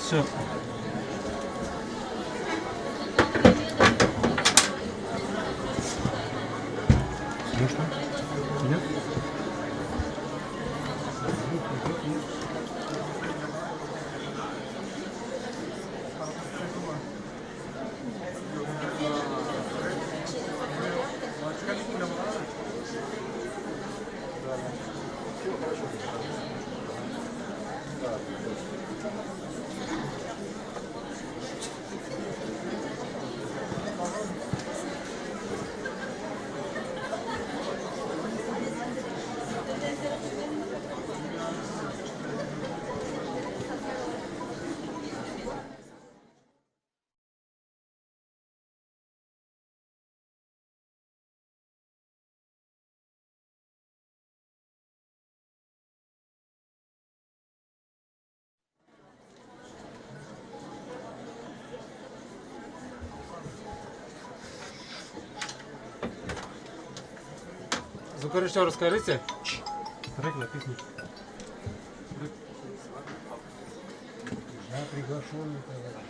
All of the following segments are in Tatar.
Все. Ну что? Идет? Звукорежиссер, расскажите. Трек написан. Я приглашенный товарищ.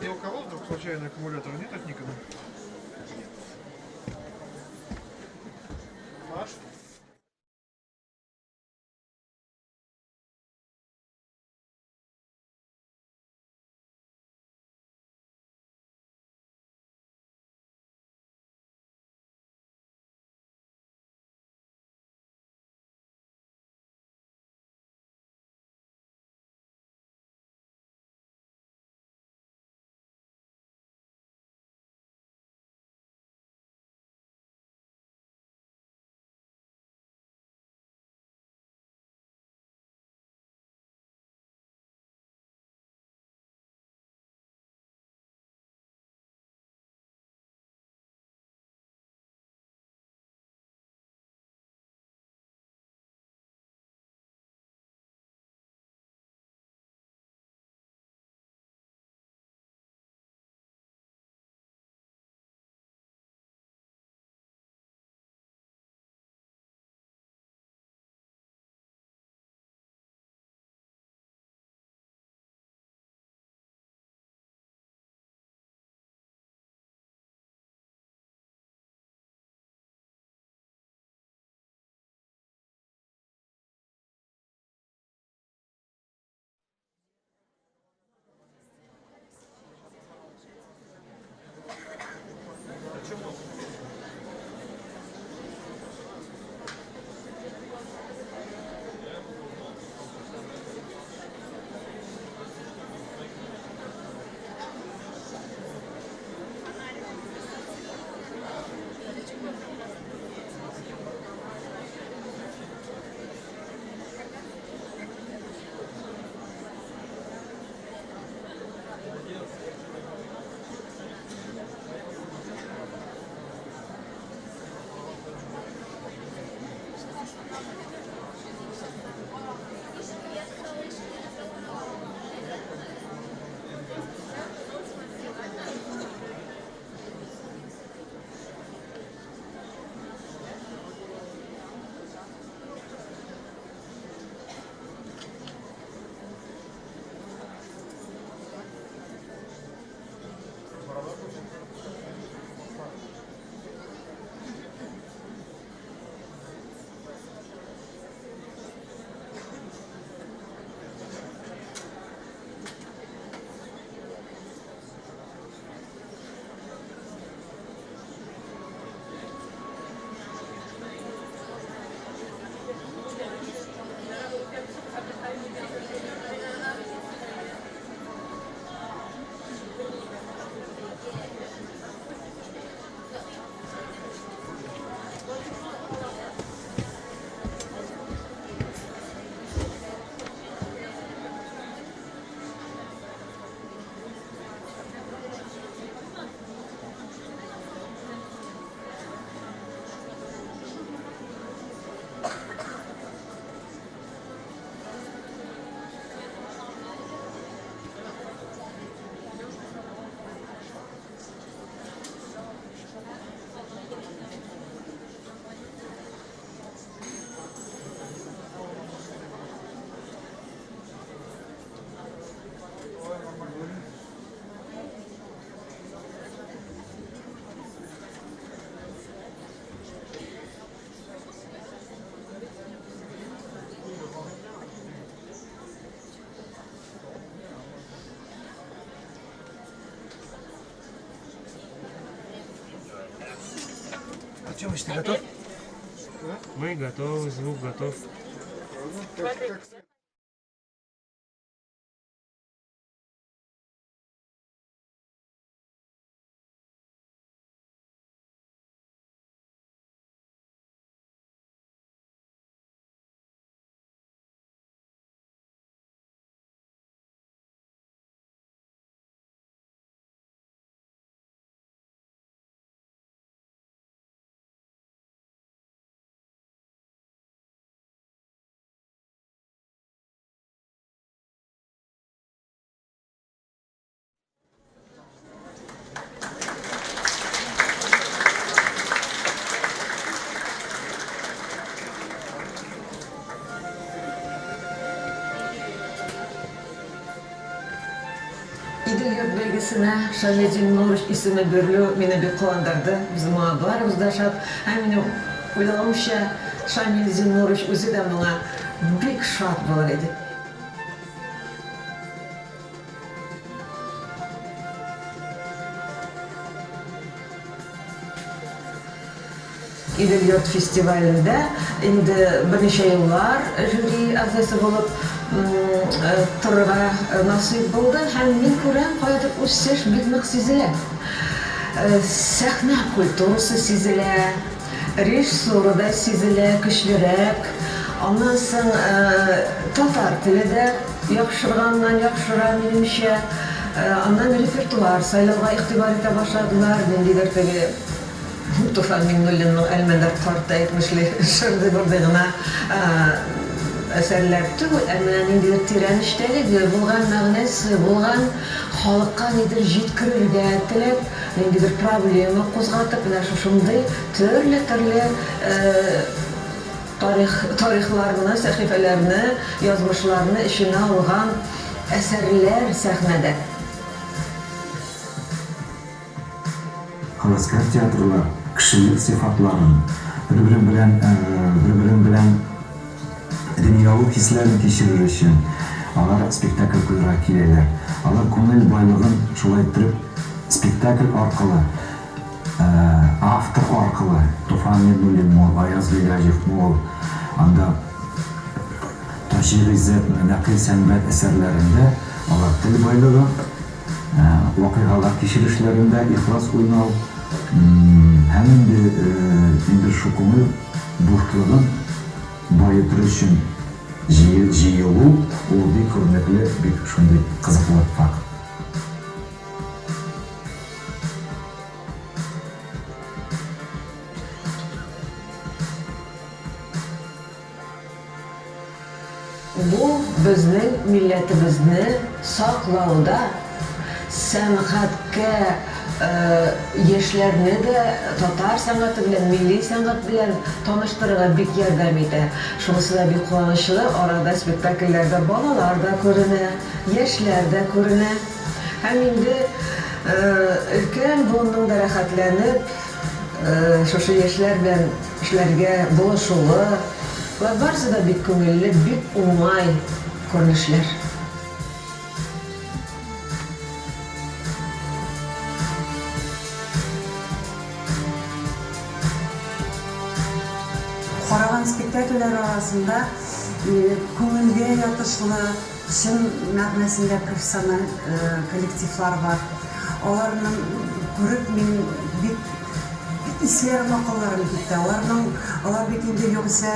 Ни у кого вдруг случайно аккумулятора нет от Никона? Маш? Тёмыч, ты готов? Мы готовы, звук готов. Идел йорт бәйгесенә Шамил Зиннурович исеме бирелү мине бик куандырды. Без моңа барыбыз да шат. Һәм минем уйлавымча, Шамил Зиннурович үзе дә моңа бик шат булыр иде. Идел йорт фестивалендә инде берничә еллар жюри әгъзасы булып торырга насыйп булды һәм мин күрәм, каядыр үсеш бик нык сизелә. Сәхнә культурасы сизелә, режиссура да сизелә, көчлерәк. Аннан соң татар теле дә яхшырганнан яхшыра, минемчә. Аннан репертуар сайлауга игътибар итә башладылар, ниндидер теге Туфан Миңнуллинның Әлмәндәр карты әйтмешли, шырдый-бырдый гына әсәрләр түгел, ә менә ниндидер тирән эчтәлеге булган, мәгънәсе булган, халыкка нидер җиткерергә теләп, ниндидер проблема кузгатып, менә шушындый төрле-төрле тарих, тарихларны, сәхифәләрне, язмышларны эченә алган әсәрләр сәхнәдә. Һәвәскәр театрлар кешелек сыйфатларын, бер-берең белән бер-берең белән дөньяви хисләрен кичерер өчен алар спектакль куярга киләләр. Алар күңел байлыгын шулай иттереп спектакль аркылы, автор аркылы, Туфан Миңнуллинмы ул, Аяз Гыйләҗевмы ул, анда Таҗи Гыйззәтме, Нәкый Сәнбәт әсәрләрендә алар тел байлыгын, Вакыйгалар кичерешләрендә ихлас уйнау һәм инде инде шул күңел бушлыгын баетыр өчен җыелу, ул бик күренекле, бик шундый кызыклы факт. Бу безнең милләтебезне саклауда, сәнгатькә яшьләрне дә татар сәнгате белән, милли сәнгать белән таныштырырга бик ярдәм итә. Шунысы да бик куанычлы, арада спектакльләрдә балалар да күренә, яшьләр дә күренә. Һәм инде өлкән буынның да рәхәтләнеп шушы яшьләр белән эшләргә булышуы, болар барысы да бик күңелле, бик уңай күренешләр. Караган спектакльләр арасында күңелгә ятышлы, чын мәгънәсендә профессиональ коллективлар бар. Аларның күреп мин бик Исләрем, акылларым китте. Аларның, алар бит инде югыйсә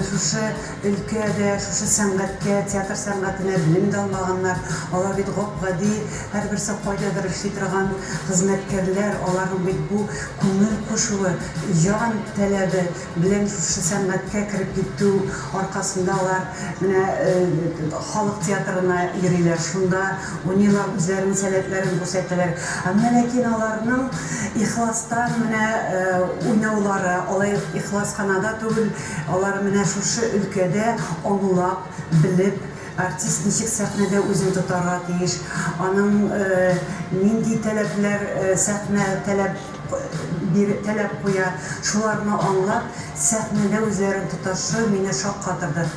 шушы өлкәдә, шушы сәнгатькә, театр сәнгатенә белем дә алмаганнар. Алар бит гап-гади, һәрберсе кайдадыр эшли торган хезмәткәрләр. Аларның бит бу күңел кушуы, җан таләбе белән шушы сәнгатькә кереп китү аркасында алар менә халык театрына йөриләр, шунда Уйныйлар, үзләренең сәләтләрен күрсәтәләр. Әмма ләкин аларның ихластан менә уйнаулары, алай ихлас кына да түгел, алар менә шушы өлкәдә аңлап, белеп, артист ничек сәхнәдә үзен тотарга тиеш, аның нинди таләпләр сәхнә таләп таләп куя, шуларны аңлап, сәхнәдә үзләрен тотышы мине шаккатырды.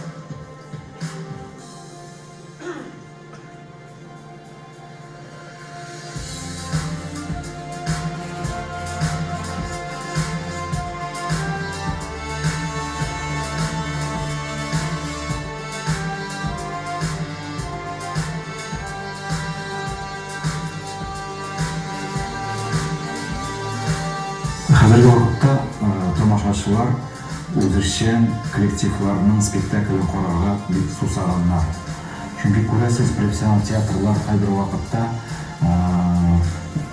вакытта тамашачылар үзешчән коллективларның спектаклен карарга бик сусаганнар. Чөнки, күрәсез, профессионал театрлар кайбер вакытта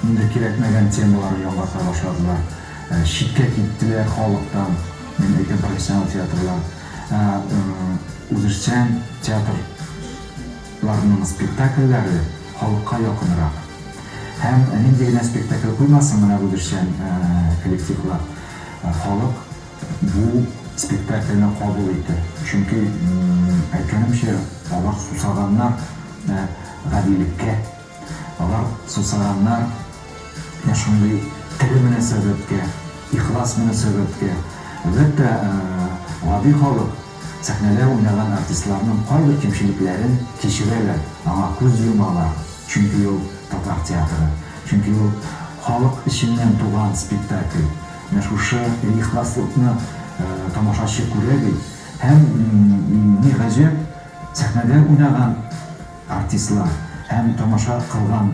инде кирәкмәгән темаларны яңгырата башладылар. Читкә киттеләр халыктан, мин әйтәм, профессионал театрлар. Ә үзешчән театрларның спектакльләре халыкка якынрак. Һәм нинди генә спектакль куймасын менә үзешчән коллективлар, халык бу спектакльне кабул итә. Чөнки, әйткәнемчә, алар сусаганнар гадилеккә, алар сусаганнар менә шундый тере мөнәсәбәткә, ихлас мөнәсәбәткә. Әлбәттә, гади халык сәхнәдә уйнаган артистларның кайбер кимчелекләрен кичерәләр, аңа күз йомалар, чөнки ул татар театры, чөнки ул халык эченнән туган спектакль. Менә шушы ихласлыкны тамашачы күрә бит. Һәм, ни гаҗәп, сәхнәдә уйнаган артистлар һәм тамаша кылган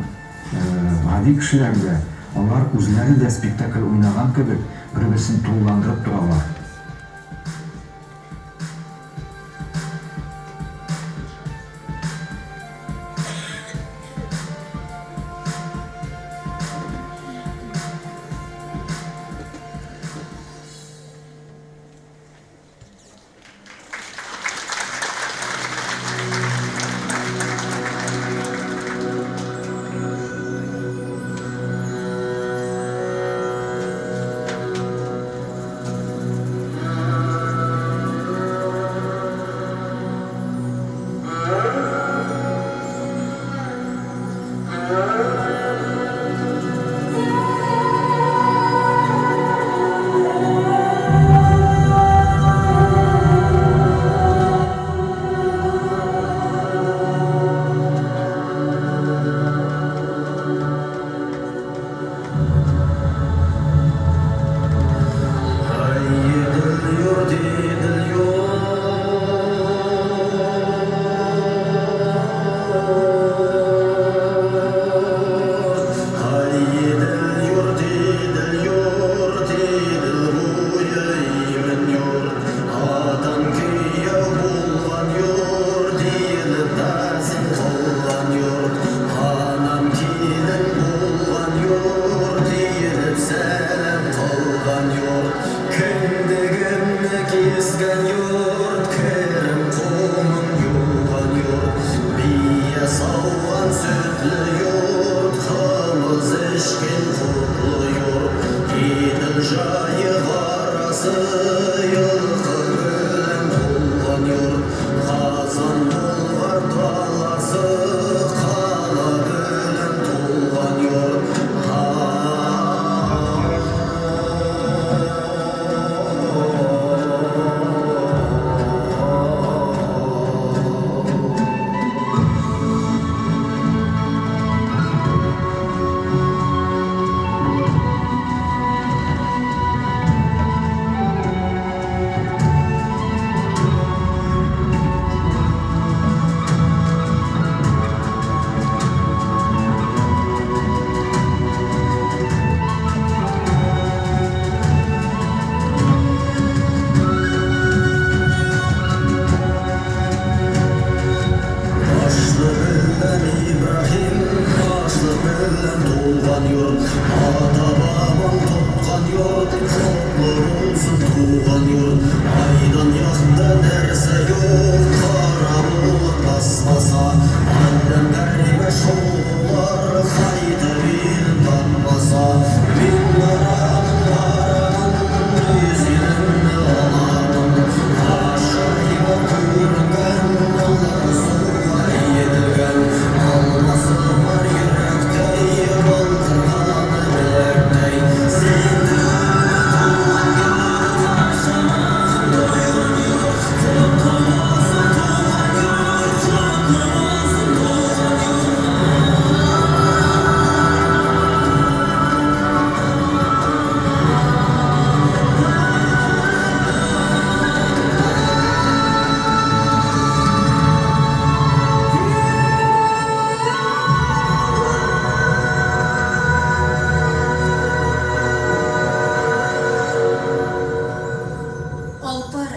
гади кешеләр дә, алар үзләре дә спектакль уйнаган кебек, бер-берсен тулыландырып торалар.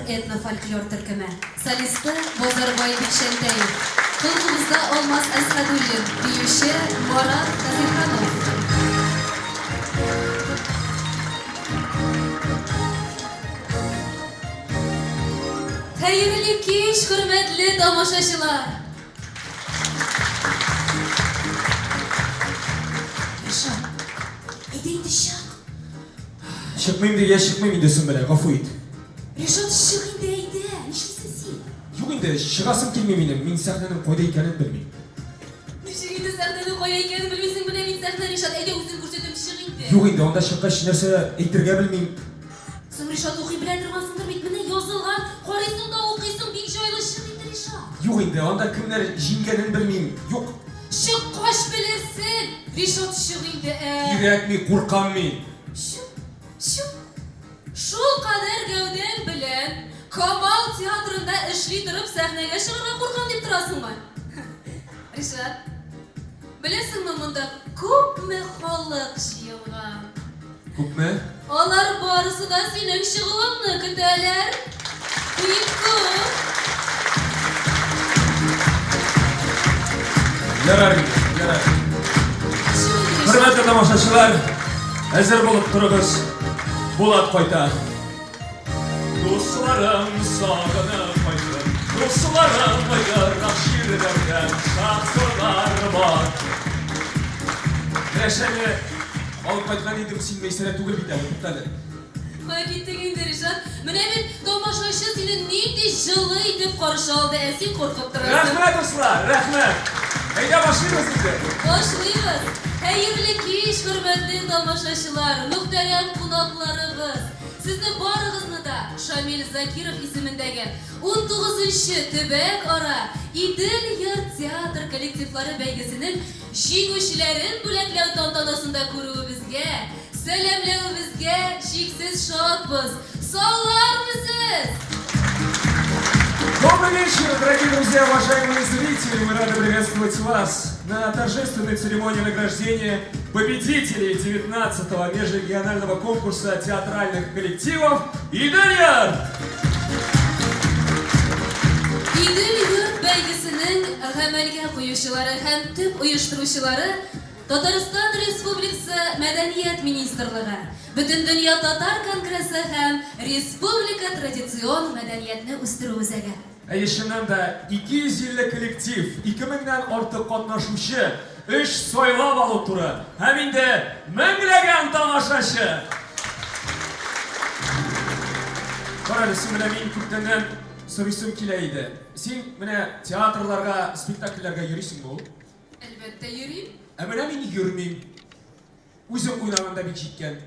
этно-фольклор төркеме. Солисты Базарбай Бикчәнтәев. Кыл-кубызда Алмаз Әсхәдуллин, биюче Марат Казыйханов. Хәерле кич, хөрмәтле тамашачылар! Ришат, әйдә инде чык. Чыкмыйм дигәч, чыкмыйм инде, Сөмбелә, гафу ит. Ришат, чык инде, әйдә. Нишлисең син? Юк инде, чыгасым килми минем. Мин сәхнәнең кайда икәнен белмим. Ничек инде сәхнәнең кая икәнен белмисең? Менә мин сәхнә, Ришат, әйдә үзем күрсәтәм, чык инде. Юк инде, анда чыккач нәрсә әйтергә белмим. Соң, Ришат, укый белә торгансыңдыр бит, менә язылган, карыйсың да укыйсың, бик җайлы, чык инде, Ришат. Юк инде, анда кемнәр җиңгәнен белмим. Юк. Чыккач белерсең! Ришат, чык инде, ә! Кирәкми, куркам мин. Чү, чү. Шул кадәр гәүдәң белән Камал театрында эшли торып сәхнәгә чыгарга куркам дип торасыңмы? Ришат, беләсеңме монда күпме халык җыелган? Күпме? Алар барысы да синең чыгуыңны көтәләр. Бик күп. Ярар инде, ярар. Хөрмәтле тамашачылар, әзер булып торыгыз. Булат кайта. Дусларым сагынып кайттым. Дусларым ерак җирләрдән шахтерлар бар. Рәшәне алып кайткан идем, син Мәйсәрә түгел бит әле, туктале. Кая киттең инде, Ришат? Менә бит тамашачы сине нинди җылы итеп каршы алды, ә син куркып торасың. Рәхмәт, дуслар, рәхмәт. Әйдә башлыйбыз инде. Башлыйбыз. Хәерле кич, хөрмәтле тамашачылар, мөхтәрәм кунакларыбыз. Сезне барыгызны да Шамил Закиров исемендәге унтугызынчы төбәк-ара Идел-йорт театр коллективлары бәйгесенең җиңүчеләрен бүләкләү тантанасында күрүебезгә, сәламләвебезгә чиксез шатбыз. Саулармы сез? Добрый вечер, дорогие друзья, уважаемые зрители! Мы рады приветствовать вас на торжественной церемонии награждения победителей 19-го межрегионального конкурса театральных коллективов «Идел-йорт». Идел-йорт бәйгесенең гамәлгә куючылары һәм төп оештыручылары Татарстан Республикасы Мәдәният министрлыгы, Бөтендөнья татар конгрессы һәм Республика традицион мәдәниятне үстерү үзәге. Әйе, чыннан да, 250 коллектив, 2000 нән артык катнашучы, өч сайлап алу туры һәм инде меңләгән тамашачы! Карале, син менә мин күптәннән сорыйсым килә иде. Син менә театрларга, спектакльләргә йөрисеңме ул? Әлбәттә, йөрим. Ә менә мин йөрмим. Үзем уйлаган да бик җиткән.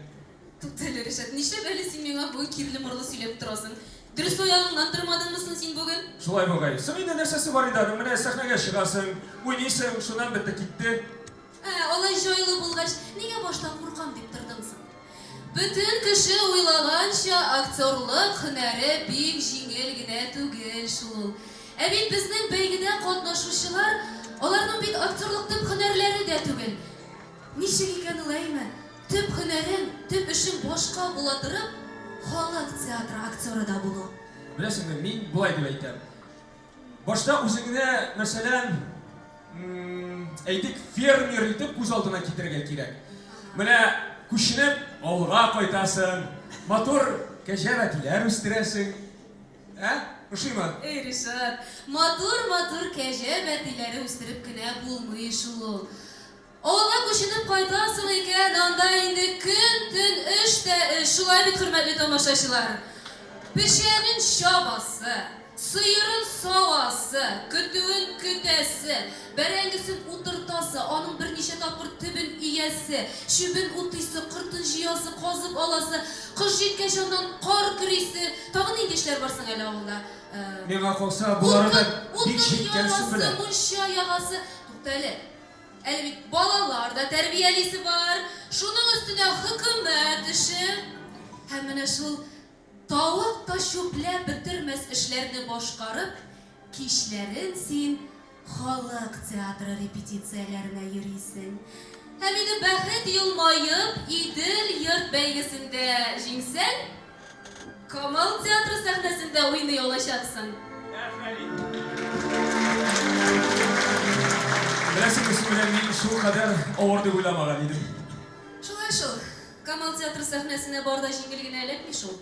Туктале, Ришат, нишләп әле син миңа бүген кирле-морлы сөйләп торасың? Дөрес аягыңнан тормадыңмы соң син бүген? Шулай бугай. Соң инде нәрсәсе бар инде аның? Менә сәхнәгә чыгасың, уйныйсың, шуннан бетте китте. Ә, алай җайлы булгач, нигә башта куркам дип тордың соң? Бөтен кеше уйлаганча, актерлык һөнәре бик җиңел генә түгел шул. Ә бит безнең бәйгедә катнашучылар, аларның бит актерлык төп һөнәрләре дә түгел. Ничек икән ул, әйме? Төп һөнәрең, төп эшең башка була торып, халык театры актеры да булу. Беләсеңме, мин болай дип әйтәм. Башта үзеңне, мәсәлән, әйтик, фермер итеп күз алдына китерергә кирәк. Менә күченеп авылга кайтасың, матур кәҗә бәтиләр үстерәсең. Ә? Ошыймы? Эй, Ришат, матур-матур кәҗә бәтиләре үстереп кенә булмый шул ул. Авылга күченеп кайтасың икән, анда инде көн-төн эш тә эш, шулай бит, хөрмәтле тамашачылар? Печәнен чабасы, сыерын савасы, көтүен көтәсе, бәрәңгесен утыртасы, аның берничә тапкыр төбен өясе, чүбен утыйсы, кортын җыясы, казып аласы, кыш җиткәч аннан кар көрисе, тагын нинди эшләр бар соң әле авылда? Миңа калса, болары да бик Утын җиткән, Сөмбелә. ягасы, мунча ягасы. Туктале. Әле бит балалар да тәрбиялисе бар, шуның өстенә хөкүмәт эше. Һәм менә шул тавык та чүпләп бетермәс эшләрне башкарып, кичләрен син халык театры репетицияләренә йөрисең. Һәм инде бәхет елмаеп, Идел-йорт бәйгесендә җиңсәң, Камал театры сәхнәсендә уйный алачаксың. Афәрин! Беләсеңме, Сөмбелә, мин шулкадәр авыр дип уйламаган идем. Шулай шул, Камал театры сәхнәсенә бар да җиңел генә эләкми шул.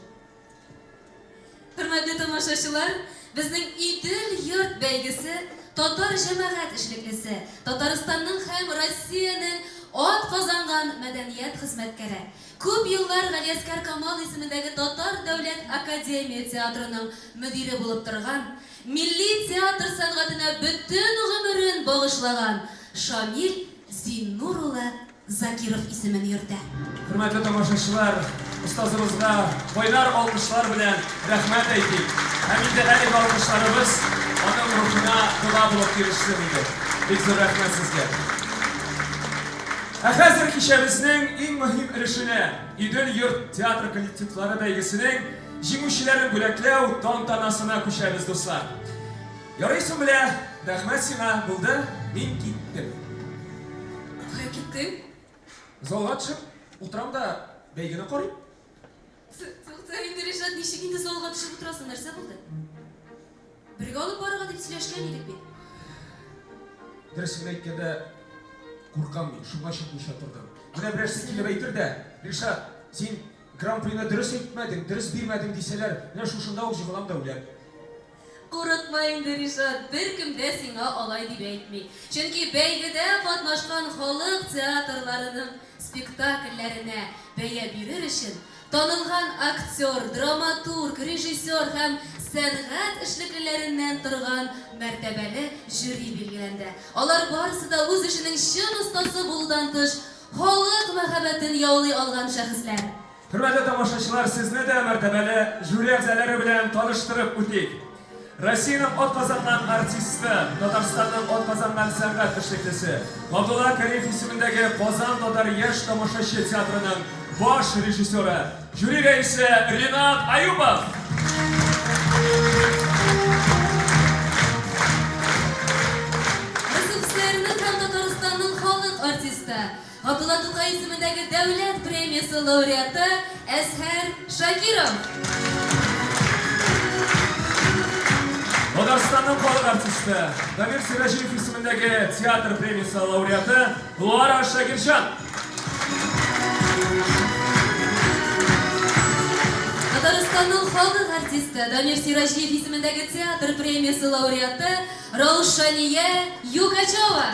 Хөрмәтле тамашачылар, безнең Идел йорт бәйгесе татар җәмәгать эшлеклесе, Татарстанның һәм Россиянең атказанган мәдәният хезмәткәре, күп еллар Галиәсгар Камал исемендәге Татар дәүләт академия театрының мөдире булып торган, милли театр сәнгатенә бөтен гомерен багышлаган Шамил Зиннур улы Закиров исемен йөртә. Хөрмәтле тамашачылар, остазыбызга кайнар алкышлар белән рәхмәт әйтик. Һәм инде әлеге алкышларыбыз аның рухына дога булып ирешсен иде. Бик зур рәхмәт сезгә. Ә хәзер кичәбезнең иң мөһим өлешенә, Идел-йорт театр коллективлары бәйгесенең җиңүчеләрен бүләкләү тантанасына күчәбез, дуслар. Ярый Сөмбелә, рәхмәт сиңа, булды, мин киттем. Кая киттең? Залга төшеп утырам да бәйгене карыйм. Тукта инде, Ришат, ничек инде залга төшеп утырасың, нәрсә булды? Бергә алып барырга дип сөйләшкән идек бит. Дөресен генә әйткәндә, куркам мин, шуңа чыкмыйча тордым. Менә берәрсе килеп әйтер дә, Ришат, син гран-прины дөрес әйтмәдең, дөрес бирмәдең дисәләр, менә шушында ук җыгылам да үләм. Курыкма инде, Ришат, беркем дә сиңа алай дип әйтми. Чөнки бәйгедә катнашкан халык театрларының спектакльләренә бәя бирер өчен танылган актер, драматург, режиссер һәм сәнгать эшлеклеләреннән торган мәртәбәле жюри билгеләнде. Алар барысы да үз эшенең чын остасы булудан тыш, халык мәхәббәтен яулый алган шәхесләр. Хөрмәтле тамашачылар, сезне дә мәртәбәле жюри әгъзалары белән таныштырып үтик. Россиянең атказанган артисты, Татарстанның атказанган сәнгать эшлеклесе, Габдулла Кариев исемендәге Казан татар яшь тамашачы театрының баш режиссеры, жюри рәисе Ренат Аюпов. РСФСРның һәм Татарстанның халык артисты, Габдулла Тукай исемендәге Дәүләт премиясе лауреаты Әзһәр Шакиров. Татарстанның халык артисты, Дамир Сираҗиев исемендәге театр премиясе лауреаты Луара Шакирҗан. Татарстанның халык артисты, Дамир Сираҗиев исемендәге театр премиясе лауреаты Раушания Югачева.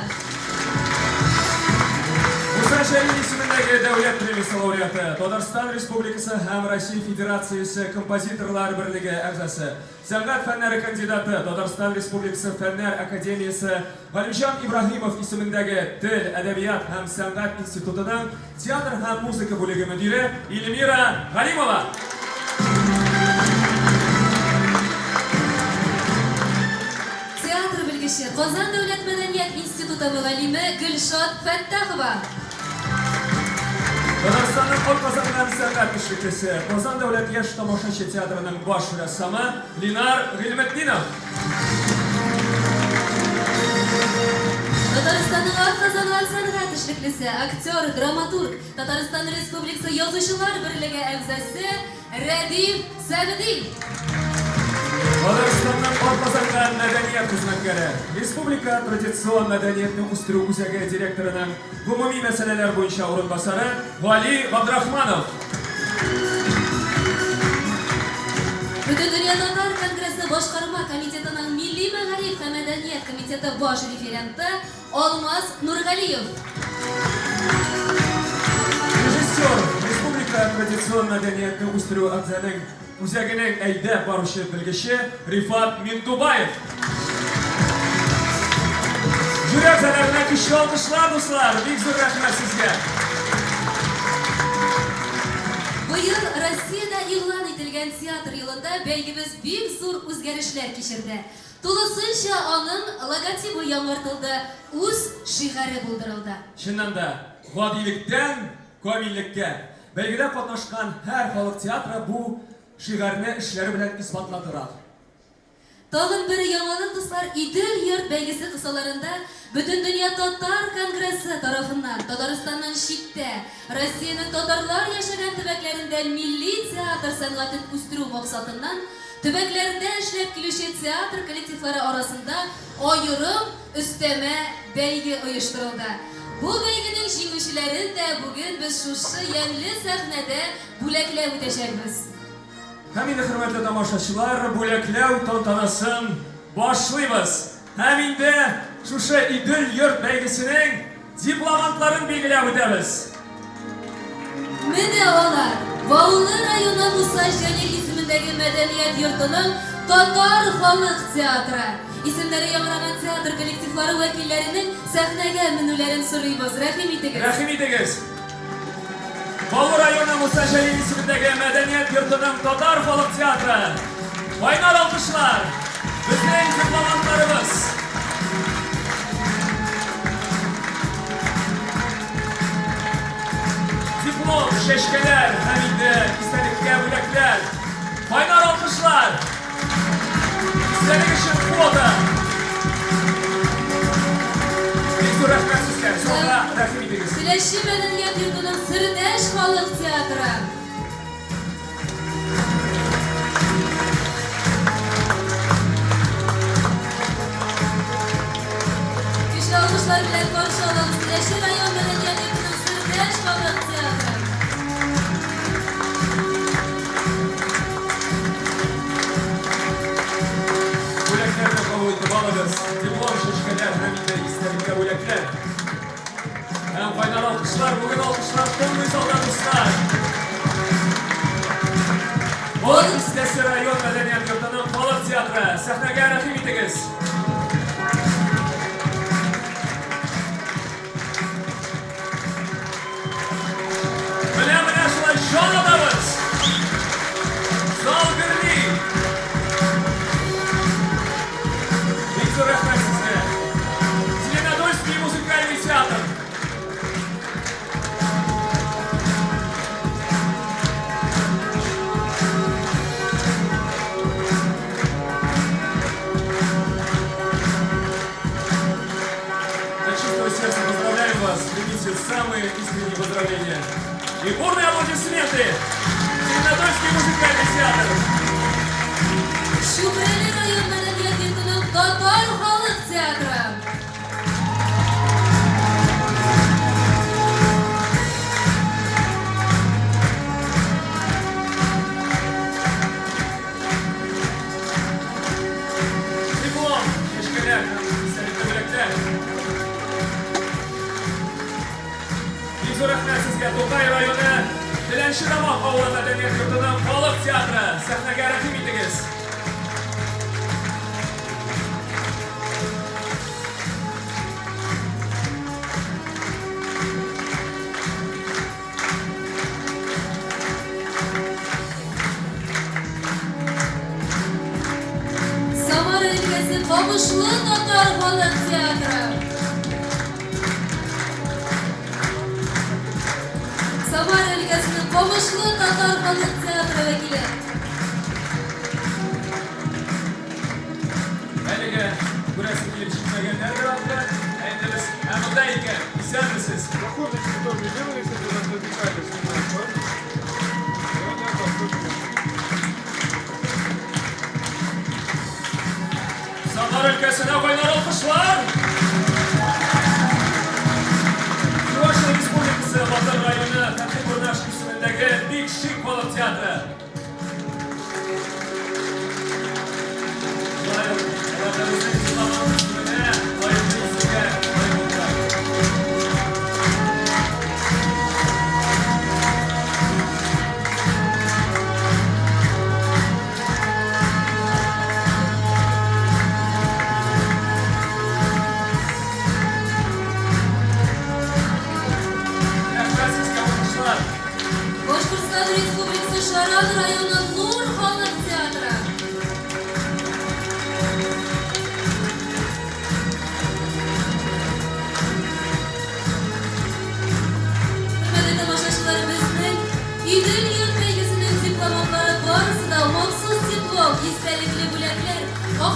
Муса Җәлил исемендәге Дәүләт премиясе лауреаты, Татарстан Республикасы һәм Россия Федерациясе Композиторлар берлеге әгъзасы, сәнгать фәннәре кандидаты, Татарстан Республикасы Фәннәр академиясе Галимҗан Ибраһимов исемендәге Тел, әдәбият һәм сәнгать институтының Театр һәм музыка бүлеге мөдире Эльмира Галимова. Театр белгече, Казан дәүләт мәдәният институты мөгаллиме Гөлшат Фәттахова. Татарстанның атказанган сәнгать эшлеклесе, Казан дәүләт яшь тамашачы театрының баш рәссамы Линар Гыйльметдинов. Татарстанның атказанган сәнгать эшлеклесе, актер, драматург, Татарстан Республикасы Язучылар берлеге әгъзасы Рәдиф Сәгъди. Татарстанның атказанган мәдәният хезмәткәре, Республика традицион мәдәниятне үстерү үзәге директорының гомуми мәсьәләләр буенча урынбасары Гали Габдрахманов. Бөтендөнья татар конгрессы башкарма комитетының милли мәгариф һәм мәдәният комитеты баш референты Алмаз Нургалиев. Режиссер, республика традицион мәдәниятне үстерү әгъзаның үзәгенең әйдәп баручы белгече Рифат Миндубаев. Жюри әгъзаларына көчле алкышлар, дуслар! Бик зур рәхмәт сезгә! Быел Россиядә игълан ителгән театр елында бәйгебез бик зур үзгәрешләр кичерде. Тулысынча аның логотибы яңартылды, үз шигаре булдырылды. Чыннан да, гадилектән камиллеккә. Бәйгедә катнашкан һәр халык театры бу шигарьне эшләре белән исбатладырар. Тагын бер яңалык, дуслар, Идел-йорт бәйгесе кысаларында Бөтендөнья татар конгрессы тарафыннан Татарстаннан читтә, Россиянең татарлар яшәгән төбәкләрендә милли театр сәнгатен үстерү максатыннан төбәкләрдә эшләп килүче театр коллективлары арасында аерым өстәмә бәйге оештырылды. Бу бәйгенең җиңүчеләрен дә бүген без шушы ямьле сәхнәдә бүләкләп үтәчәкбез. Һәм инде, хөрмәтле тамашачылар, бүләкләү тантанасын башлыйбыз. Һәм инде шушы Идел-йорт бәйгесенең дипломантларын билгеләп үтәбез. Менә алар, Баулы районы Муса Җәлил исемендәге мәдәният йортының Татар халык театры. Исемнәре яңгыраган театр коллективлары вәкилләренең сәхнәгә менүләрен сорыйбыз. Рәхим итегез. Рәхим итегез! Баулы районы Муса Җәлил исемендәге мәдәният йортының татар халык театры. Кайнар алкышлар! Безнең дипломантларыбыз! Диплом, чәчкәләр һәм инде истәлеккә бүләкләр. Кайнар алкышлар! Истәлек өчен фото. Бик зур рәхмәт сезгә. Залга рәхим итегез. Теләче мәдәният йортының Сердәш халык театры. Көчле алкышлар белән каршы алабыз Теләче район мәдәният йортының Сердәш халык театры. Бүләкләрне кабул итеп алыгыз. Диплом, чәчкәләр һәм инде истәлеккә бүләкләр. Һәм кайнар алкышлар, бүген алкышлар тынмый залда, дуслар. Балык Бистәсе район мәдәният йортының халык театры. Сәхнәгә рәхим итегез. Менә менә шулай җан атабыз. Зал гөрли. Бик зур рәхмәт сезгә. Зеленодольский музыкальный театр. От чистого сердца поздравляем вас. Примите самые искренние поздравления. И бурные аплодисменты! Зеленодольский музыкальный театр! Чүпрәле район мәдәният йортының татар халык театры. Диплом, чәчкәләр һәм истәлекле бүләкләр. Бик зур рәхмәт сезгә, Тукай районы Теләнче Тамак авылы мәдәният йортының халык театры. Сәхнәгә рәхим итегез. Самара өлкәсе Камышлы татар халык театры. Самара өлкәсенең Камышлы татар халык театры вәкиле. Әлегә күрәсе килеп җитмәгәннәрдер ахры. Ә инде без, ә монда икән, исәнмесез. Походочку тоже делали, кстати, у нас вертикально снимают, правильно? Да, да, да, точно. Самара өлкәсенә кайнар алкышлар! Чувашия Республикасы Батыр районы Фәтхи Бурнаш исемендәге Бик шик халык театры.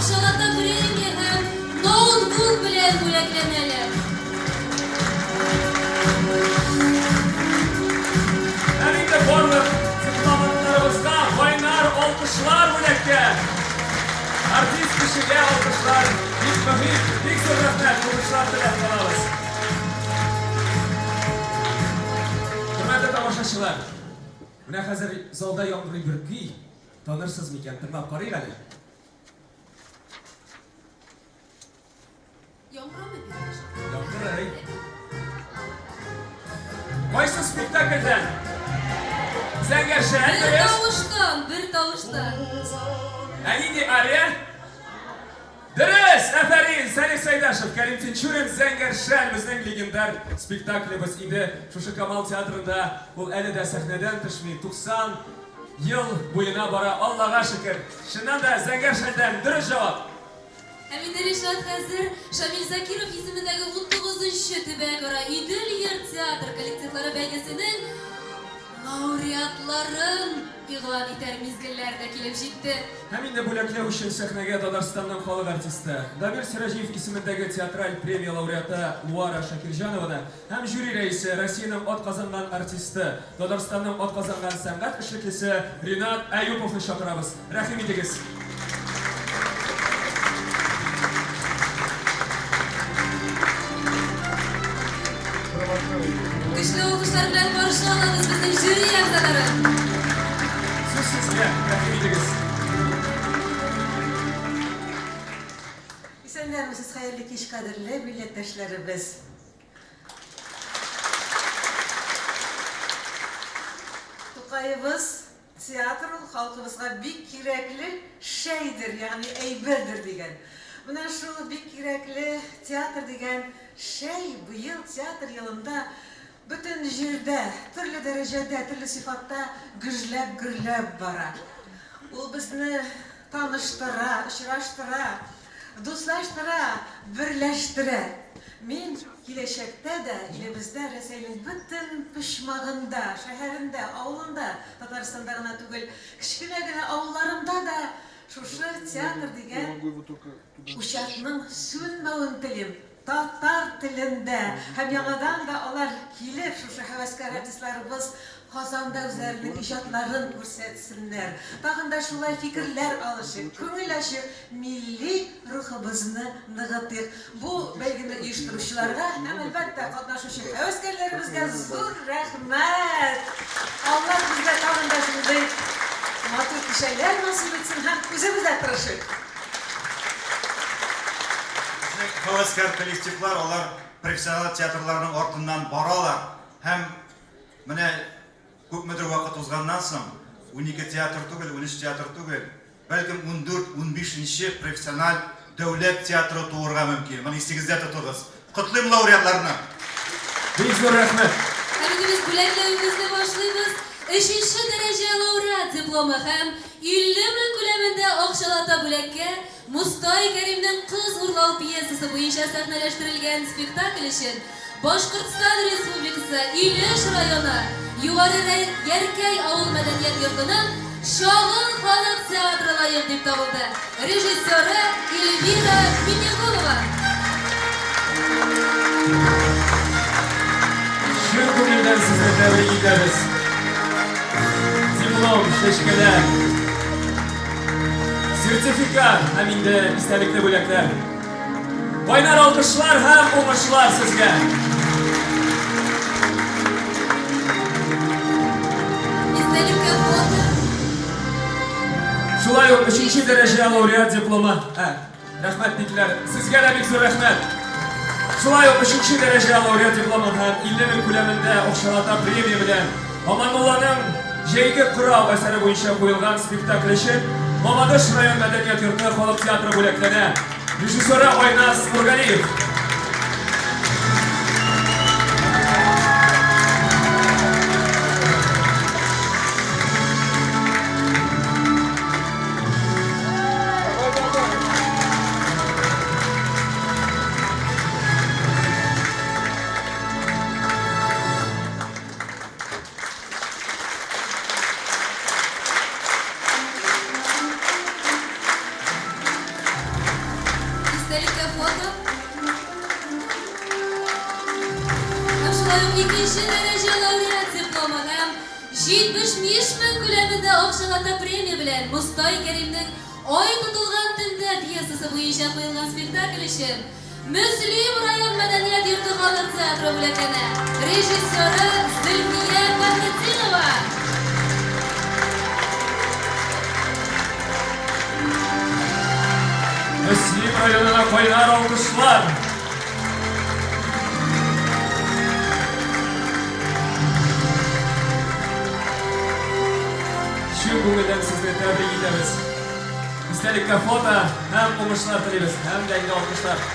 акчалата премия һәм ноутбук белән бүләкләнәләр. Һәм инде барлык дипломатларыбызга кайнар алкышлар бүләккә. Артист кешегә алкышлар бик мөһим. Бик зур рәхмәт, уңышлар теләп калабыз. Хөрмәтле тамашачылар, менә хәзер залда яңгырый бер көй. Танырсыз микән? Тыңлап карыйк әле. Яңгырамый бит. Яңгырый. Кайсы спектакльдән? Зәңгәр шәл, Бер дөрес. тавыштан, бер тавыштан. Ә нинди ария? Дөрес! Афәрин! Салих Сәйдәшев, Кәрим Тинчурин, Зәңгәр шәл безнең легендар спектаклебез иде. Шушы Камал театрында ул әле дә сәхнәдән төшми. 90 ел буена бара, Аллага шөкер. Чыннан да, Зәңгәр шәлдән дөрес җавап. Һәм инде Ришат хәзер Шамил Закиров исемендәге унтугызынчы төбәкара Идел-йыр театр коллективлары бәйгесенең лауреатларын игълан итәр мизгелләр дә килеп җитте. Һәм инде бүләкләү өчен сәхнәгә Татарстанның халык артисты, Дамир Сираҗиев исемендәге театраль премия лауреаты Луара Шакирҗанованы һәм жюри рәисе, Россиянең атказанган артисты, Татарстанның атказанган сәнгать эшлеклесе Ринат Әюповны чакырабыз. Рәхим итегез! Көчле алкышлар белән каршы алабыз безнең жюри әгъзаларын. Сүз сезгә, рәхим итегез. Исәннәрмесез, хәерле кич, кадерле милләттәшләребез. Тукаебыз Театр ул халкыбызга бик кирәкле шәйдер, ягъни әйбердер дигән. Менә шул бик кирәкле театр дигән шәй быел театр елында бөтен җирдә, төрле дәрәҗәдә, төрле сыйфатта гөжләп-гөрләп бара. Ул безне таныштыра, очраштыра, дуслаштыра, берләштерә. Мин киләчәктә дә илебездә, Рәсәйнең бөтен почмагында, шәһәрендә, авылында, Татарстанда гына түгел, кечкенә генә авылларында да шушы театр дигән учакның сүнмәвен телим. Татар телендә һәм яңадан да алар килеп, шушы һәвәскәр артистларыбыз Казанда үзләренең иҗатларын күрсәтсеннәр. Тагын да шулай фикерләр алышыйк, күңел ачыйк, милли рухыбызны ныгытыйк. Бу бәйгене оештыручыларга һәм, әлбәттә, катнашучы һәвәскәрләребезгә зур рәхмәт! Аллаһ безгә тагын да шундый матур кичәләр насыйп итсен һәм үзебез дә тырышыйк! Безнең һәвәскәр коллективлар, алар профессиональ театрларның артыннан баралар һәм менә күпмедер вакыт узганнан соң, 12 театр түгел, 13 театр түгел, бәлкем 14, 15 нче профессиональ дәүләт театры туырга мөмкин. Моны исегездә тотыгыз. Котлыйм лауреатларны! Бик зур рәхмәт! Һәм инде без бүләкләвебезне башлыйбыз. Өченче дәрәҗә лауреат дипломы һәм 50 мең күләмендә акчалата бүләккә Мостай Кәримнең Кыз урлау пьесасы буенча сәхнәләштерелгән спектакль өчен Башкортстан Республикасы Илеш районы Югары Яркәй авыл мәдәният йортының Чагыл халык театры лаек дип табылды. Режиссеры Эльвира Миннеголова. Чын күңелдән сезне тәбрик итәбез. Диплом, чәчкәләр, сертификат һәм инде истәлекле бүләкләр. Кайнар алкышлар һәм уңышлар сезгә! Истәлеккә фото. Шулай ук өченче дәрәҗә лауреат дипломы. Ә, рәхмәт диделәр. Сезгә дә бик зур рәхмәт. Шулай ук өченче дәрәҗә лауреат дипломы һәм 50 мең күләмендә акчалата премия белән Аманулланың Җәйге кырау әсәре буенча куелган спектакль өчен Мамадыш район мәдәният йорты халык театры бүләкләнә. Режиссеры Айназ Нургалиев. Истәлеккә фото. Һәм шулай ук икенче дәрәҗә лауреат дипломы һәм 75 мең күләмендә акчалата премия белән Мостай Кәримнең Ай тотылган төндә пьесасы буенча куелган спектакль өчен Мөслим район мәдәният йорты халык театры бүләкләнә. Режиссеры Зөлфия Фәхретдинова. Мөслим районына кайнар алкышлар! Чын күңелдән сезне тәбрик итәбез. Истәлеккә фото һәм уңышлар телибез һәм дә инде алкышлар.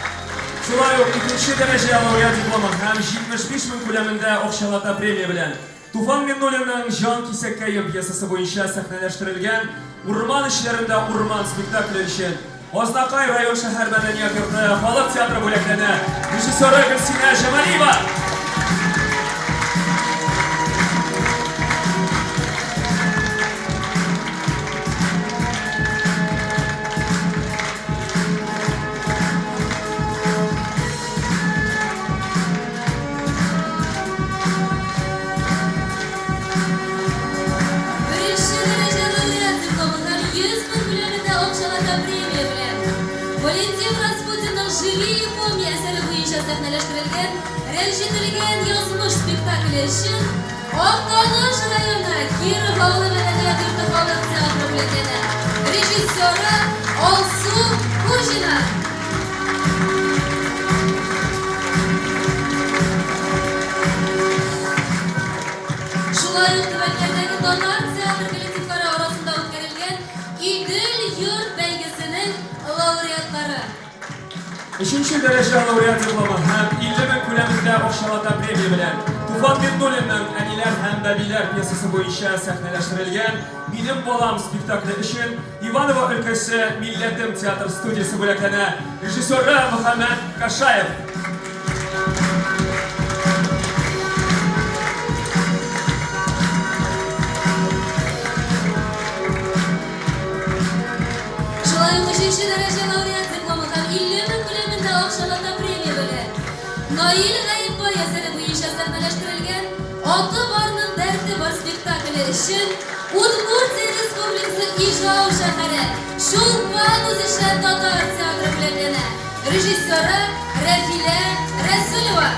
Шулай ук икенче дәрәҗә лауреат дипломы һәм 75 мең күләмендә акчалата премия белән Туфан Миннуллинның Җан кисәккәем пьесасы буенча сәхнәләштерелгән Урман эчләрендә урман спектакле өчен Азнакай район шәһәр мәдәният йорты халык театры бүләкләнә. Режиссеры Гөлсинә Җамалиева. Беренче дәрәҗә лауреат дипломы һәм 100 мең күләмендә акчалата премия белән Валентин Распутинның Живи и помни әсәре буенча сәхнәләштерелгән Рәнҗетелгән язмыш спектакле өчен Актаныш районы Киров авылы мәдәният йорты халык театры бүләкләнә. Режиссеры Алсу Хуҗина. Шулай ук төбәкләрдәге татар театр коллективлары арасында үткәрелгән Идел-йорт бәйгесенең лауреатлары. Өченче дәрәҗә лауреат дипломы һәм 50 мең күләмендә акчалата премия белән Туфан Миннуллинның Әниләр һәм бәбиләр пьесасы буенча сәхнәләштерелгән Минем балам спектакле өчен Иваново өлкәсе Милләтем театр студиясе бүләкләнә. Режиссеры Мөхәммәт Кашаев. Шулай ук өченче дәрәҗә лауреат дипломы һәм 50 мең күләмендә акчалата премия белән Наил Гаепбай әсәре буенча сәхнәләштерелгән Аты барның дәрте бар спектакле өчен Удмуртия Республикасы Ижау шәһәре Чулпан үзешчән татар театры бүләкләнә. Режиссеры Рәфилә Рәсүлова.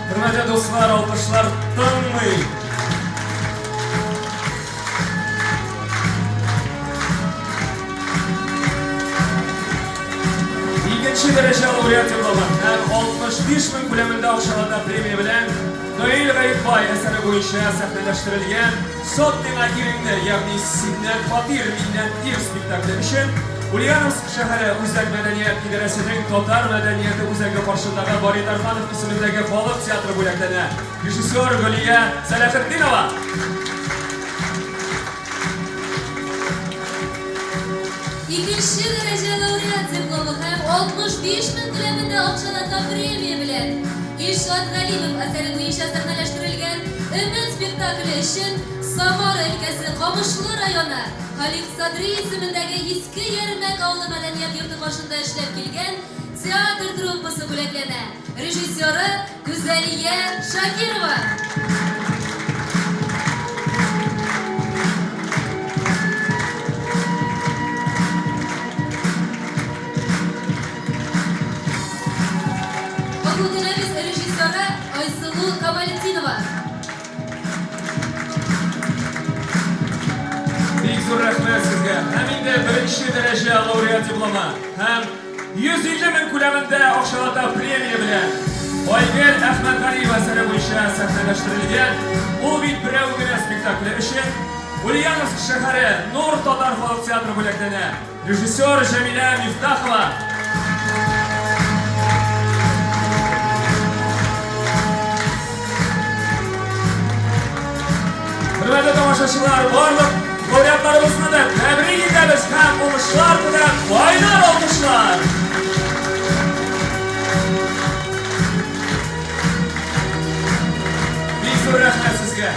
Хөрмәтле дуслар, алкышлар тынмый. Икенче дәрәҗә лауреат дипломы һәм 65 мең күләмендә акчалата премия белән Наил Гаепбай әсәре буенча сәхнәләштерелгән Сот миңа иреңне, ягъни синнән фатир, миннән ир спектакле өчен Ульяновск шәһәре Үзәк мәдәният идарәсенең Татар мәдәнияте үзәге каршындагы Бари Тарханов исемендәге халык театры бүләкләнә. Режиссер Гөлия Сәләхетдинова. Икенче дәрәҗә лауреат дипломы һәм 65 мең күләмендә акчалата премия белән Илшат Галимов әсәре буенча сәхнәләштерелгән Өмет спектакле өчен Самара өлкәсе Камышлы районы Халикъ Садри исемендәге Иске Ярмәк авылы мәдәният йорты каршында эшләп килгән театр труппасы бүләкләнә. Режиссеры Гүзәлия Шакирова. Гафу үтенәбез, режиссеры Айсылу Камалетдинова. Бик зур рәхмәт сезгә. Һәм инде беренче дәрәҗә лауреат дипломы һәм 150 мең күләмендә акчалата премия белән Айгөл Әхмәтгалиева әсәре буенча сәхнәләштерелгән Ул бит берәү генә спектакле өчен Ульяновск шәһәре Нур татар халык театры бүләкләнә. Режиссер Җәмилә Мифтахова. Хөрмәтле тамашачылар, барлык лауреатларыбызны да тәбрик итәбез һәм уңышлар теләп кайнар алкышлар! Бик зур рәхмәт сезгә!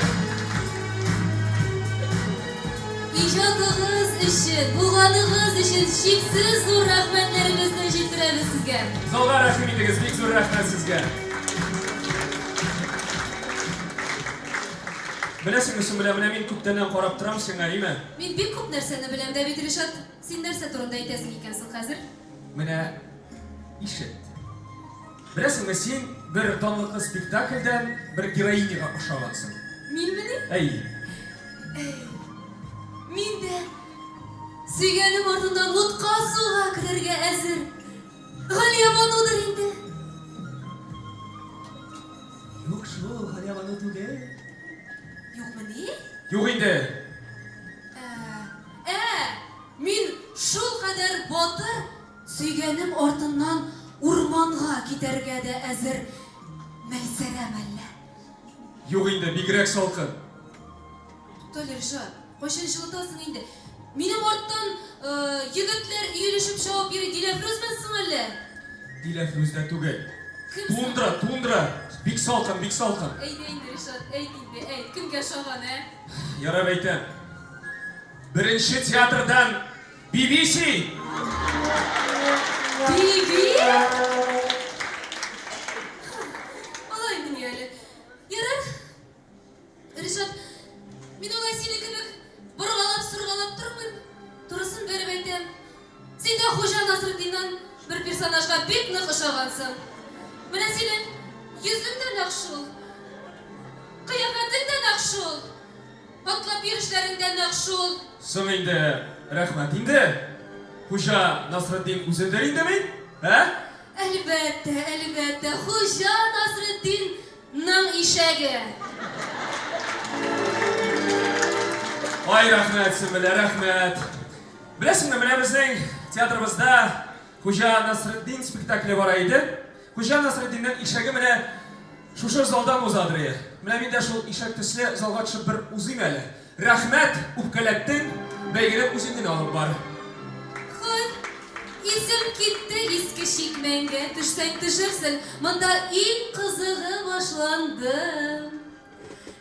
Иҗат Вакытыгыз өчен, булганыгыз өчен чиксез зур рәхмәтләребезне җиткерәбез сезгә. Залга рәхим итегез, бик зур рәхмәт сезгә. Беләсеңме, Сөмбелә, менә мин күптәннән карап торам сиңа, име? Мин бик күп нәрсәне беләм дә бит, Ришат. Син нәрсә турында әйтәсең икән соң хәзер? Менә ишет. Беләсеңме, син бер данлыклы спектакльдән бер героиняга охшагансың. Минмени? Әй. Әй. Мин дә сөйгәнем артыннан утка-суга керергә әзер. Галиябанудыр инде. Юк шул, Галиябану түгел. Юкмыни? Юк инде. Ә, ә, мин шулкадәр батыр, сөйгәнем артыннан урманга китәргә дә әзер Мәйсәрә мәллә? Юк инде, бигрәк салкын. Туктале, Ришат, кайчан җылытасың инде? Минем арттан егетләр өелешеп чабып йөри, Диләфрүзме соң әллә? Диләфрүз дә түгел. Кем соң? Тундра, тундра. Бик салкын, бик салкын. Әйдә инде, Ришат, әйт инде, әйт, кемгә ошаган, ә? Ярап әйтәм. Беренче театрдан BBC! Биби? Алаймыни әле? Ярар. Ришат, мин алай сине кебек боргалап-сыргалап тормыйм. Турысын бәреп әйтәм. Син дә Хуҗа Насретдиннан бер персонажга бик нык ошагансың. Менә синең йөзең дә нәкъ шул. Кыяфәтең дә нәкъ шул. Атлап йөрешләрең дә нәкъ шул. Соң инде, рәхмәт инде. Хуҗа Насретдин үзедер инде мин, ә? Әлбәттә, әлбәттә, Хуҗа Насретдин ның ишәге. Ай, рәхмәт, Сөмбелә, рәхмәт. Беләсеңме, менә безнең театрыбызда Хуҗа Насретдин спектакле бара иде. Хуҗа Насретдиннең ишәге менә шушы залдан узадыр ие. Менә мин дә шул ишәк төсле залга төшеп бер узыйм әле. Рәхмәт, үпкәләттең, бәйгене үзең генә алып бар. Хой, исем китте иске чикмәнгә, төшсәң төшерсең, монда иң кызыгы башланды.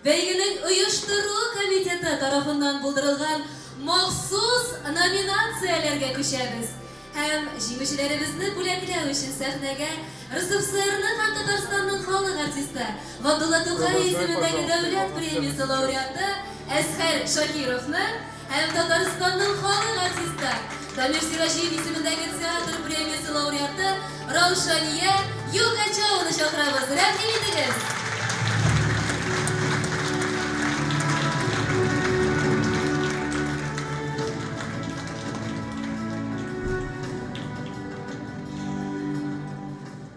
Бәйгенең оештыру комитеты тарафыннан булдырылган махсус номинацияләргә күчәбез һәм җиңүчеләребезне бүләкләү өчен сәхнәгә РСФСРның һәм Татарстанның халык артисты, Габдулла Тукай исемендәге дәүләт премиясе лауреаты Әзһәр Шакировны һәм Татарстанның халык артисты, Дамир Сираҗиев исемендәге театр премиясе лауреаты Раушания Югачеваны чакырабыз. Рәхим итегез!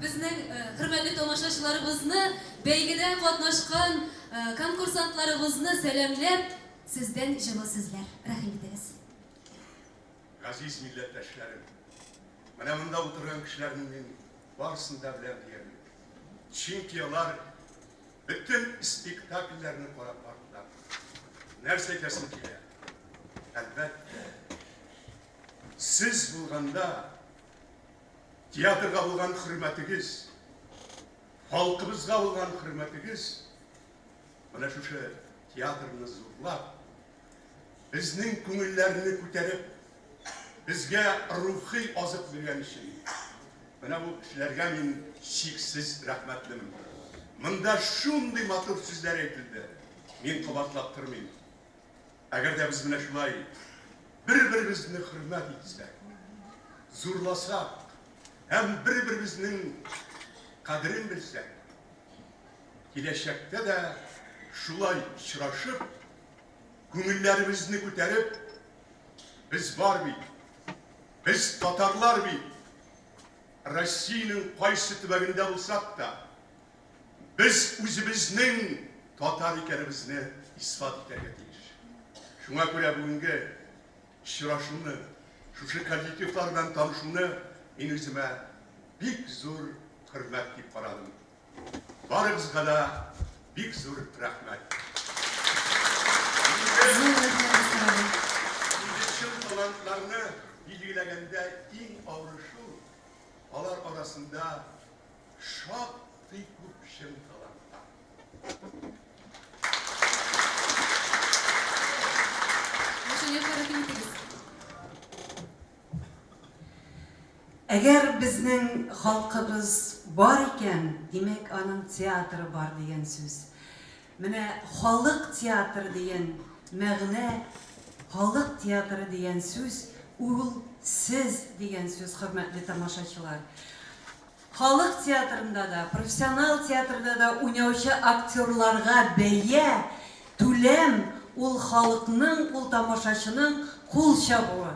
Безнең э, хөрмәтле тамашачыларыбызны, бәйгедә катнашкан э, конкурсантларыбызны сәламләп, сездән җылы сүзләр. Рәхим итегез. Газиз милләттәшләрем! Менә монда утырган кешеләрнең мин барысын да беләм диярлек. Чөнки алар бөтен спектакльләрне карап бардылар. Нәрсә әйтәсем килә? Әлбәттә, сез булганда театрга булган хөрмәтегез, халкыбызга булган хөрмәтегез менә шушы театрны зурлап, Безнең күңелләрне күтәреп, безгә рухи азык биргән өчен, менә бу кешеләргә мин чиксез рәхмәтлемен. Монда шундый матур сүзләр әйтелде, мин кабатлап тормыйм. Әгәр дә без менә шулай бер-беребезне хөрмәт итсәк, зурласак һәм бер-беребезнең кадерен белсәк, киләчәктә дә шулай очрашып, Күңелләребезне күтәреп, без бар бит, без татарлар бит, Россиянең кайсы төбәгендә булсак та, без үзебезнең татар икәнебезне исбат итәргә тиеш. Шуңа күрә бүгенге очрашуны, шушы коллективлар белән танышуны мин үземә бик зур хөрмәт дип карадым. Барыгызга да бик зур рәхмәт. Зур рәхмәт, Әскәр абый. Инде чын талантларны билгеләгәндә иң авыры шул, алар арасында шактый күп чын талантлар. Миләүшә, рәхим итегез. Әгәр безнең халкыбыз бар икән, димәк, аның театры бар дигән сүз. Менә халык театры дигән мәгънә, халык театры дигән сүз, ул сез дигән сүз, хөрмәтле тамашачылар. Халык театрында да, профессионал театрда да уйнаучы актерларга бәя, түләм, ул халыкның, ул тамашачының кул чабуы.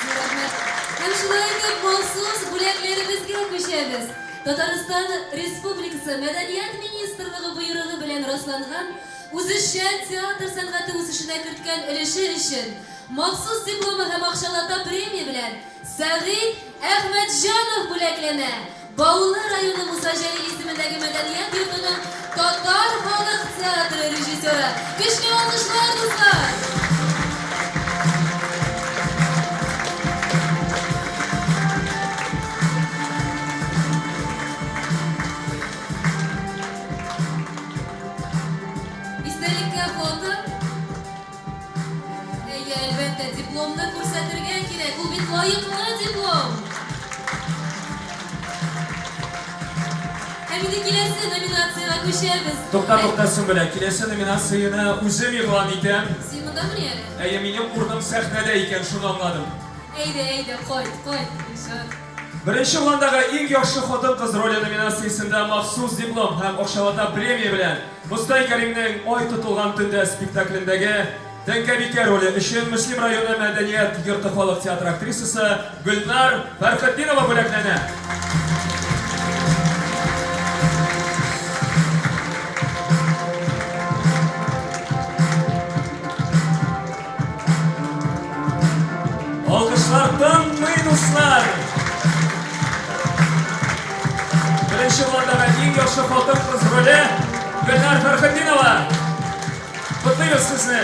Зур рәхмәт. Һәм шулай итеп, махсус бүләкләребезгә күчәбез. Татарстан Республикасы Мәдәният министрлыгы боерыгы белән расланган үзешчән театр сәнгате үсешенә керткән өлеше өчен махсус дипломы һәм акчалата премия белән Сәгыйть Әхмәтҗанов бүләкләнә. Баулы районы Муса Җәлил исемендәге мәдәният йортының татар халык театры режиссеры. Көчле алкышлар, дуслар! Истәлеккә фото. Әйе, әлбәттә, дипломны күрсәтергә кирәк, ул бит лаеклы диплом. Һәм инде киләсе номинациягә күчәбез. Тукта, тукта, Сөмбелә, киләсе номинацияне үзем игълан итәм. Син мондамыни әле? Әйе, минем урыным сәхнәдә икән, шуны аңладым. Әйдә, әйдә, кайт, кайт, Илшат. Беренче пландагы иң яхшы хатын-кыз роле номинациясендә махсус диплом һәм акчалата премия белән Мостай Кәримнең Ай тотылган төндә спектаклендәге Тәңкәбикә роле өчен Мөслим районы мәдәният йорты халык театры актрисасы Гөлнар Фәрхетдинова бүләкләнә. Алкышлар тынмый, дуслар! Беренче пландагы иң яхшы хатын-кыз роле Гөлнар Фәрхетдинова. Котлыйбыз сезне!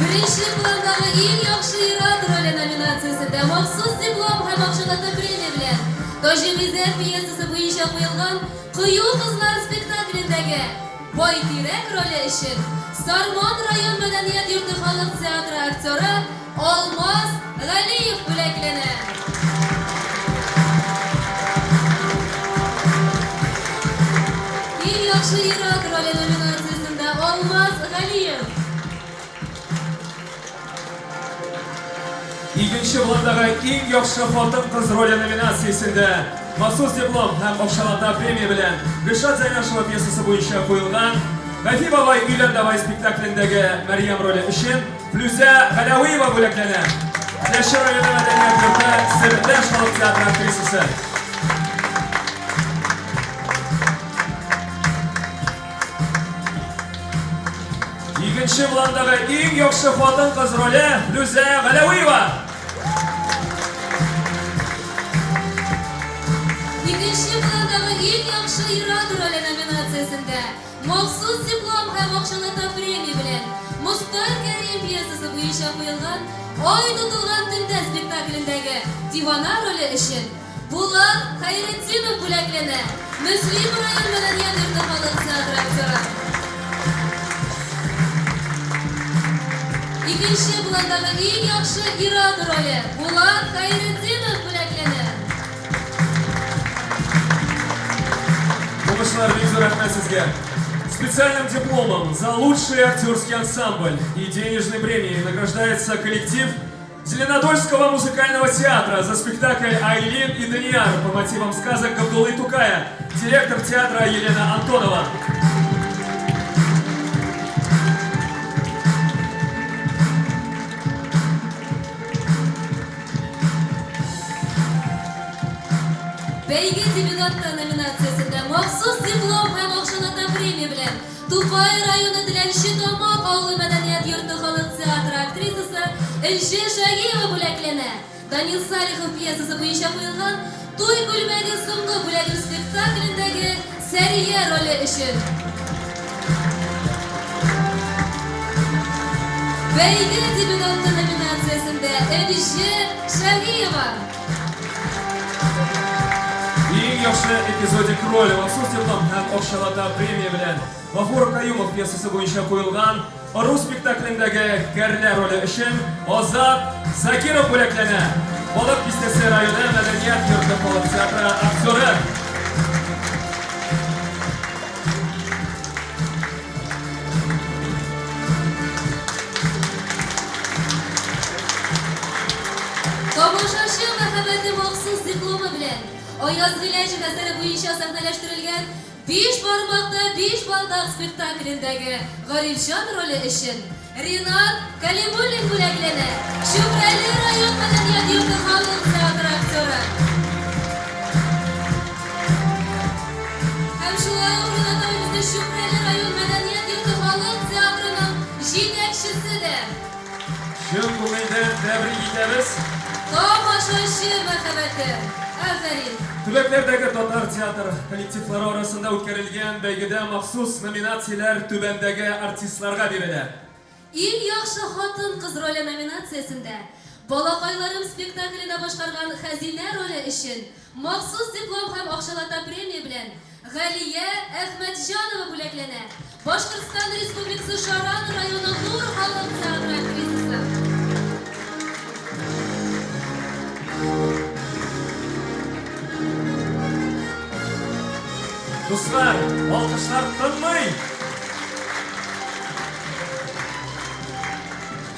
Беренче пландагы иң яхшы ир-ат роле номинациясендә махсус диплом һәм акчалата премия белән Таҗи Гыйззәт пьесасы буенча куелган Кыю кызлар спектаклендәге Байтирәк роле өчен Сарман район мәдәният йорты халык театры актеры Алмаз Галиев бүләкләнә. Иң яхшы ир-ат роле номинациясендә Алмаз Галиев. Икенче пландагы иң яхшы хатын-кыз роле номинациясендә махсус диплом һәм акчалата премия белән Гөлшат Зәйнашева пьесасы буенча куелган Гафи бабай өйлән давай спектаклендәге Мәрьям роле өчен Флүзә Галәвиева бүләкләнә. Теләче районы мәдәният йорты Сердәш халык театры актрисасы. Икенче пландагы иң яхшы хатын-кыз роле Флүзә Галәвиева. Икенче пландагы иң яхшы ир-ат роле номинациясендә махсус диплом һәм акчалата премия белән Мостай Кәрим пьесасы буенча куелган Ай тотылган төндә спектаклендәге Дивана роле өчен Булат Хәйретдинов бүләкләнә, Мөслим район мәдәният йорты халык театры актеры. Икенче пландагы иң яхшы ир-ат роле, Булат Хәйретдинов бүләкләнә. Уңышлар, бик зур рәхмәт сезгә. Специальным дипломом за лучший актерский ансамбль и денежной премией награждается коллектив Зеленодольского музыкального театра за спектакль «Айлин и Данияр» по мотивам сказок Габдуллы Тукая, директор театра Елена Антонова. Бәйге дебютанты номинациясендә махсус диплом һәм акчалата премия белән Тукай районы Теләнче Тамак авылы мәдәният йорты халык театры актрисасы Энҗе Шагиева бүләкләнә. Данил Салихов пьесасы буенча куелган Туй күлмәге соңгы бүләгем спектаклендәге Сәрия роле өчен. Бәйге дебютанты номинациясендә Энҗе Шагиева. Иң яхшы эпизодик роль махсус диплом һәм акчалата премия белән Гафур Каюмов пьесасы буенча куелган Ыру спектаклендәге Кәрлә роле өчен Азат Закиров бүләкләнә. Балык Бистәсе районы мәдәният йорты халык театры актеры. Тамашачы мәхәббәте махсус дипломы белән Аяз Гыйләҗев әсәре буенча сәхнәләштерелгән Биш бармакта биш балдак спектаклендәге Гарифҗан роле өчен Ринат Кәлимуллин бүләкләнә, Чүпрәле район мәдәният йорты халык театры актеры. Һәм шулай ук Ринат абый безнең Чүпрәле район мәдәният йорты халык театрының җитәкчесе дә. Чын күңелдән тәбрик итәбез! Тамашачы мәхәббәте! Афәрин! Төбәкләрдәге татар театр коллективлары арасында үткәрелгән бәйгедә махсус номинацияләр түбәндәге артистларга бирелә. Иң яхшы хатын-кыз роле номинациясендә Балакайларым спектаклендә башкарган Хәзинә роле өчен Махсус диплом һәм акчалата премия белән Галия Әхмәтҗанова бүләкләнә, Башкортстан Республикасы Шаран районы Нур халык театры актрисасы. Дуслар, алкышлар тынмый!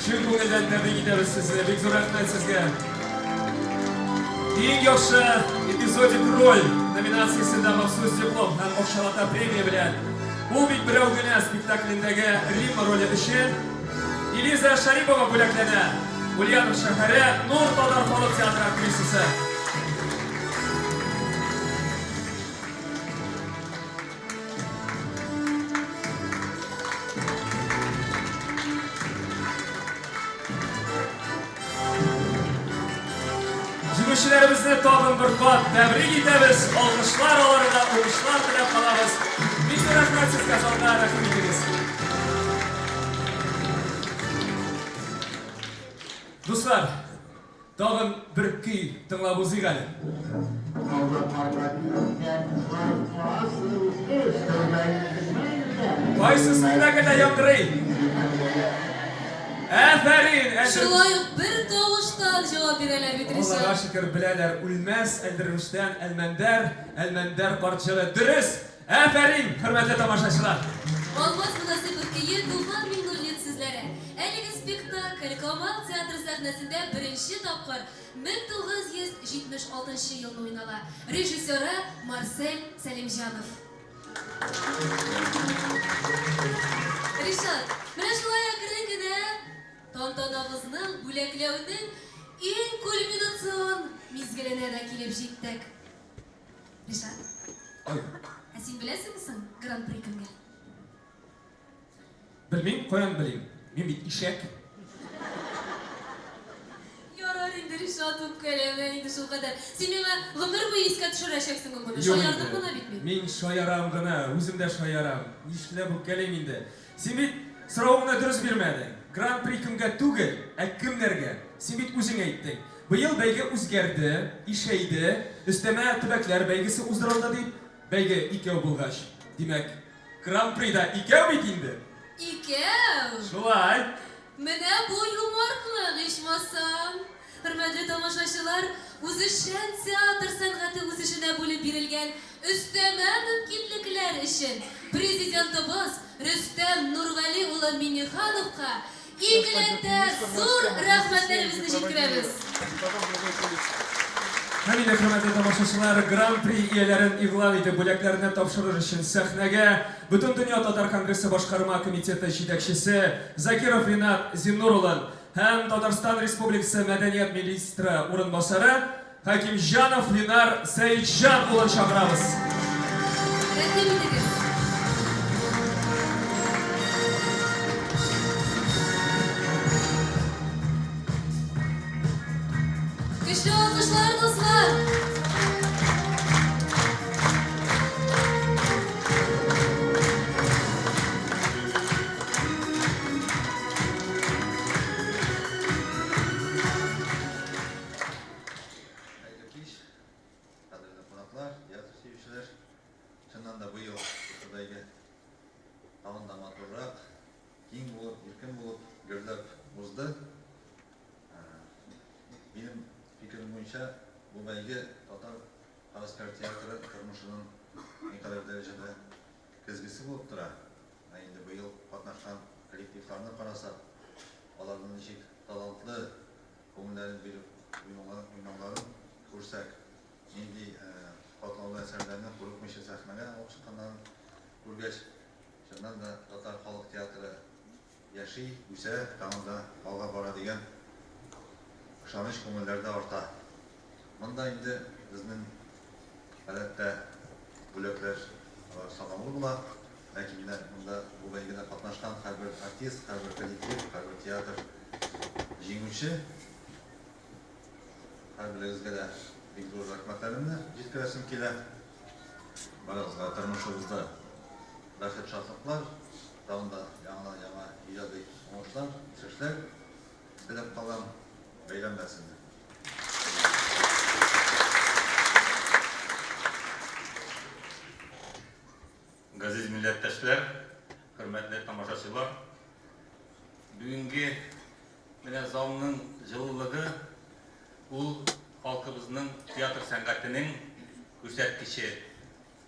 Чын күңелдән тәбрик итәбез сезне. Бик зур рәхмәт сезгә. Иң яхшы эпизодик роль номинациясендә махсус диплом һәм акчалата премия белән Ул бит берәү генә спектаклендәге Римма роле өчен Элиза Шарипова бүләкләнә. Ульянов шәһәре Нур татар халык театры актрисасы. Җиңүчеләребезне тагын бер кат тәбрик итәбез, алкышлар аларга, уңышлар теләп калабыз. Бик зур рәхмәт сезгә, залга рәхим итегез. Дуслар, Тагын бер көй тыңлап узыйк әле. Кайсы спектакльдә яңгырый? Афәрин! Шулай ук бер тавыштан җавап бирәләр бит, Ришат. Аллага шөкер, беләләр. Үлмәс Әлдермештән Әлмәндәр, Әлмәндәр карт җыры. Дөрес! Афәрин, хөрмәтле тамашачылар! Алмаз Мөнасыйпов көе, Туфан Миңнуллин сүзләре. Әлеге спектакль Камал театры сәхнәсендә беренче тапкыр 1976 елны уйнала. Режиссеры Марсель Сәлимҗанов. Ришат, менә шулай әкрен генә тантанабызның, бүләкләүнең иң кульминацион мизгеленә дә килеп җиттек. Ришат, Ой. ә син беләсеңме соң гран-при кемгә? Белмим, каян белим? Мин бит ишәк. Ярар инде, Ришат, үпкәләмә инде шулкадәр. Син миңа гомер буе искә төшерәчәксең ул моны. Юк Шаярдым инде. гына бит мин. Мин шаярам гына, үзем дә шаярам. Нишләп үпкәлим инде? Син бит соравыңны дөрес бирмәдең. Гран-при кемгә түгел, ә кемнәргә? Син бит үзең әйттең. Быел бәйге үзгәрде, ишәйде, өстәмә төбәкләр бәйгесе уздырылды дип. Бәйге икәү булгач, димәк, Гран-при да икәү бит инде! Икәү? Шулай! Менә бу юмартлык, ичмасам! Хөрмәтле тамашачылар, үзешчән театр сәнгате үсешенә бүлеп бирелгән өстәмә мөмкинлекләр өчен Президентыбыз Рөстәм Нургали улы Миңнехановка Икеләтә зур рәхмәтләребезне җиткерәбез. Һәм инде, хөрмәтле тамашачылар, Гран-при ияләрен игълан итеп, бүләкләрне тапшырыр өчен сәхнәгә Бөтендөнья татар конгрессы башкарма комитеты җитәкчесе Закиров Ринат Зиннур улын һәм Татарстан Республикасы мәдәният министры урынбасары Хәкимҗанов Ленар Сәетҗан улын чакырабыз. Рәхим итегез. Көчле алкышлар, дуслар! Хәерле кич, кадерле кунаклар, театр. иркен булып, гөрләп узды. Минем фикерем буенча, бу бәйге татар һәвәскәр театры тормышының никадәр дәрәҗәдә көзгесе булып тора. Ә инде быел катнашкан коллективларны карасак, аларның ничек талантлы, күңелләрен биреп уйнауларын күрсәк, нинди катлаулы әсәрләрне курыкмыйча сәхнәгә алып чыкканнарын күргәч, чыннан да татар халык театры яши, үсә, тагын да алга бара дигән ышаныч күңелләрдә арта. Монда инде безнең гадәттә бүләкләр алар санаулы була, ләкин менә монда бу бәйгедә катнашкан һәрбер артист, һәрбер коллектив, һәрбер театр җиңүче. Һәрберегезгә дә бик зур рәхмәтләремне җиткерәсем килә. Барыгызга тормышыгызда бәхет-шатлыклар, тагын да яңадан-яңа иҗади уңышлар, үсешләр теләп калам. Бәйрәм сезне! Газиз милләттәшләр, хөрмәтле тамашачылар! Бүгенге менә залның җылылыгы ул халкыбызның театр сәнгатенең күрсәткече.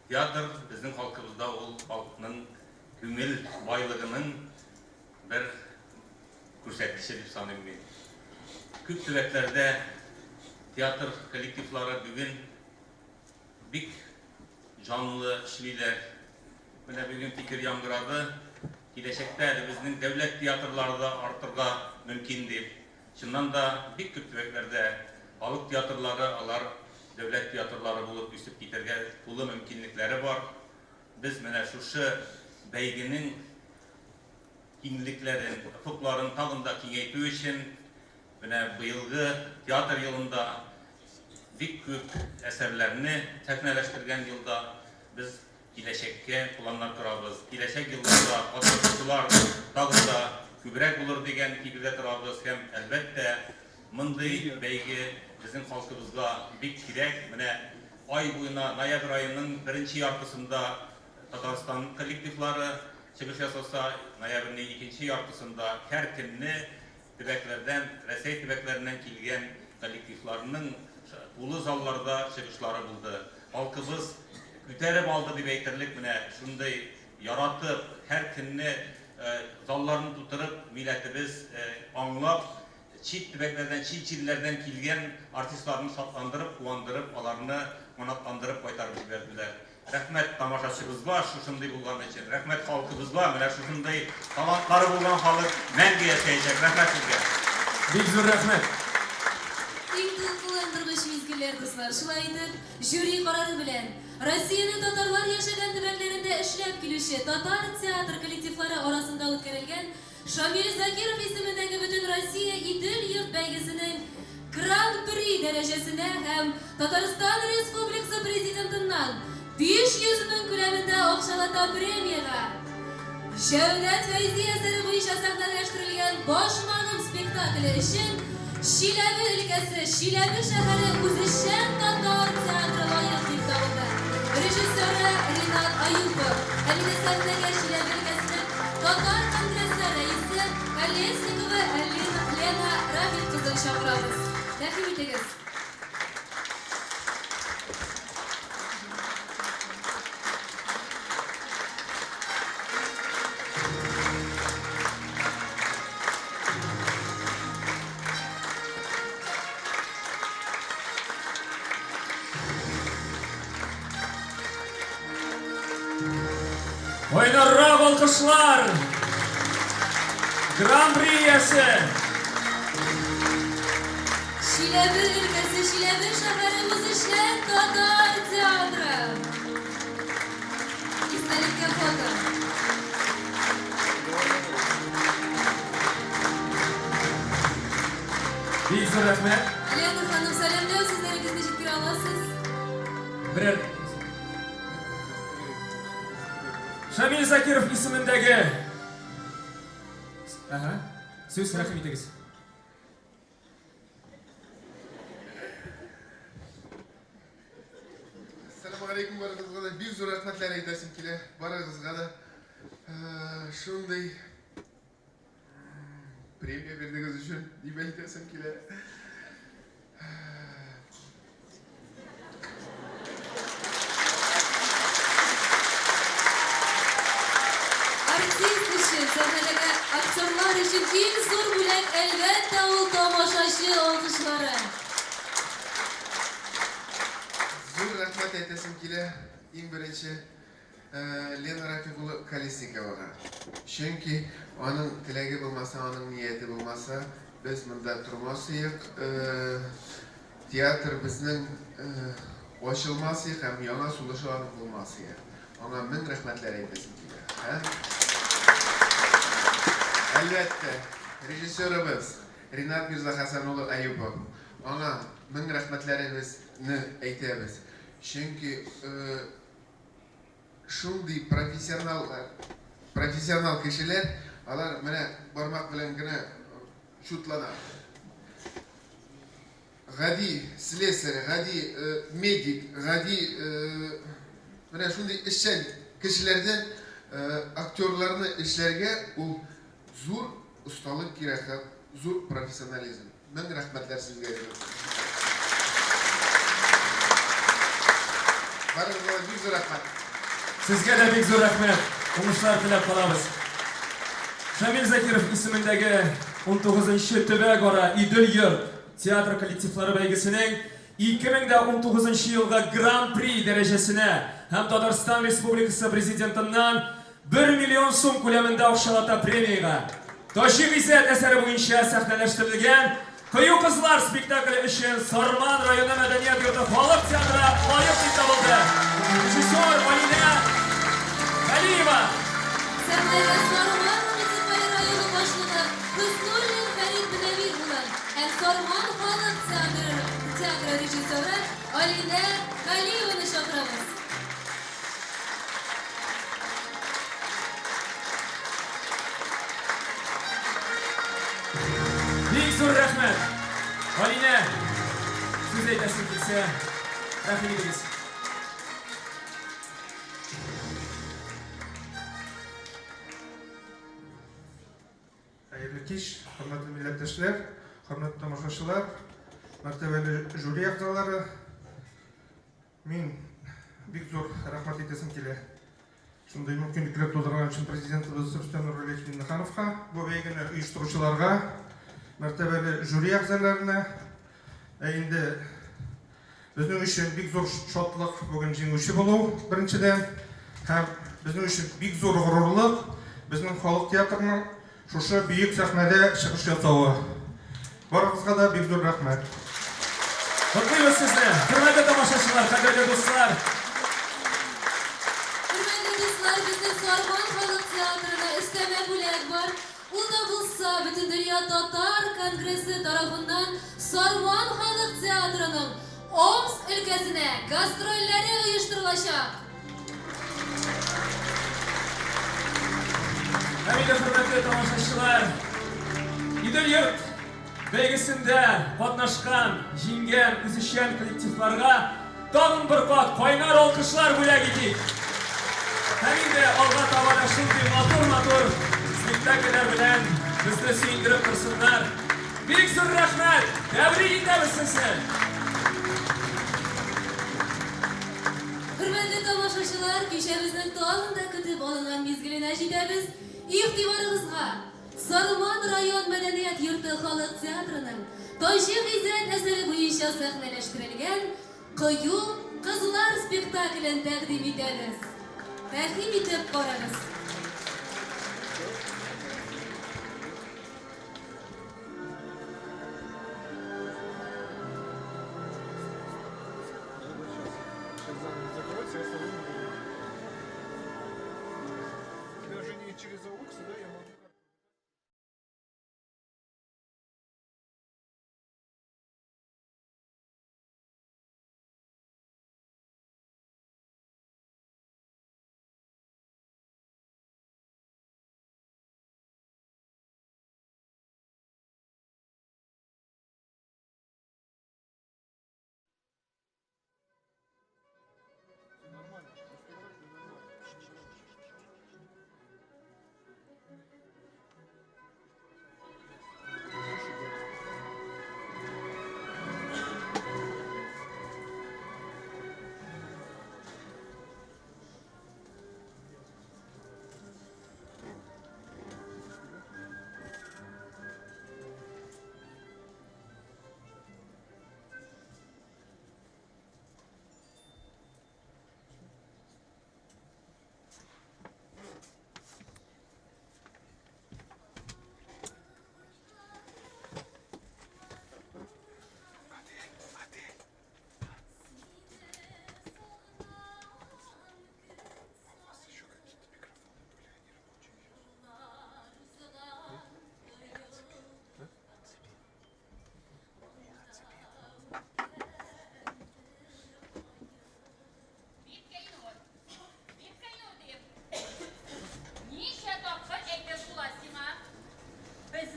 Театр безнең халкыбызда ул халыкның күңел байлыгының бер күрсәткече дип саныйм мин. Күп төбәкләрдә театр коллективлары бүген бик җанлы эшлиләр. Менә бүген фикер яңгырады, киләчәктә әле безнең дәүләт театрлары да артырга мөмкин дип. Чыннан да, бик күп төбәкләрдә халык театрлары, алар дәүләт театрлары булып үсеп китәргә тулы мөмкинлекләре бар. Без менә шушы бәйгенең киңлекләрен, офыкларын тагын да киңәйтү өчен менә быелгы театр елында бик күп әсәрләрне сәхнәләштергән елда без киләчәккә планнар корабыз. Киләчәк елларда катнашучылар тагын да күбрәк булыр дигән фикердә торабыз һәм, әлбәттә, мондый бәйге безнең халкыбызга бик кирәк. Менә ай буена, ноябрь аеның беренче яртысында Татарстан коллективлары чыгыш ясаса, ноябрьнең икенче яртысында һәр көнне төбәкләрдән, Рәсәй төбәкләреннән килгән коллективларның тулы залларда чыгышлары булды. Халкыбыз күтәреп алды дип әйтерлек, менә шундый яратып, һәр көнне залларны тутырып, милләтебез аңлап, чит төбәкләрдән, чит җирләрдән килгән артистларны шатландырып, куандырып, аларны канатландырып кайтарып җибәрделәр. Рәхмәт тамашачыбызга шушындый булган өчен. Рәхмәт халкыбызга, менә шушындый талантлары булган халык мәңге яшәячәк. Рәхмәт сезгә. Бик зур рәхмәт. Иң дулкынландыргыч мизгелләр, дуслар. Шулай итеп, жюри карары белән, Россиянең татарлар яшәгән төбәкләрендә эшләп килүче татар театр коллективлары арасында үткәрелгән Шамил Закиров исемендәге Бөтенроссия Идел-йорт бәйгесенең Гран-при дәрәҗәсенә һәм Татарстан Республикасы Президентыннан 500 мең күләмендә акчалата премиягә Җәүдәт Фәйзи әсәре буенча сәхнәләштерелгән Башмагым спектакле өчен Чиләбе өлкәсе, Чиләбе шәһәре үзешчән татар театры лаек дип табылды. Режиссеры, Ренат Аюпов. Әлеге сәхнәгә Чиләбе өлкәсенең Татар конгрессы рәисе Колесникова Лена Рафит кызын чакырабыз. Рәхим итегез. Кайнаррак алкышлар! Гран-при иясе! Чиләбе өлкәсе Чиләбе шәһәре үзешчән татар театры. Истәлеккә фото. Бик зур рәхмәт. Лена ханым, сәламләү сүзләрегезне җиткерә аласыз. Берәр Шамил Закиров исемендәге Ага. Сүз рәхим итегез. Ассаламу алейкум барыгызга да. Бик зур рәхмәтләр әйтәсем килә барыгызга да. Э, шундый Премия бирдегез өчен дип әйтәсем килә. Артист өчен, сәхнәдәге актерлар өчен иң зур бүләк, әлбәттә, ул тамашачы алкышлары. Зур рәхмәт әйтәсем килә, иң беренче Лена Рафик улы Колесниковага. Чөнки аның теләге булмаса, аның нияте булмаса, без монда тормас иек, театр безнең ачылмас иек һәм яңа сулышы аның булмас ие. Аңа мең рәхмәтләр әйтәсем килә. Һәм, әлбәттә, режиссерыбыз Ринат Мирзахәсән улы Әюпов. Аңа мең рәхмәтләребезне әйтәбез. Чөнки шундый профессионал профессионал кешеләр, алар менә бармак белән генә чутлана. Гади слесарь, гади медик, гади менә шундый эшчән кешеләрдән актерларны эшләргә ул зур осталык кирәк һәм зур профессионализм. Мең рәхмәтләр сезгә, Ринат. Барыгызга да бик зур рәхмәт. Сезгә дә бик зур рәхмәт. Уңышлар теләп калабыз. Шамил Закиров исемендәге 19 нчы төбәкара Идел-йорт театр коллективлары бәйгесенең 2019 нчы елгы Гран-при дәрәҗәсенә һәм Татарстан Республикасы Президентыннан Бер миллион сум күләмендә акчалата премиягә Таҗи Гыйззәт әсәре буенча сәхнәләштерелгән Кыю кызлар спектакле өчен Сарман районы мәдәният йорты халык театры лаек дип табылды. Режиссер Алинә Галиева. Сәхнәгә Сарман муниципаль районы башлыгы Хөснуллин Фәрит Мөнәвир улын һәм Сарман халык театры театры режиссеры Алинә Галиеваны чакырабыз. Бик зур рәхмәт! Алинә, сүз әйтәсең килсә, рәхим итегез. Хәерле кич, хөрмәтле милләттәшләр, хөрмәтле тамашачылар, мәртәбәле жюри әгъзалары. Мин бик зур рәхмәт әйтәсем килә. Шундый мөмкинлекләр тудырган өчен Президентыбыз Рөстәм Нургалиевич Миңнехановка, бу бәйгене оештыручыларга, мәртәбәле жюри әгъзаларына. Ә инде безнең өчен бик зур шатлык бүген җиңүче булу, беренчедән, һәм безнең өчен бик зур горурлык безнең халык театрының Шушы бөек сәхнәдә чыгыш ясавы. Барыгызга да бик зур рәхмәт. Котлыйбыз сезне, хөрмәтле тамашачылар, кадерле дуслар! Хөрмәтле дуслар, безнең Сарман халык театрына өстәмә бүләк бар. Ул да булса, Бөтендөнья татар конгрессы тарафыннан Сарман халык театрының Омск өлкәсенә гастрольләре оештырылачак. Һәм инде, хөрмәтле тамашачылар, Идел-йорт бәйгесендә катнашкан, җиңгән үзешчән коллективларга тагын бер кат кайнар алкышлар бүләк итик. Һәм инде алга таба да шундый матур-матур спектакльләр белән безне сөендереп торсыннар. Бик зур рәхмәт! Тәбрик итәбез сезне! Хөрмәтле тамашачылар, кичәбезнең тагын да көтеп алынган мизгеленә җитәбез. Игътибарыгызга Сарман район мәдәният йорты халык театрының Таҗи Гыйззәт әсәре буенча сәхнәләштерелгән Кыю кызлар спектаклен тәкъдим итәбез. Рәхим итеп карагыз. Через AUX, да, я могу...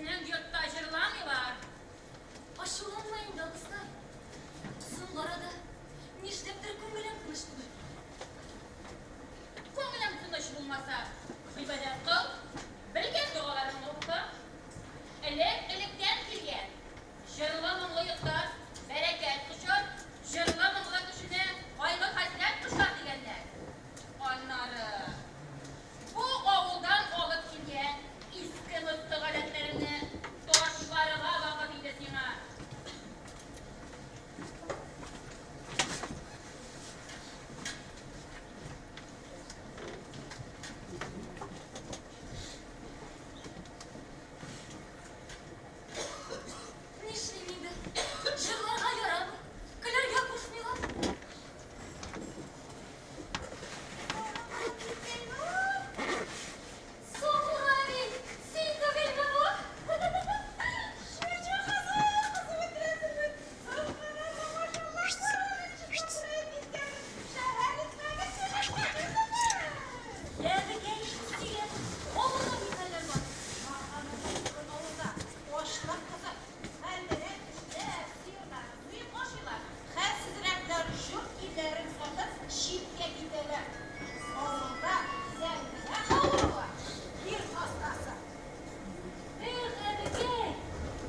Безнең йортта җырламыйлар. Ачуланма инде, абыстай. Соңгы арада нишләптер күңелем тыныч түгел. Күңелең тыныч булмаса, гыйбадәт кыл, белгән догаларыңны укы. Элек-электән килгән җырлы-моңлы йортта бәрәкәт кочар, җырлы-моңлы кешене кайгы-хәсрәт кочар дигәннәр. Аннары бу авылдан алып килгән иске-москы гадәтләреңне ташларга вакыт инде сиңа. Нишлим инде? Җырларга ярамый, көләргә кушмыйлар. Сафура әби, син түгелме бу? Шучу, кызым, кызым үтерәсең бит. Әбекәй, сөйлә, авылда ни хәлләр бар? Авылда ачлык, кызым. Хәллерәк кешеләр сыерларын суеп ашыйлар. Хәлсезрәкләр йорт-илләрен сатып читкә китәләр. Авылда зәңгелә авыруы, бер хастасы. Эх, әбекәй,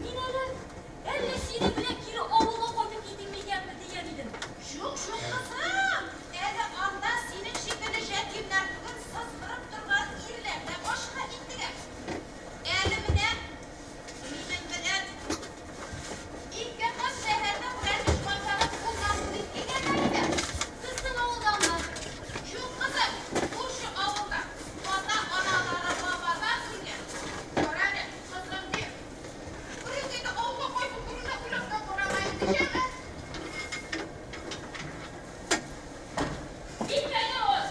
мин әле әллә синең белән кире авылга кайтып китим микәнме дигән идем. Юк, юк, кызым. Әле анда синең шикелле җәтимнәр түгел, сызгырып торган ирләр дә башка интегә. Әле менә минем белән ике кыз шәһәрдә берәр ичмасагыз булмас дип килгәннәр иде. Безнең авылданмы? Юк, кызым, күрше авылда. Ата-аналары бабадан үлгән. Кара әле, кызым, дим. Берүк инде авылга кайту турында уйлап та карама инде, яме? Бикәнур!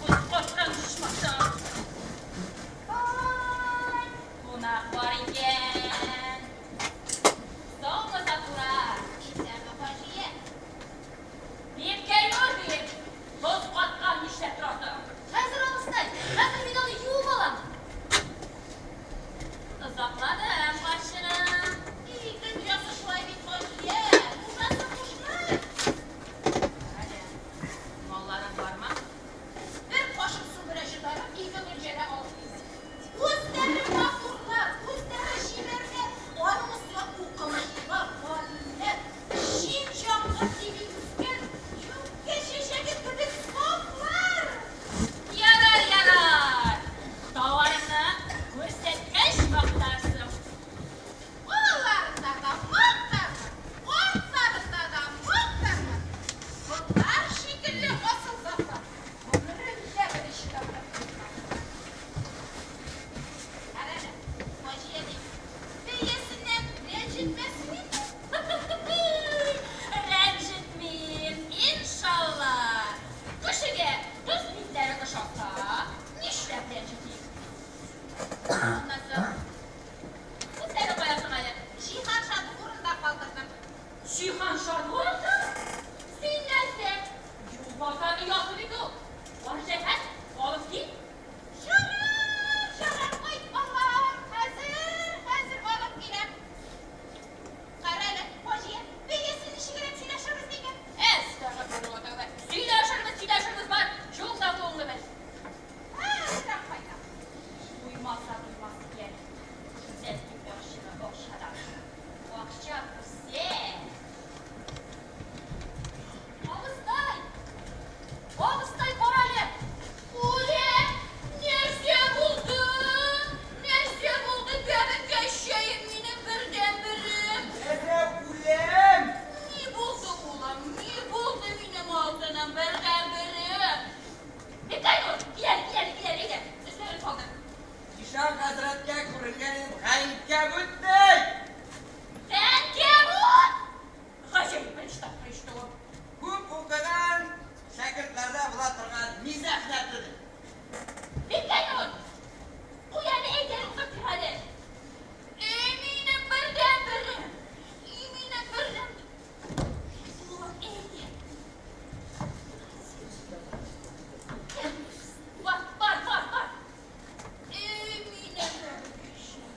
Боз каткан ичмасам. Ай, кунак бар икән. Саумы, Сафура? Исәнме, Хаҗия? Бибкәйнур, дим. Боз каткан нишләп торасың? Хәзер, абыстай, хәзер мин аны юып алам. Озакладым, карчыгым. И, дөньясы шулай бит, Хаҗия. Нужасы кушмый. Әле, малларың бармы? Бер кашык су белән йотарып, ике гөлҗәлә алып килде. Үзләре матурлар, үзләре чибәрләр, аның өстенә укымышлылар, галимнәр, җил яңгыр тими үскән юкә чәчәге кебек сафлар. Ярар, ярар. Товарыңны күрсәткәч мактарсың. Алларында да мактармын, артларында да мактармын. Болар шикелле асыл затлар гомеремдә беренче тапкыр күрдем. Кара әле, Хаҗия дим, бәясеннән рәнҗетмәссең инде. Рәнҗетмим, иншалла. Кешегә кыз битләре ошаса, нишләп рәнҗетим? Аннан соң, үзләре кая соң әле? Җиһаншаны урында калдырдым. Җиһаншаны урында? Син нәрсә? Юлбасар оясы бит ул. Бар җәһәт, алып кит. Ярар, ярар, кайт, Аллам, хәзер, хәзер алып киләм. Кара әле, Хаҗия, бәясен ничегрәк сөйләшербез микән? Әстәгъфирулла, тәүбә. Сөйләшербез, сөйләшербез, бар. Юл табуыңны бел. Хәзер кайтам. Туймаса туймас икән. Зәнки карчыгы акчадан. Акча күрсә. Абыстай! Абыстай, кара әле! Үлә! Нәрсә булды? Нәрсә булды, бәбекәчәем минем бердәнберем? Үләм! Ни булды, улым? Ни булды минем алтыным бердәнберем? Бикәйнур, кил әле, кил әле, кил әле, әйдә. Өсләрен салдыр. Ишан хәзрәткә күренгән ганкәбүт ди! Ганкәбүт! Гаҗәеп бер эш тапкыр ишетү. Күп укыган шәкертләрдә була торган мизах дәрте ди. Бикәйнур! Куй әле, әйдә, укып кер әле. И минем бердәнберем! И минем бердән... Улым, әйдә. Бар, бар, бар, бар. И минем бәбекәчем.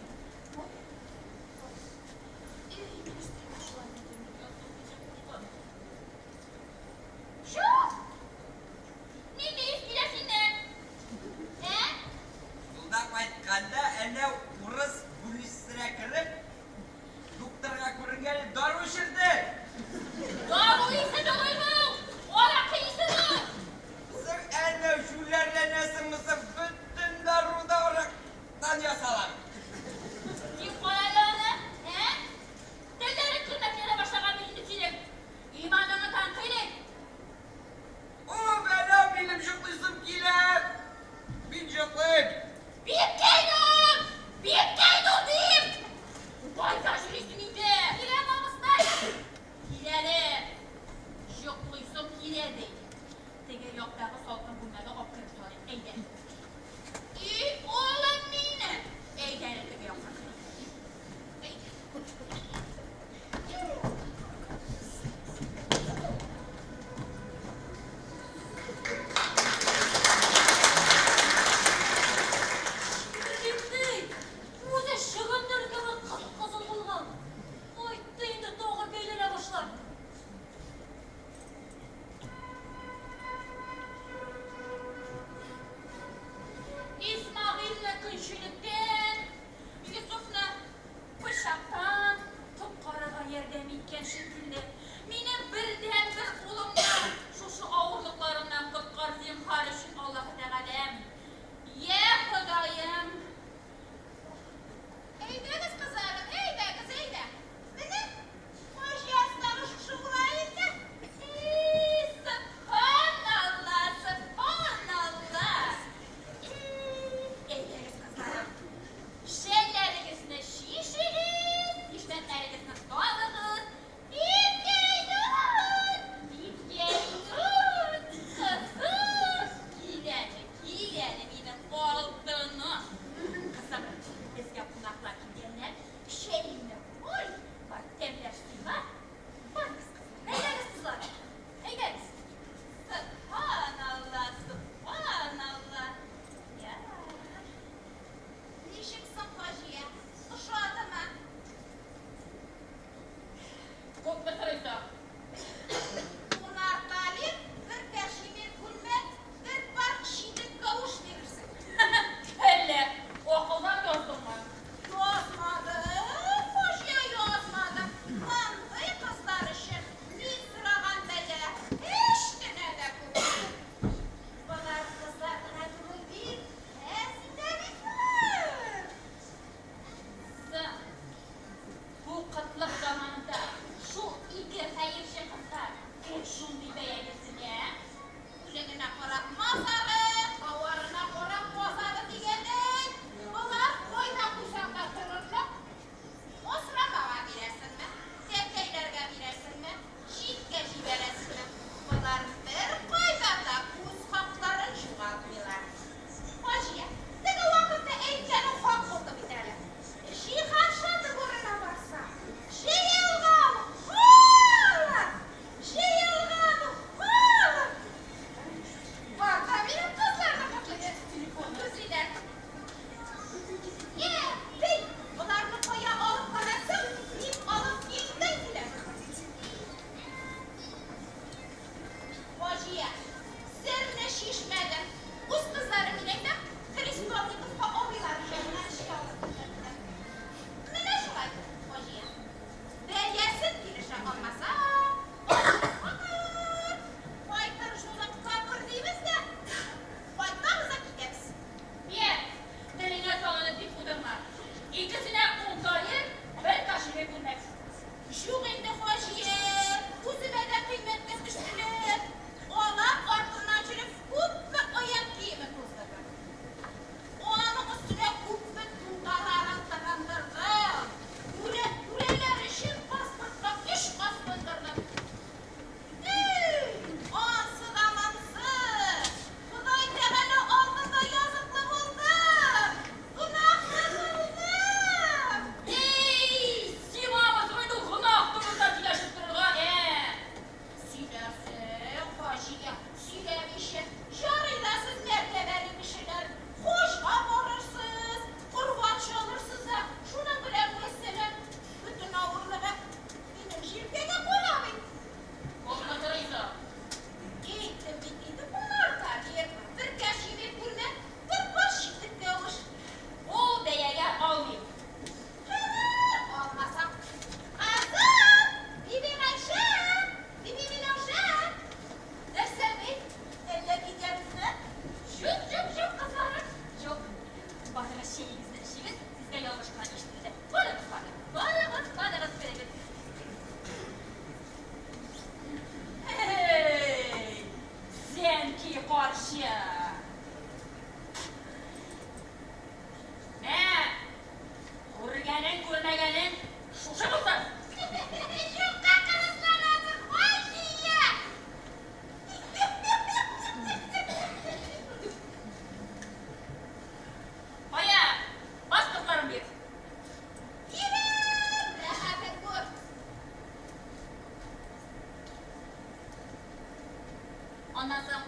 Аннан соң,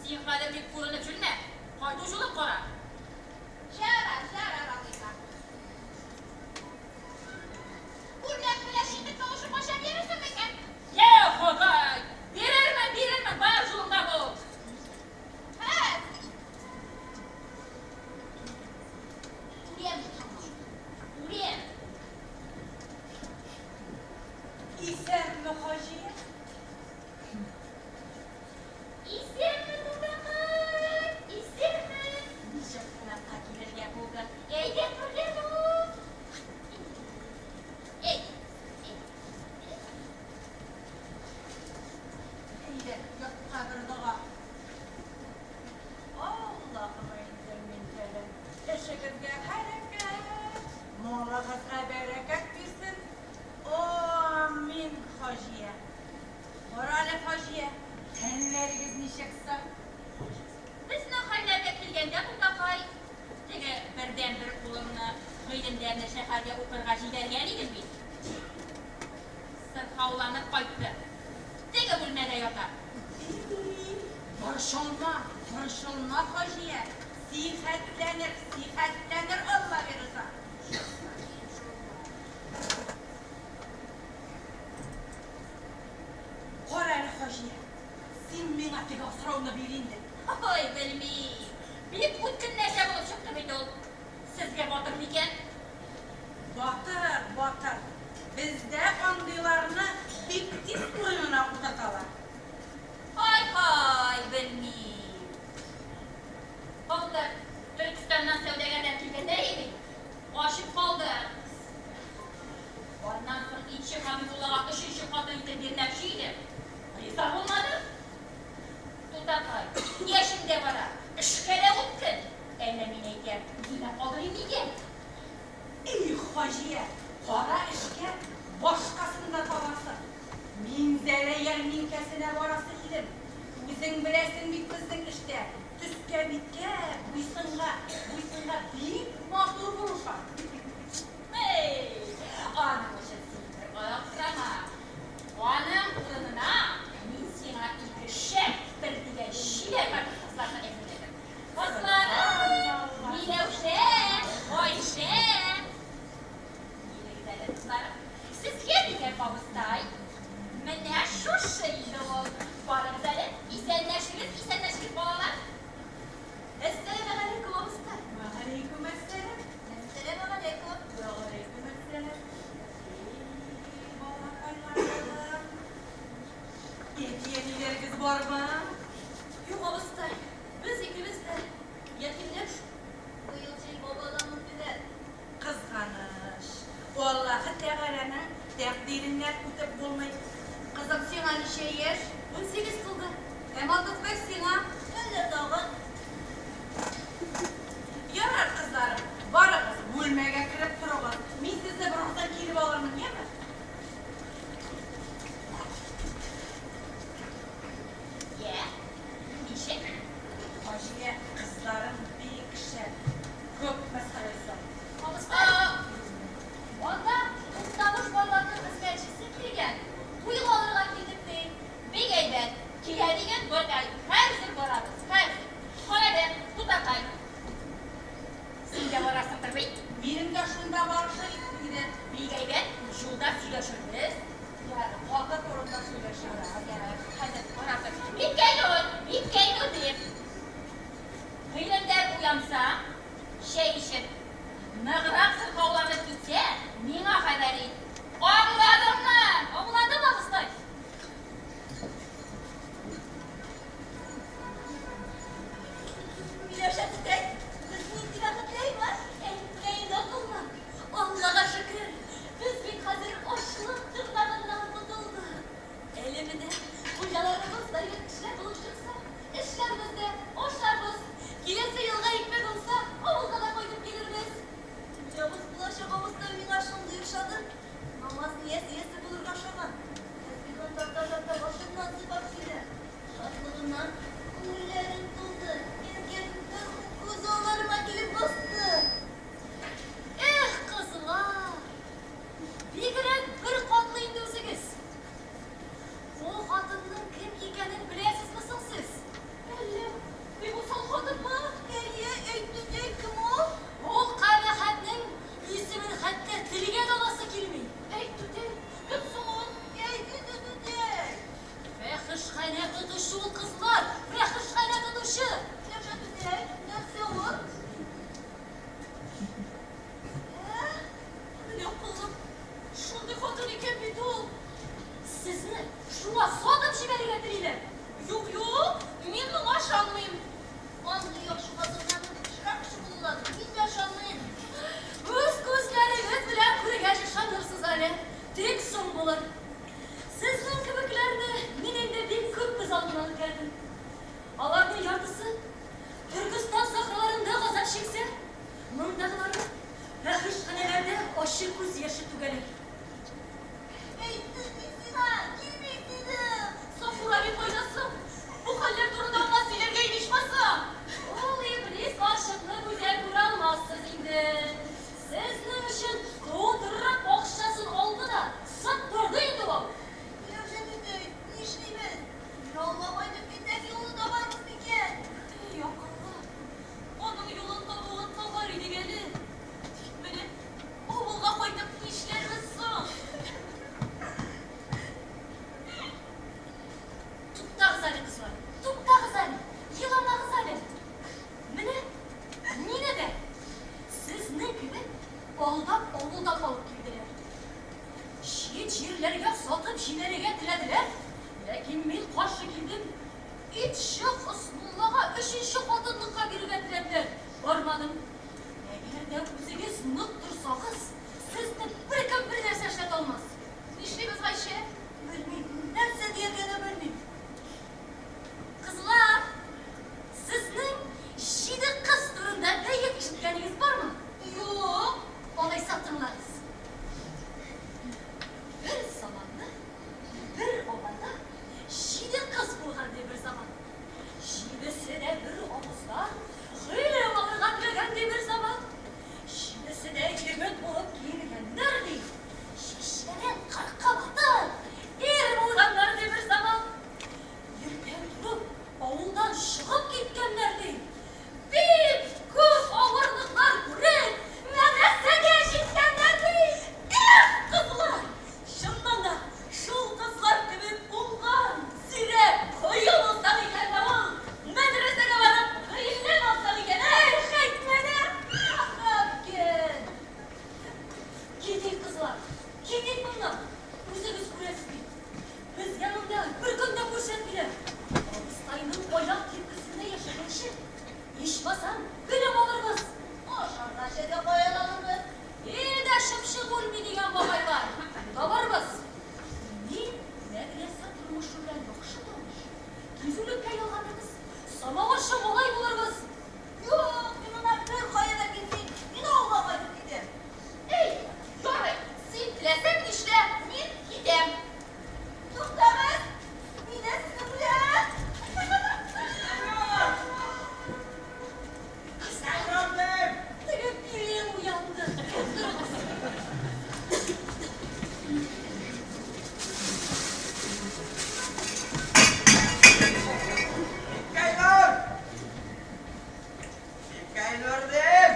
син хәзер бик күренеп җөрмә, кайту җулын кара. Ярар, ярар алайса. Күлмәк белән читек алышып кайчан бирерсең микән? Йә, Ходай! Бирермен, бирермен, бар җулыңда бул! Хәзер. Күрәм, күрәм. Исәнме, Хаҗия? Исәнме, тутакай! Исәнме! Ничек кунакка килергә булдың? Әйдә, түргә уз! Әй, әй. Әйдә, йортка бер дога. Аллаһым әйтер мин фәлән. Эшегезгә хәрәкәт, малыгызга бәрәкәт бирсен. Амин, Хаҗия. Карале, Хаҗия, хәлләрегез ничек соң? Безнең хәлләргә килгәндә, тутакай, теге бердәнбер улымны Гыйлемдәрне шәһәргә укырга җибәргән идем бит. Сырхауланып кайтты. Теге бүлмәдә ята. Борчылма, борчылма, Хаҗия. Сихәтләнер, сихәтләнер, Алла бирса. Кара әле, Хаҗия, син миңа теге асрауны бир инде. Ой, белмим. Бик үткен нәрсә булып чыкты бит ул. Сезгә батыр микән? Батыр, батыр. Бездә андыйларны бик тиз урынына утырталар. Ай-һай, белмим. Былтыр Төркестаннан сәүдәгәрләр килгәндә иде бит, качып калды. Аннан соң итче Хәбибуллага өченче хатын итеп бирмәкче иде, риза булмады. Тутакай, яшең дә бара, эшкә дә үткен. Әллә мин әйтәм, үземә калдырыйм микән? И, Хаҗия, кара эшкә башкасын да табарсың. Минзәлә ярминкәсенә барасы идем. Үзең беләсең бит безнең эштә төскә-биткә, буй-сынга, буй-сынга бик матур булу шарт. Эй, аның өчен син бер аптырама. Аның урынына мин сиңа ике шәп бер дигән чибәр матур кызларны әзерләдем. Кызларым, Миләүшә, Гайшә. Килегез әле, кызларым. Сезгә дигән абыстай. Менә шушы инде ул. Барыгыз әле, исәнләшегез, исәнләшегез, балалар. Әссәламегаләйкүм, абыстай. Вәгаләйкүм әссәлам. Әссәламегаләйкүм. Вәгаләйкүм әссәлам. Эй, балакайларым. Әти-әниләрегез бармы? Юк, абыстай, без икебез дә ятимнәр шул. Быел җәй бабадан үлделәр. Кызганыч. Аллаһы Тәгаләнең тәкъдиреннән үтеп булмый. Кызым, сиңа ничә яшь? 18 тулды. Ә Матукбай сиңа? Әллә тагын. Ярар, кызларым, барыгыз, бүлмәгә кереп торыгыз. Мин сезне бераздан килеп алырмын, яме? Йә, ничек? Хаҗия, кызларың бик шәп. Күпме сорыйсың? Абыстай, анда Туктамыш байларның хезмәтчесе килгән. Туйга алырга килдек, ди. Бик әйбәт. Килә диген, бакай. Хәзер барабыз, хәзер. Карале, тутакай. Син дә барасыңдыр бит? Минем дә шунда барышы иде. Бик әйбәт, юлда сөйләшербез. Ярар, хакы турында сөйләшербез. Ярар, хәзер барабыз. Биккәй нур, биккәй нур диеп. Гыйлемдәр уянса, чәй эчеп, ныграк сырхауланып китсә, миңа хәбәр ит. Аңладыңмы? Аңладым, абыстай. Миләүшә түтәй, без нинди бәхетле аймар, әйткәйне акыллым. Аллага шөкер, без бит хәзер ачлык тырнагыннан котылдык. Әле менә хуҗаларыбыз да ят кешеләр булып чыкса, эшләрбез дә, ашарбыз. Киләсе елга икмәк уңса, авылга да кайтып килербез. Хуҗабыз булачак. яше түгәләр. Әйттем мин сиңа, килмик дидем. Сафура бит кайда соң? Бу хәлләр турында аңа сөйләргә иде ичмасам. Ул иблис карчыкны бүтән күрә алмассыз инде. Сезнең өчен тутырып акчасын алды да, саттырды инде ул. Миләүшә түтәй, нишлибез? Мин авылга кайтып китсәк, юлны табарбыз микән? Әй, акыллым, аның юлын табуын табар идек әле. Тик менә авылга кайтып нишләрбез соң? Туктагыз әле, кызлар, туктагыз әле, еламагыз әле. Менә мине дә сезнең кебек алдап авылдан алып килделәр. Чит җирләргә сатып җибәрергә теләделәр, ләкин мин каршы килдем. Итче Хөснуллага өченче хатынлыкка бирергә теләделәр, бармадым. Әгәр дә үзегез нык торсагыз, сезне беркем бернәрсә эшләтә алмас. Нишлибез, Гайшә? Белмим, нәрсә дияргә дә белмим. Кызлар, сезнең җиде кыз турында бәет ишеткәнегез бармы? Юк, алайса тыңлагыз. Бер заманны, бер авылда җиде кыз булган ди бер заман. Җидесе дә бер авыздан гыйлем алырга теләгән ди бер заман. Җидесе дә егет булып киенгәннәр ди, чәчләрен кыркып атып, ир булганнар ди бер заман. Иртән торып, авылдан чыгып киткәннәр ди. Бик күп авырлыклар күреп, мәдрәсәгә җиткәннәр ди. Эх, кызлар! Чыннан да, шул кызлар кебек уңган, зирәк, кыю булсак икән дә ул, мәдрәсәгә барып гыйлем алсак икән, эх, әйтмә дә! Рәббем! Китик, кызлар, китик моннан! Үзегез күрәсез бит, безгә монда бер көн дә күрсәтмиләр. Абыстайның аяк типкесендә яшәгәнче, ичмасам, белем алырбыз. Ашарга эчәргә каян алырбыз? Илдә чыпчык үлми дигән бабайлар. Табарбыз. Мин мәдрәсә тормышы белән яхшы таныш. Кизүлеккә ялганырбыз, самавырчы малай булырбыз. Юк, мин моннан беркая да китмим. Мин авылга кайтып китәм. Әй, ярый, син теләсәң нишлә, мин китәм. Туктагыз, мин дә сезнең белән. Теге пирең уянды. Утырыгыз. Бибкәйнур! Бибкәйнур дим!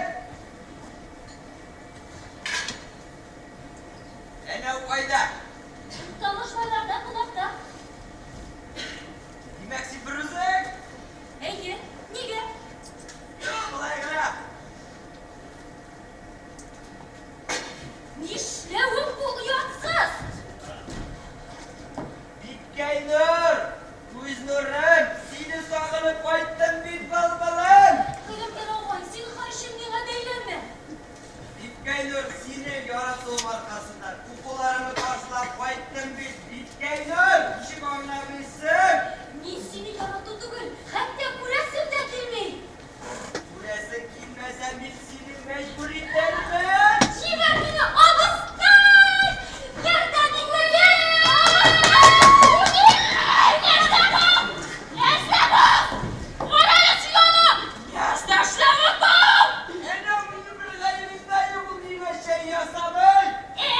Әнәү кайда? Таныш байларда кунакта. Димәк, син берүзең? Әйе, нигә? Юк, болай гына. Нишләвең бу, оятсыз? Бибкәйнур! Күз нурым! Сине сагынып кайттым бит, былбылым! Гыйлемдар агай, зинһар өчен миңа бәйләнмә. Бибкәйнур, сине яратуым аркасында укуларымны ташлап кайттым бит, Бибкәйнур! Ничек аңламыйсың? Мин сине ярату түгел, хәтта күрәсем дә килми. Күрәсең килмәсә, мин сине мәҗбүр итәрмен! Җибәр мине, абыстай! Ярдәм итегез! Нәрсә бу? Нәрсә бу? Карале син аны! Нәрсә эшләвең бу? Әнә минем бер гаебем дә юк, ул миңа чәй ясамый! Ә?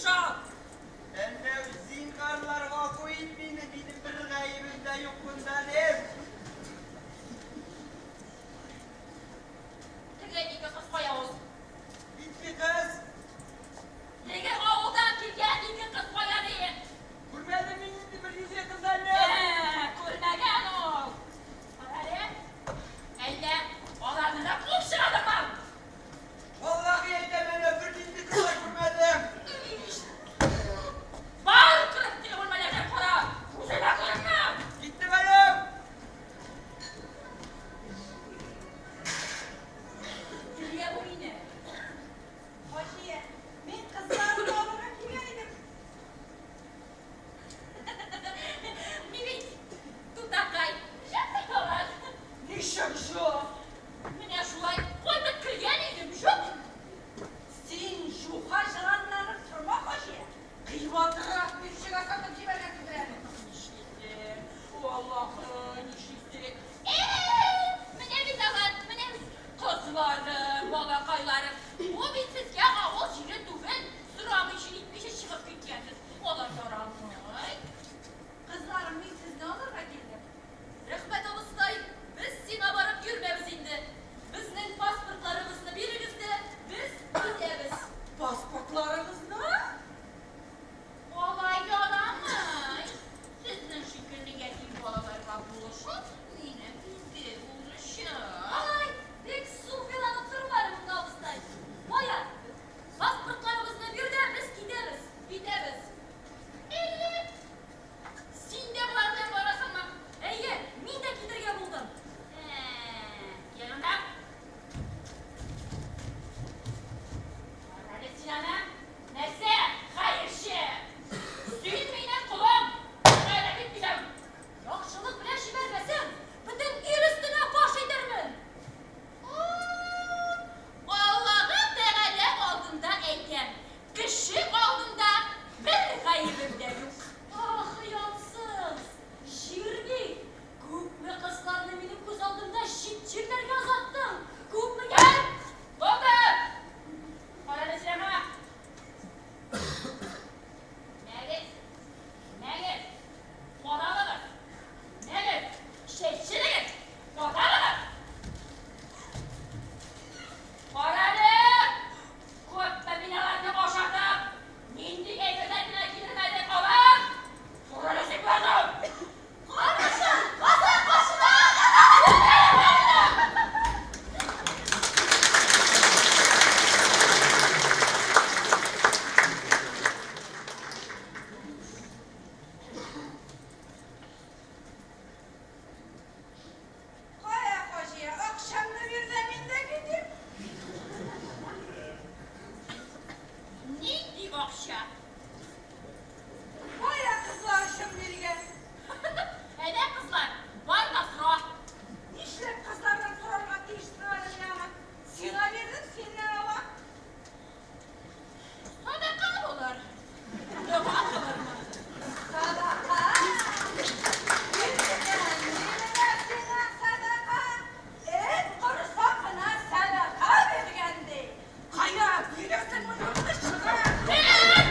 Курчак! Әннәү, зинһарлар, гафу ит мине, минем бер гаебем дә юк монда, дим. Теге ике кыз кая ул? Ике кыз? Теге авылдан килгән ике кыз кая дим? Күрмәдем мин инде бер йөзе кыз әле. Ә, күрмәгән ул. Кара әле. Әллә аларны да куып чыгардыңмы? Валлаһи әйтәм, әнә бернинди кыз да күрмәдем. Бар, кереп теге бүлмәләргә кара. Күземә күренмә. Киттем әле. Килә бу мине. Хаҗия, мин кызларны алырга килгән идем. Мин бит тутакай, җәпти алар. Ничек җук? Менә шулай кайтып кергән идем, җук. Син җуха җыланланып торма, Хаҗия. Кыйбатрак бирчегә сатып җибәргәнсеңдер әле. Нишлисең? О, Аллаһы, нишлисең? Э, менә бит алар, менә бит кызларым, балакайларым. Бу бит сезгә авыл җире түгел. Сорамыйча нитмичә чыгып киткәнсез. Алар ярамый. Кызларым, мин сезне алырга килдем. Рәхмәт, абыстай, без сиңа барып йөрмәбез инде. Безнең паспортларыбызны бирегез дә, без китәбез. Паспортларыгызны? Алай ярамый. Сезнең шикелле ятим балаларга булышу минем изге бурычым. Алай, бик суфиланып торма әле монда, абыстай. Кая, паспортларыбызны бир дә, без китәбез, китәбез. Әллә син дә болар белән барасыңмы? Әйе, мин дә китәргә булдым. Ә, кил монда. Кара әле син аны. Нәрсә, хәерче? Син минем колым. Кая да китмисең. Яхшылык белән җибәрмәсәң, бөтен ил өстенә баш итәрмен. Аллаһы Тәгалә алдында әйтәм, кеше алдында бер гаебем дә юк. Ах, оятсыз! Җир бит! Күпме кызларны минем күз алдымда чит җирләргә озаттың! Күпме Әй, булды! Кара әле син аңа. Мәгез, мәгез, каралыгыз. Мәгез, чәчелегез, каралыгыз. Кара әле! Күпме мин аларны ашатып, нинди әйберләр генә китермәдем алар! Тор әле син боларны! Каргаша! Казан башына! Кая, Хаҗия, акчаңны бир дә мин дә китим. Нинди акча? Кая кызлар өчен биргән? Әнә кызлар, бар да сора. Нишләп кызлардан сорарга тиешсең әле мин аны? Сиңа бирдем, синнән алам. Садака булыр. Дога кылырмын. Садака? Биргән мин сиңа садака. Эт корсагына садака биргән ди. Кая бирәсең моны? Чыгар! Эт!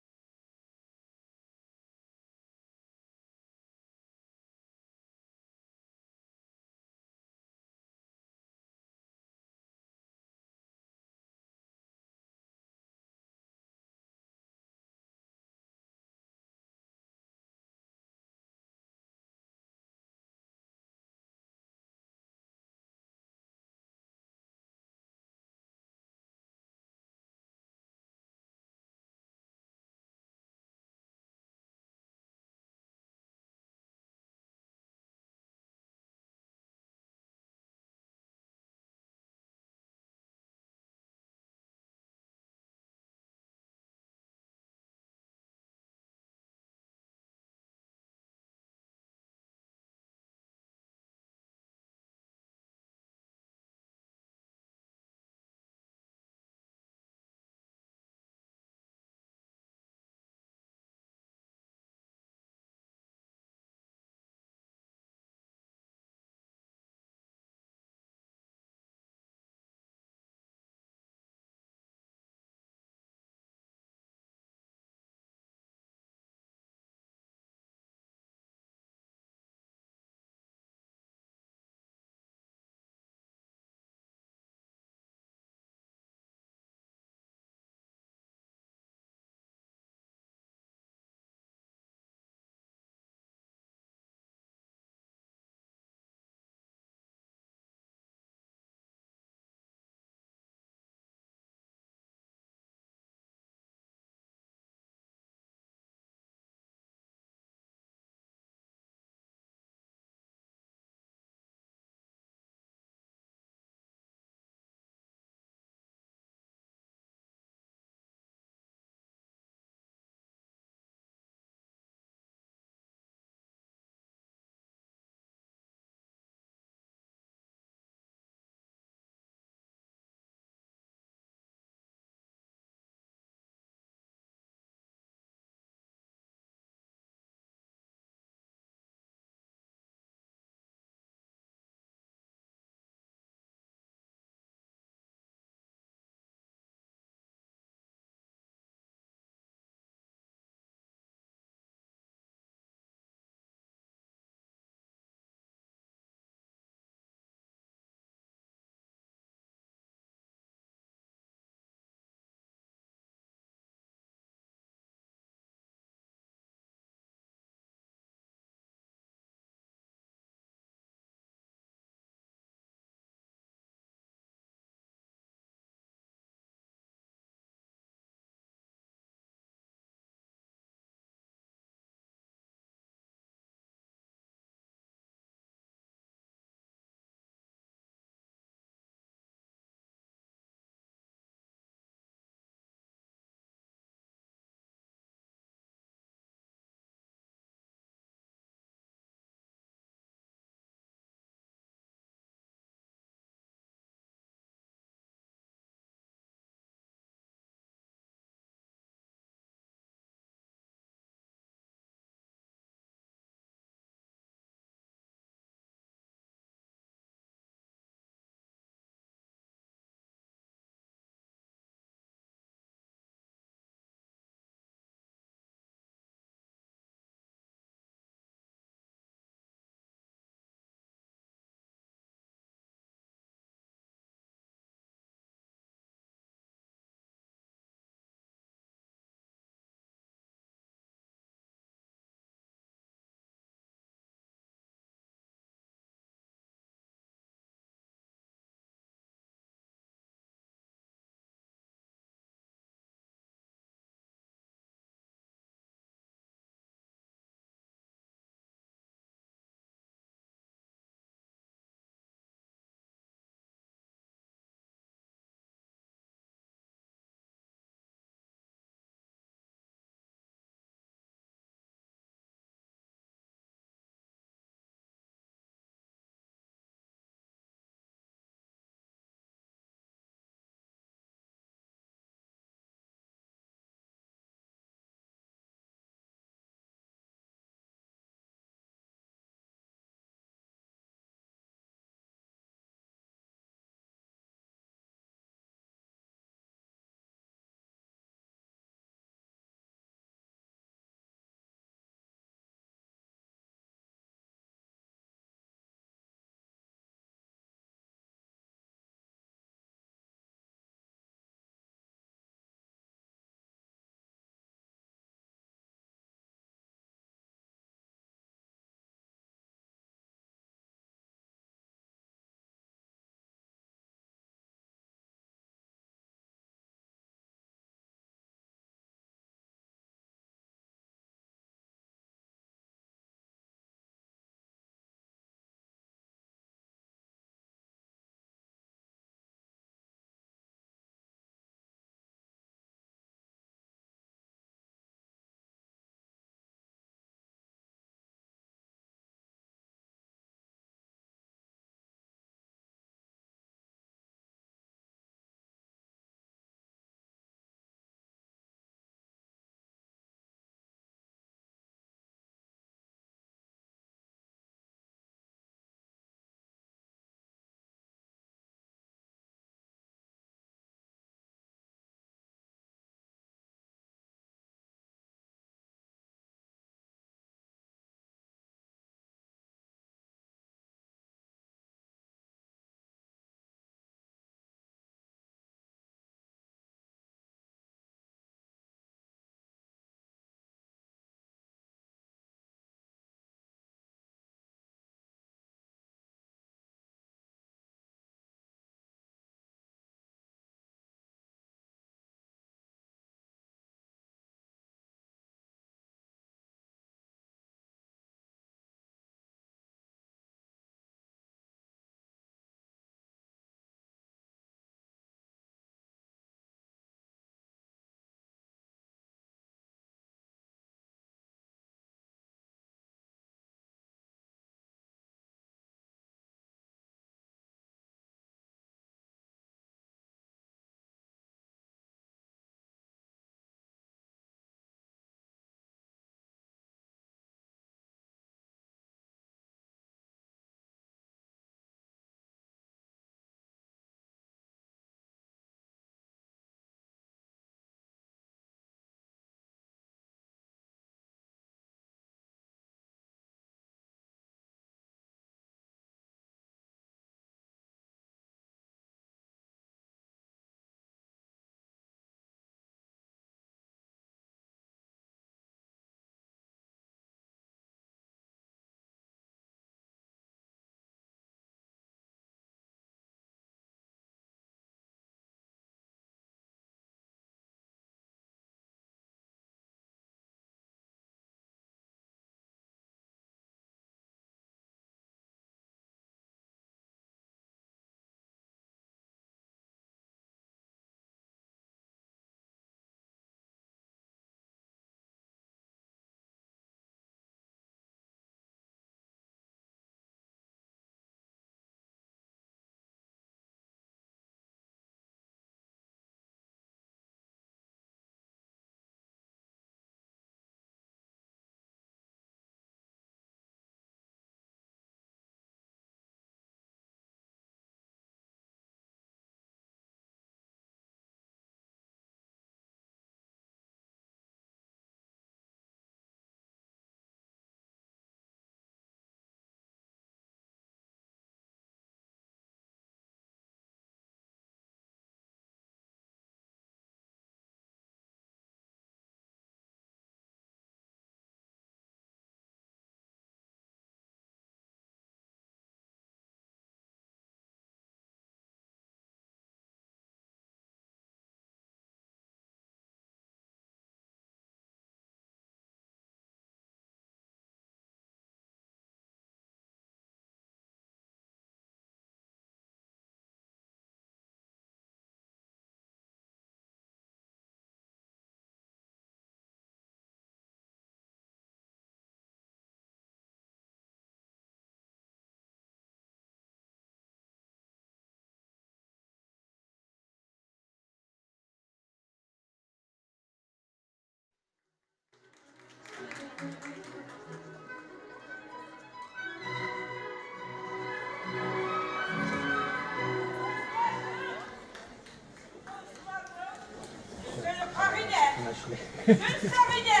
Менә шулай. Зөлсәгыйдә!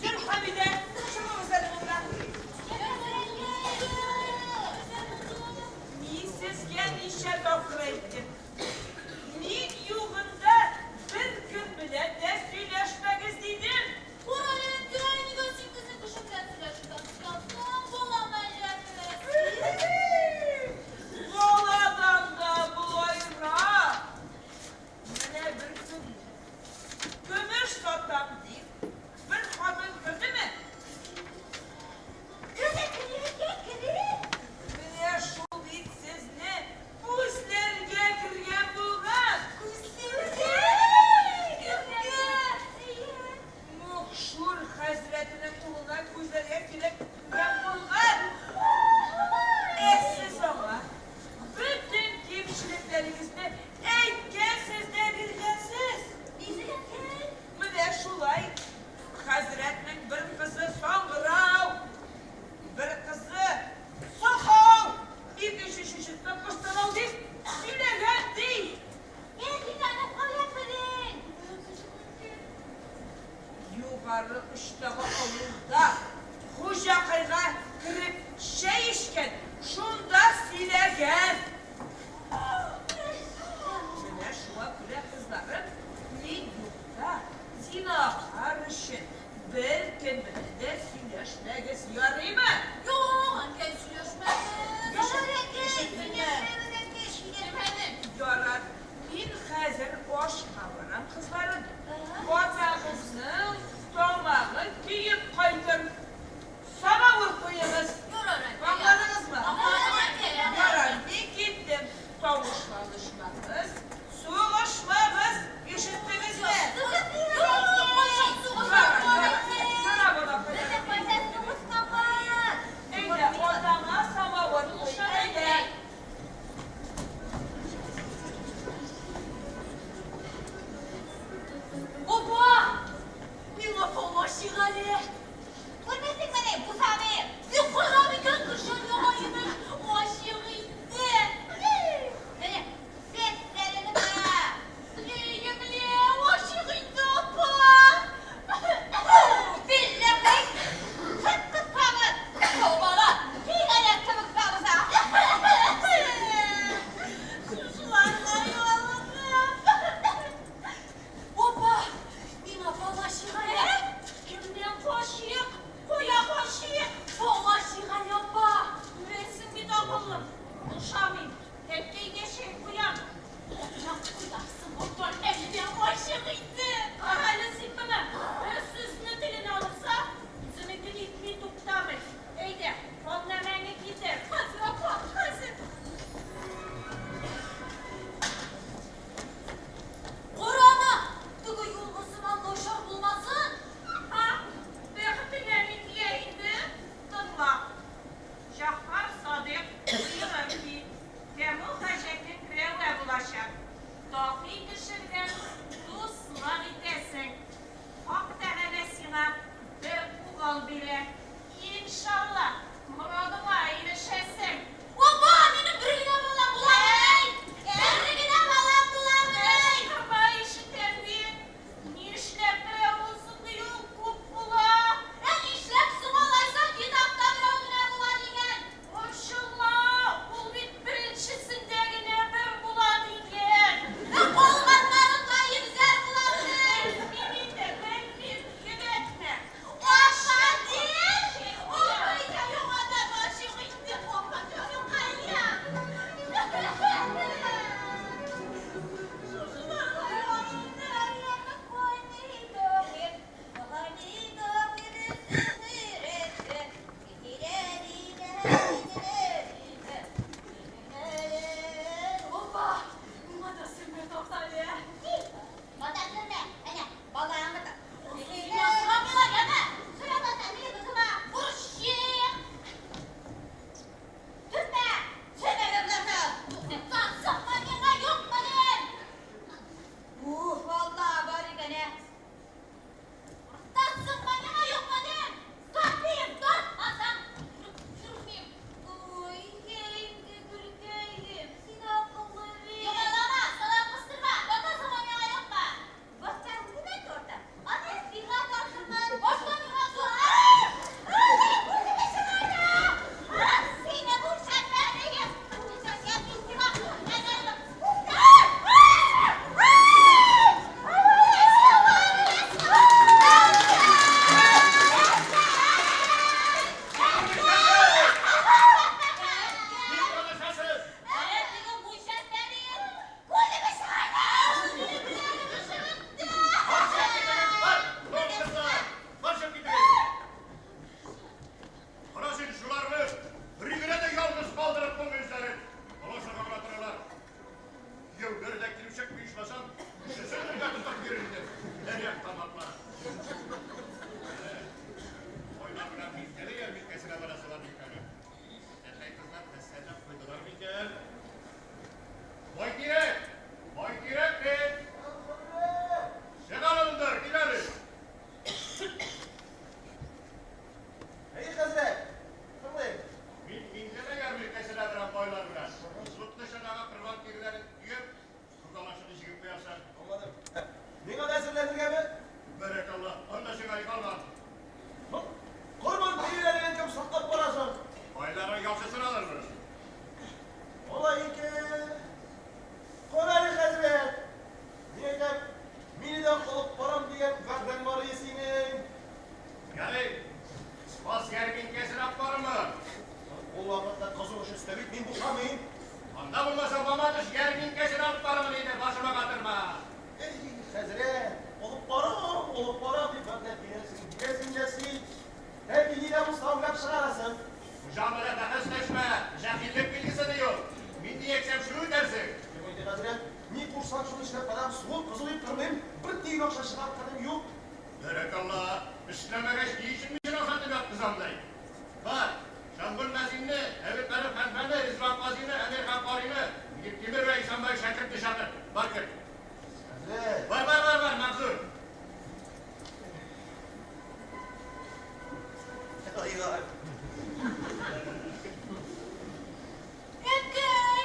Зөлхәмидә! Чыгыгыз әле монда! Мин сезгә ничә тапкыр әйттем. Мин югында беркем белән дә сөйләшмәгез, дидем. Кара әле, әнкәй, нигә син безнең кеше белән сөйләшеп ятсың? Бала мәҗәкес. Баладан да болайрак. Менә бер көнне көмеш сатам дип, бер хатын кердеме? Керде, керде, әнкәй, керде. Менә шул бит сезне күзләргә кергән булган. Күзләргә? Кемгә? Мукшур хәзрәтенең улына күзләргә килеп кергән булган. Ә сез аңа бөтен кимчелекләрегезне әйткәнсез дә биргәнсез. Менә шулай хәзрәтнең бер кызы саңгырау, бер кызы сакау, икенче өченчесе кыштырау дип сөйләгән, ди. Ә син аны каян белдең? Югары очтагы авылда Хуҗакайга кереп чәй эчкән, шунда сөйләгән. Менә шуңа күрә, кызларым, мин юкта зинһар өчен беркем белән дә сөйләшмәгез, ярыймы? Юк, әнкәй, сөйләшмәбез. Ярар, әнкәй, сөйләшмәбез, әнкәй, сөйләшмәбез. Ярар, мин хәзер ашка барам, кызларым. Атагызның тамагы көеп кайтыр. Самавыр куегыз. Ярар, әнкәй. Аңладыгызмы? Аңладым, әнкәй, аңладым. Ярар, мин киттем. Тавышланышмагыз, сугышмагыз, ишеттегезме? Юк, кайчан сугышабыз, әнкәй? Ярар, балакайлар. Безнең кайчан сугышмагыз? Әйдә, атаңа самавыр куй, әйдә. Апа! Миңа бала чыга әле. Күрмисеңмени, бу сабый? Юк, карам икән, кышын яңа имеш, гашыйк итте. Менә, сәсләрен кара. Җәемле, гашыйк итте, апа. Билләһи, кыт-кыт сабыр. Сау бала, тигәнәк кебек сабыса. Шушыларга юалыгым. Апа, миңа бала чыга әле. Кемнән гашыйк? Кая гашыйк? Бала чыга әле, апа. Беләсең бит, акыллым, ошамыйм. Әткәйгә чәй куям. Каян куясың, апа, әллә гашыйк итте. Кара әле син моны. Бер сүзне теленә алса, үзенекен итми туктамый. Әйдә, катнамәңне китер. Хәзер, апа, хәзер. Кара аны, теге юлгы сыман начар булмасын. Ха, бәхетеңә ни тия инде? Тыңла. Җәгъфәр Садыйк боерыр ки, тәмуг хаҗәтең рәва булачак. Таки кеше белән дуслык итәсең. Хак Тәгалә сиңа бер угыл бирә. Иншалла, морадыңа ирешәсең. Апа, минем бер генә балам буламыни? Бер генә балам буламыни? Кычкырма, ишетәм бит. Нишләп берәү булсын ди ул, күп була. Ә нишләп соң алайса китапта берәү генә була дигән? Борчылма, ул бит беренчесендә генә бер була дигән. Ә калганнарында игезәр буламыни? Белмим инде, белмим, йөдәтмә. Апа, дим! Апа, Язылып тормыйм, бер тиен акча чыгартканым юк. Бәрәкалла, эшләмәгәч, ни өчен мин ашатып яткызам, ди? Бар, Шәмгун мәзинне, Әбүталип хәлфәне, Ризван казыйны, Әмирхан карыйны, Миңлетимер вә Исәнбай шәкертне чакыр. Бар, кер. Хәзрәт. Бар, бар, бар, бар, мәгъзүр. Ай-ай. Әнкәй!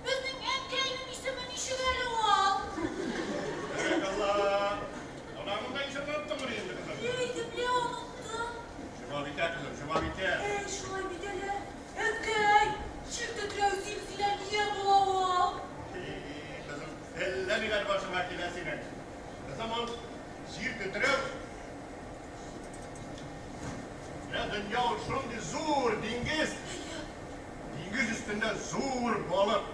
Безнең әнкәйнең исеме ничек әле ул? Бәрәкалла. Анаңның да исемен оныттыңмыни инде, кызым? Әйтеп лә оныттым. Җомабикә, кызым, Җомабикә. Әй, шулай бит әле. Әнкәй, җир тетрәү, зилзилә нигә була ул? И, кызым, әллә ниләр башыңа килә синең. Кызым, ул җир тетрәү. Менә дөнья ул шундый зур диңгез. Диңгез өстендә зур балык.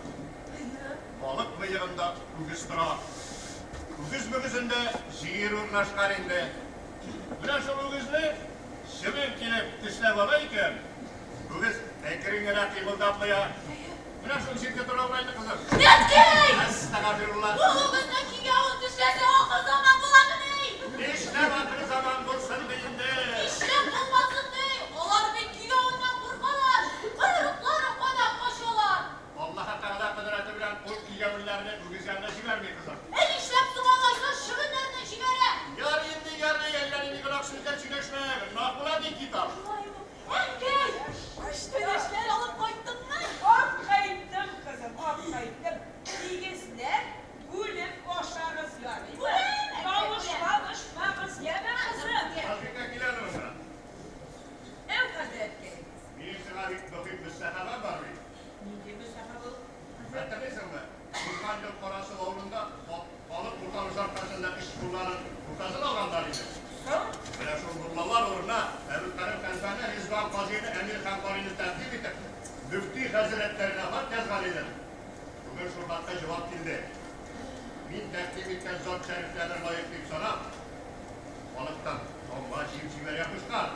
Балык мыегында үгез тора. Үгез мөгезендә җир урнашкан инде. Менә шул үгезне чебен килеп тешләп ала икән, үгез әкрен генә кыймылдап куя. Менә шул җиргә тора ул инде, кызым. Әткәй! Әстәгафирулла. Ул үгезнең кигәвен тешләсә, ахыр заман буламыни? Нишләп ахыр заман булсын ди инде? Нишләп булмасын ди? Алар бит кигәвеннән куркалар, койрыкларын кадап качалар. Аллаһы Тәгалә кодрәте белән ул кигәвеннәрне үгез янына җибәрми, кызым. Ә нишләп соң алайса чебеннәрне җибәрә? Ярый инде, ярый, әллә нинди гөнаһ сүзләр сөйләшмә, гөнаһ була, ди китап. Шулай ук, әнкәй, күчтәнәчләр алып кайттыңмы? Ап кайттым, кызым, ап кайттым. Тигезләп, бүлеп ашагыз, ярыймы? Бүләм, әнкәй, бүләм. Тавышланышмагыз, яме, кызым? Хафизә кил әле монда. Әү, хәзрәткәй. Минем сиңа бик мөһим мөстәхәбәм бар бит. Нинди мөстәхәбә ул, хәзрәт? Хәтерлисеңме, узган ел Карасу авылында халык буталыш аркасында өч мулланың указын алганнар иде. Соң? Менә шул муллалар урынына Әбүлкәрим хәлфәне, Ризван казыйны, Әмирхан карыйны тәкъдим итеп, мөфти хәзрәтләренә хат язган идем. Бүген шул хатка җавап килде. Мин тәкъдим иткән зат шәрифләрне лаек дип санап, халыктан тамга җыеп җибәрергә кушкан.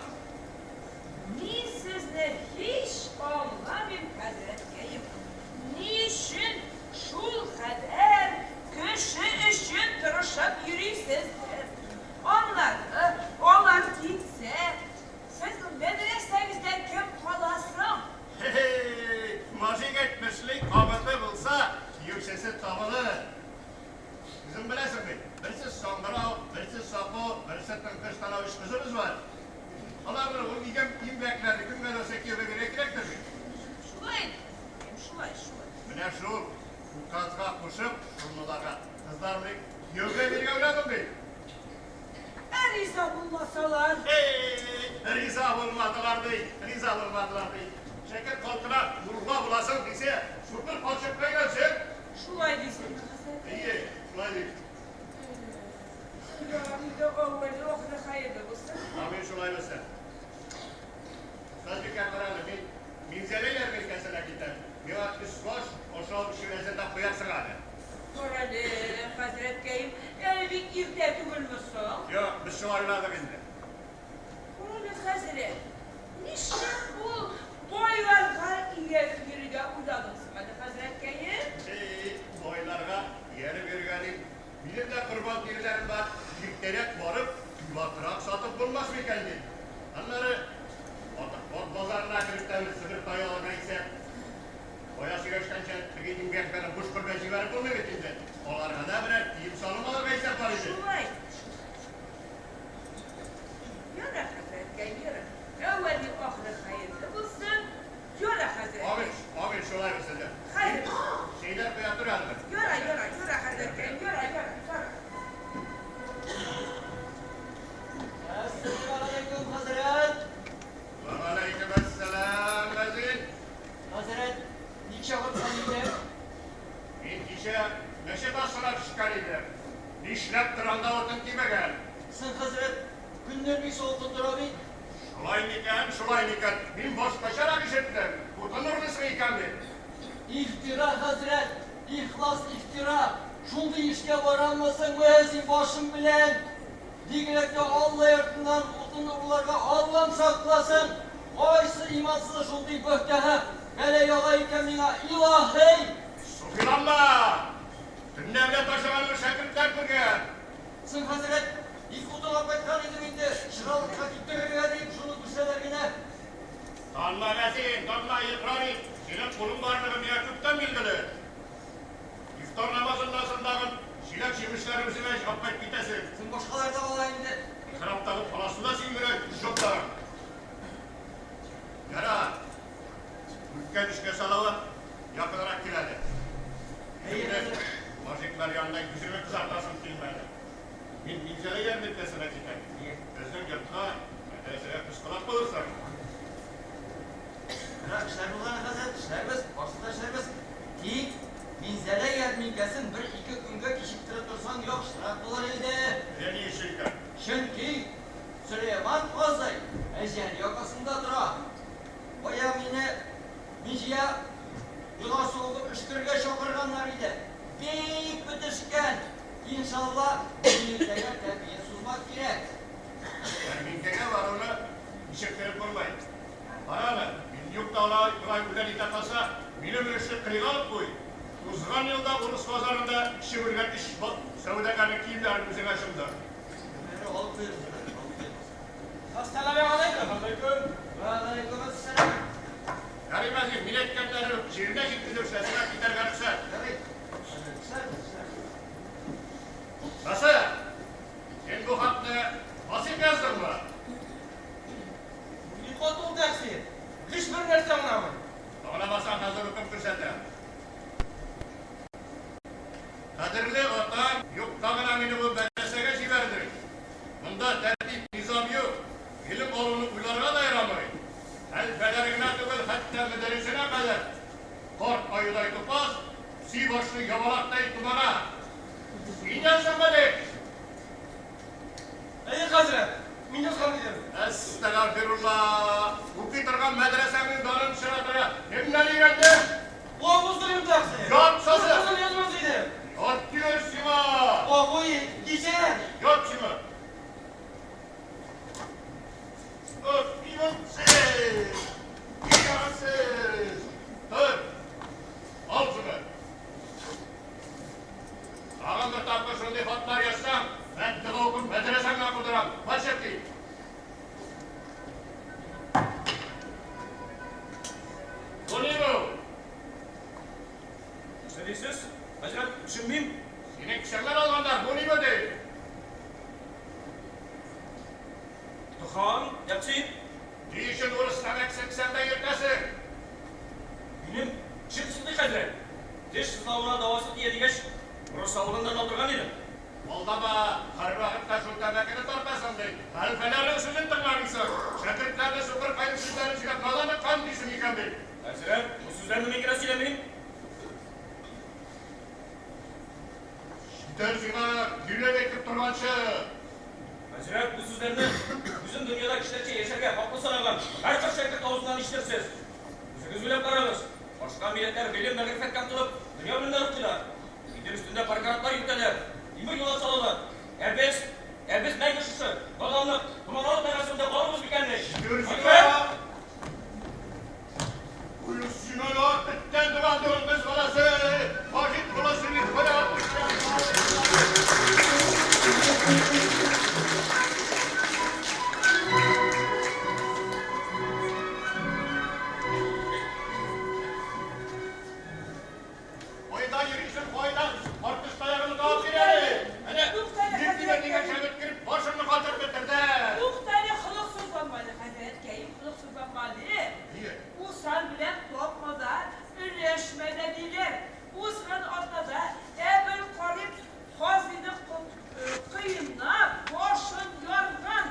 Мин сезне һич аңламыйм, хәзрәткәем. Ни өчен шул кадәр кеше өчен тырышып йөрисез сез? Аннары, алар китсә, сезнең мәдрәсәгездә кем кала соң? Хе-хе, мажик әйтмешли, кабыты булса, кияүчесе табылыр. Үзең беләсең бит, берсе саңгырау, берсе сакау, берсе тыңкыш танау өч кызыбыз бар. Аларны ул игем имгәкләрне кемгә дә булса кияүгә бирергә кирәктер бит. Шулай инде, әнкәем, шулай, шулай. Менә шул указга кушып, шул муллага кызларны кияүгә бирергә уйладым бит. Ә риза булмасалар? Эй, риза булмадылар ди, риза булмадылар ди. Шәкерт халкына мулла буласың дисә, сукыр карчыкка өйләнсен. Шулай дисеңме, хәзрәт? Әйе, шулай дим. Ярар инде, әүвәле ахыры хәерле булсын. Амин, шулай булсын. Остазбикә, кара әле, мин Минзәлә ярминкәсенә китәм. Миңа өс-баш, ашау-эчү әзерләп куярсың әле. Карале, хәзрәткәем, әле бик иртә түгелме соң? Юк, без шулай уйладык инде. Карале, хәзрәт, нишләп ул байларга ияреп йөрергә уйладың соң әле, хәзрәткәем? И, байларга ияреп йөрергә дип, минем дә корбан тиреләрем бар, иртәрәк барып, кыйбатрак сатып булмас микән дим. Аннары, ат базарына кереп тә бер себер тае алырга исәп. Бая сөйләшкәнчә, теге имгәкләрне буш кул белән җибәреп булмый бит инде. Аларга да берәр кием-салым алырга исәп бар иде. Шулай, шулай. Яра, хәзрәткәем, яра. Әүвәле ахыры хәерле булсын. Яра, хәзрәткәем. Амин, амин, шулай булсын да. Хәер. Чәйләр куя тор әле. Яра, яра, яра, хәзрәткәем, яра, яра, яра. Әссәламегаләйкүм, хәзрәт! Вәгаләйкүмәссәлам, мәзин! Хәзрәт, ник чакырткан идең? Мин кичә мәчет астына төшкән идем. Нишләптер анда утын кимегән. Соң, хәзрәт, көннәр бик салкын тора бит. Шулай микән, шулай микән? Мин башкачарак ишеттем. Утын урлыйсың икән дип. Ифтира, хәзрәт, ихлас ифтира. Шундый эшкә барамы соң мөәзин башым белән? Бигрәк тә Алла йортыннан утын урларга Аллам сакласын! Кайсы имансызы шундый бөһтәһе бәла яга икән миңа, илаһый! Суфиланма! Төнлә белән ташыганны шәкертләр күргән. җимешләрне үзеңә алып кайтып китәсең. Син башкалар да ала инде. Храптагы аласы да син генә жоптарың. Ярар. Үткән эшкә салават якынрак кил әле. Әйе, Мужиклар янында йөзеңне кызартасым килмәде. Мин Минзәлә ярминкәсенә китәм. Безнең йортка, мәдрәсәгә кычкырак булырсың. Ярар, эшләр булган хәзер, эшләрбез, барысын да эшләрбез. Тик Минзәлә ярминкәсен бер-ике көнгә кичектереп торсаң яхшырак булыр иде. Әллә ни өчен икән? Чөнки Сөләйман казый әҗәл якасында тора. Бая мине Миҗия йоласы укып өшкерергә чакырганнар иде. Бик бетешкән. Иншалла, ярминкәгә тәпиен сузмак кирәк. Ярминкәгә баруны кичектереп булмый. Кара аны, мин юкта алай болай үлән итә калса, минем өлешне кырыйга алып куй. Узган елда урыс базарында чөмелгән өч сәүдәгәрнең киемнәрен үзеңә чумдыр. Менә алып куербыз, алып куербыз. Әссәламегаләйкүм. Галәйкүм. Вәгаләйкүм әссәлам. Ярый, мәзин, мин әйткәннәрне җиренә җиткезеп эшләсәң, китәргә рөхсәт. Ярый. Эшләрбез, эшләрбез. Насыйх, син бу хатны Васыйк яздыңмы? Бу ни хат ул, тәкъсир? Һичбер нәрсә аңламыйм. Аңламасаң, хәзер укып күрсәтәм. Кадерле атам, юкка гына мине бу мәдрәсәгә җибәрдең. Монда тәртип, низам юк. Гыйлем алуны уйларга да ярамый. Хәлфәләр генә түгел, хәтта мөдәррисенә кадәр. Карт аюдай тупас, песи башлы ябалактай томана. Син яздыңмы, дим? Әйе, хәзрәт, мин язган идем. Әстәгъфирулла! Укый торган мәдрәсәңнең данын төшерә тора. Кемнән өйрәндең? Гафу сорыйм, тәкъсир. Ят сасы! Кызым язмас идем. Ят диләр сиңа! Гафу ит, кичер! Ят сиңа! Öf, имансыз! Имансыз! Тор! Ал шуны! Тагын бер тапкыр шундый хатлар язсаң, бәддога укып мәдрәсәңнән кудырам. Бар чык кит! Бу ни бу? Нәрсә дисез, хәзрәт, төшенмим. Синең кесәңнән алганнар, бу ни бу ди? Тохан, тәкъсир. Ни өчен урыс тәмәкесен кесәңдә йөртәсең? Минем тешем сызлый, хәзрәт. Теш сызлавына дәвасы тия дигәч, урыс авылыннан алдырган идем. Алдама, һәрвакытта шул тәмәкене тартасың, ди. Хәлфәләрнең сүзен тыңламыйсың. Шәкертләрне сукыр каен сүзләрен сөйләп надан кан дисең икән, ди. Хәзрәт, бу сүзләрне мин генә сөйләмим. Җитәр сиңа, көйләп әйтеп торганчы. Хәзрәт, бу сүзләрне үзен дөньяда кешеләрчә яшәргә хаклы санаган һәрбер шәкерт авызыннан ишетерсез. Үзегез уйлап карагыз, башка милләтләр гыйлем-мәгърифәткә омтылып, дөнья белемнәре укыйлар, Идел өстендә паркаратлар йөртәләр, тимер юллар салалар. Ә без, ә без мәңге шушы наданлык, томаналык дәрәҗәсендә калырбыз микәнни? Хәзрәт! Сиңа да эттән туган дуңгыз баласы, Мәҗит баласы дип кая Кайда йөрисең, кайда? Артыш таягыңны табып бир әле. Әнә, Миртимер дигән шәкерт кереп, башыңны катырып бетерде. Туктале, холыксызланмале, хәзрәткәем, холыксызланмале. Усал белән тапма да, өләшмә дә, диләр. Узган атнада Әбелкарыйп казыйны кыйнап, башын ярган.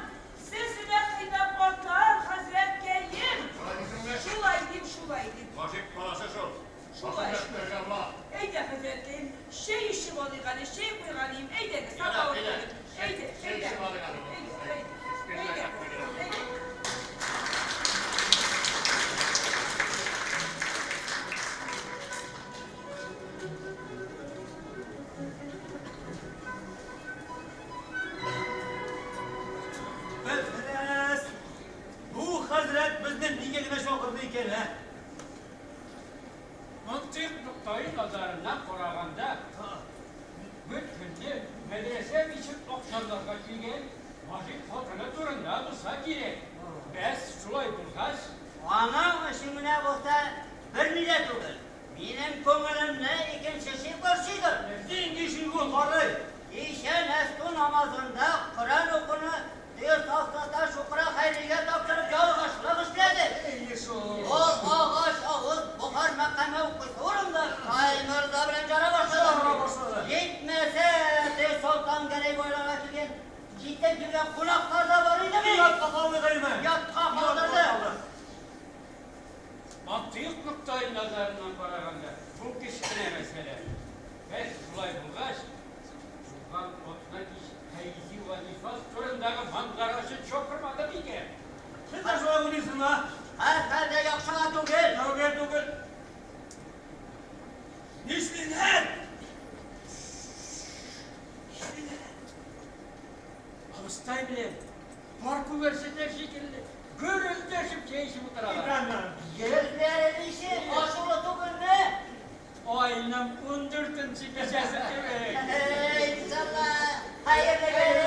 Сезне дә кыйнап атар, хәзрәткәем. Шулай дисеңме? Шулай дим, шулай дим. Гашыйк баласы шул. Шулай, шулай. Әйдә, хәзрәткәем, чәй эчеп алыйк әле, чәй куйган ием, әйдәгез, самавыр куйдым. Әйдә, әйдә. Әйдә, әйдә. Әйдә. Бәс, бу хәзрәт безне нигә генә чакырды икән, ә? Мантыйк ноктаи назарыннан караганда, бер көнне мәдрәсә өчен акчарларга килгән Мәҗит хатыны турында булса кирәк. Бәс, шулай булгач. Аның өчен генә булса, берни дә түгел. Минем күңелемне икенче шик борчыйдыр. Нинди шик ул, карый? намазында Коръән укуны теге сафсата Шукра Хәйригә тапшырып ялгышлык эшләде. Ул агач авыз Бохар мәкаме укыйсы урында Шайморза белән жара башлады. Җитмәсә, теге Солтан Гәрәй байларга килгән, читтән килгән кунаклар да бар иде бит. Ятка калды Галимә. Ятка калдырды. Мантыйк ноктаи назарыннан караганда, бу кечкенә мәсьәлә. Бәс, шулай булгач, узган атна кич хәйзи вә нифас турындагы манзарачы чакырмады микән? Син дә шулай уйлыйсыңмы? Һәрхәлдә яхшыга түгел. Түгел, түгел. Нишлиләр? Нишлиләр? Абыстай белән пар күгәрченнәр шикелле гөрелдәшеп чәй эчеп утыралар. Йөзләре ничек, ачулы түгелме? Айның ундүртенче кичәсе кебек. Иншалла, хәерле көн.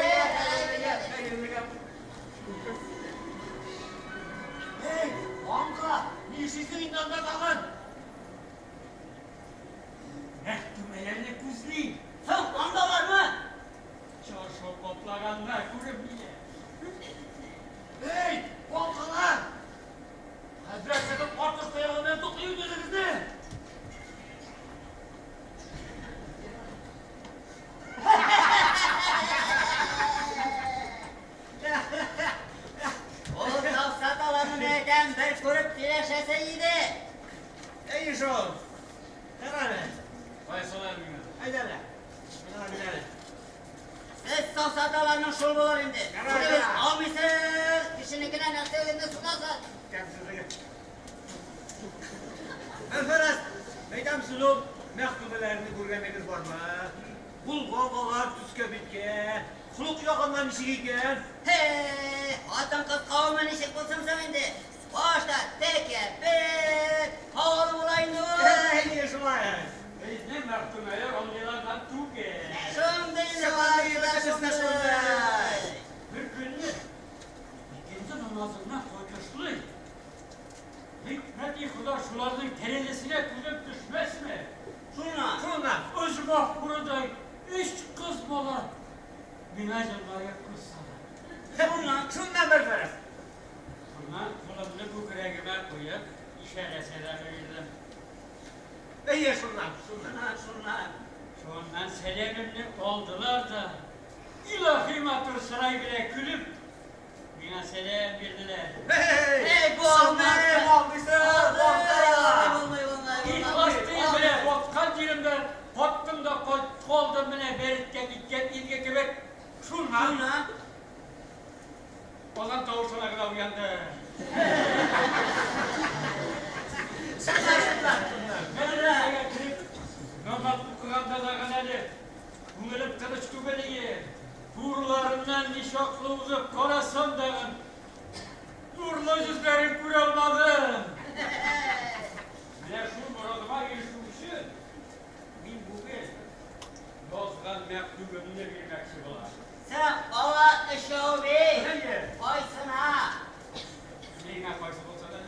Хәерле. Эй, Анка, нишлисең инде анда тагын? Мәхтүмәләрне күзли. Соң, андалармы? Чаршау каплаганнар күренми. Эй, Анкалар! Хәзрәт сезнең артыш таягы белән туктый үзегезне! Ул сафсаталарны әйтәм, бер күреп сөйләшәсе иде. Әй, шул. Карале. Кайсылар миңа? Әйдә әле. Миңа бир әле. Сез сафсаталарның шул булыр инде. Ярар, Үзегез ярар. алмыйсыз, кешенекенә нәрсәгезне сузасыз. Кәмсезлеге. Әнфәрәс, әйтәм сез ул мәхтүмәләрне күргәнегез бармы? Булган төскә биткә, холык ягыннан ничек икән? Һей, хатын-кыз кавеме ничек булсын соң инде? Башта тәкәббер, һавалы була инде ул. Әй, шулай. Безнең мәхтүмәләр андыйлардан түгел. Шундый инде Шундый, барысы да бөтенесе шундый. Бер көнне икенде намазыннан кайтышлый хикмәти Хода шуларның тәрәзәсенә күзем төшмәсме? Шуннан. Шуннан. Оҗмах хурадай өч кыз бала миңа елмаеп күз сала. Шуннан. Шуннан бер фәрәс. Шуннан кулымны күкрәгемә куеп, ишарә сәламе бирдем. Әйе, шуннан, шуннан. Шуннан, шуннан. Шуннан сәламемне алдылар да, илаһи матур чырай белән көлеп, миңа сәлам бирделәр. Эй, Эй, бу алмас. Алмыйсың, Булмый, булмый, булмый. Ихлас тел белән каткан җиремдә каттым да калдым менә бәреткә киткән изге кебек. Шуннан Шуннан. азан тавышына гына уянды. Шуннан, шуннан. Мәдрәсәгә кереп намаз укыганда да гына әле күңелем тыныч түгел иде. Хурларыннан ничаклы узып карасам дагын нурлы йөзләрен күрә алмадым. Менә шул морадыма ирешү өчен мин бүген язган мәктүбемне бирмәкче булам. Син ала өчәү бит. Әйе. Кайсына? Миңа кайсы булса да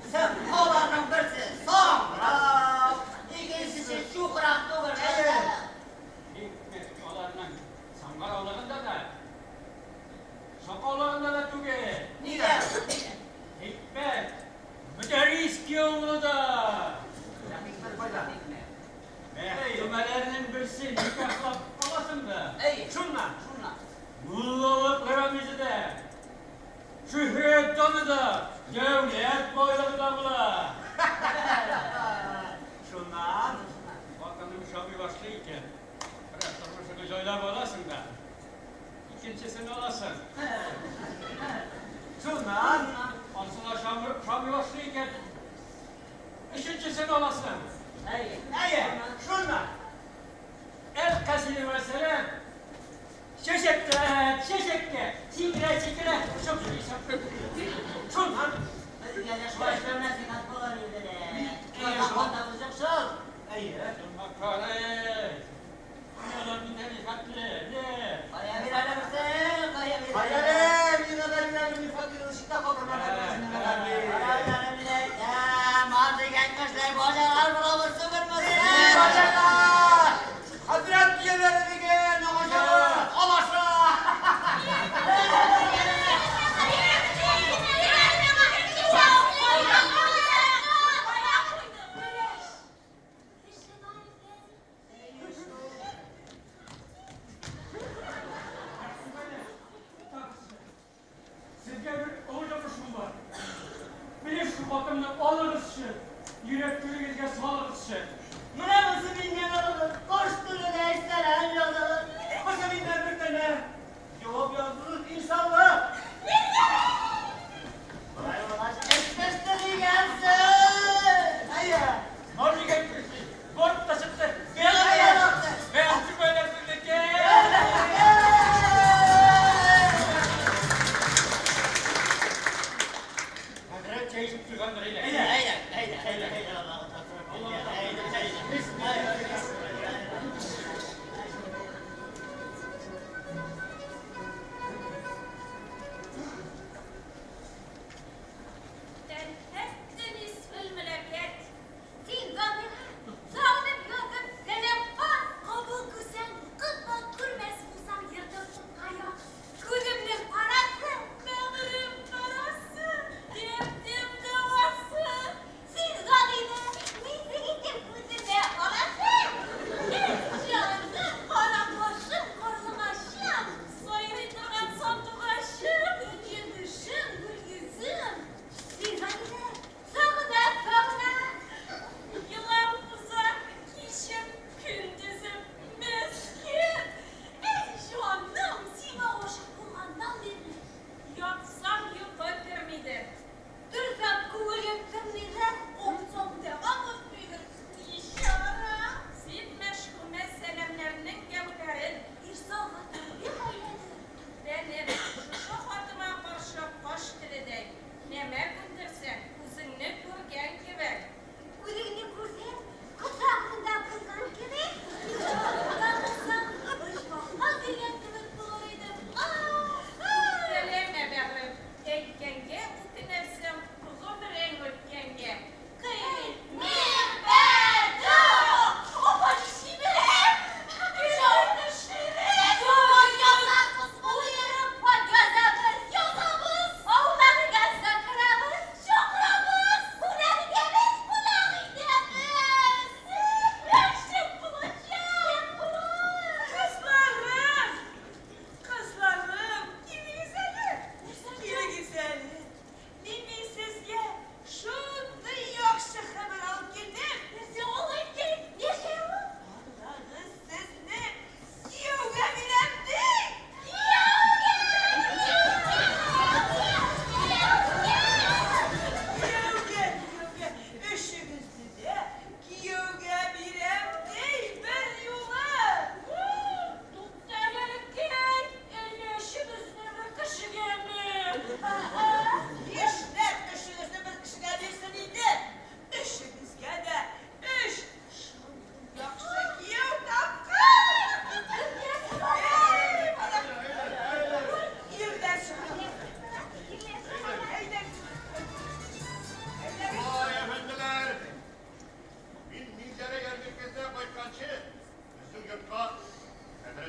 Син аларның берсе соңрак, икенчесе чукрак түгел. Хикмәт аларның саңгыраулыгында да, сакаулыгында да түгел. Нигә? Хикмәт мөдәррис кияүле да. Хикмәт кайда? Мәхтүмәләрнең берсе никахлап аласың да. Әй, Шуннан. шуннан. Муллалык рәмизе дә, шөһрәт даны да, дәүләт байлыгы да була. Шуннан. Хатының шабый башлый икән. Бераз тормышыңны җайлап аласың да, икенчесен аласың. Шуннан. Анысы да шабый башлый икән, өченчесен аласың. Әй, Әйе, шуннан. Әл-Касыйм вәссәлам, чәчәктә, чәчәккә, сикерә, сикерә, очып йөрисең. Шуннан. Безгә дә шулай эшләү нәсыйхәт булыр иде дә. Әйе, шул. Хатабыз юк шул. Әйе. Макарый. Дөньядан миннән хәтле, не? Кая бир әле берсен, кая бир Кая әле. әле, миңа бер әле, мин фатирны читтә калдырмам әле, миңа бер. Кая әле, мин әйтәм, андый кәңәшләр баҗалар булабыз түгелме Эй, син? баҗалар! Хәзрәт кияүләре дигән, агачлар, алаша!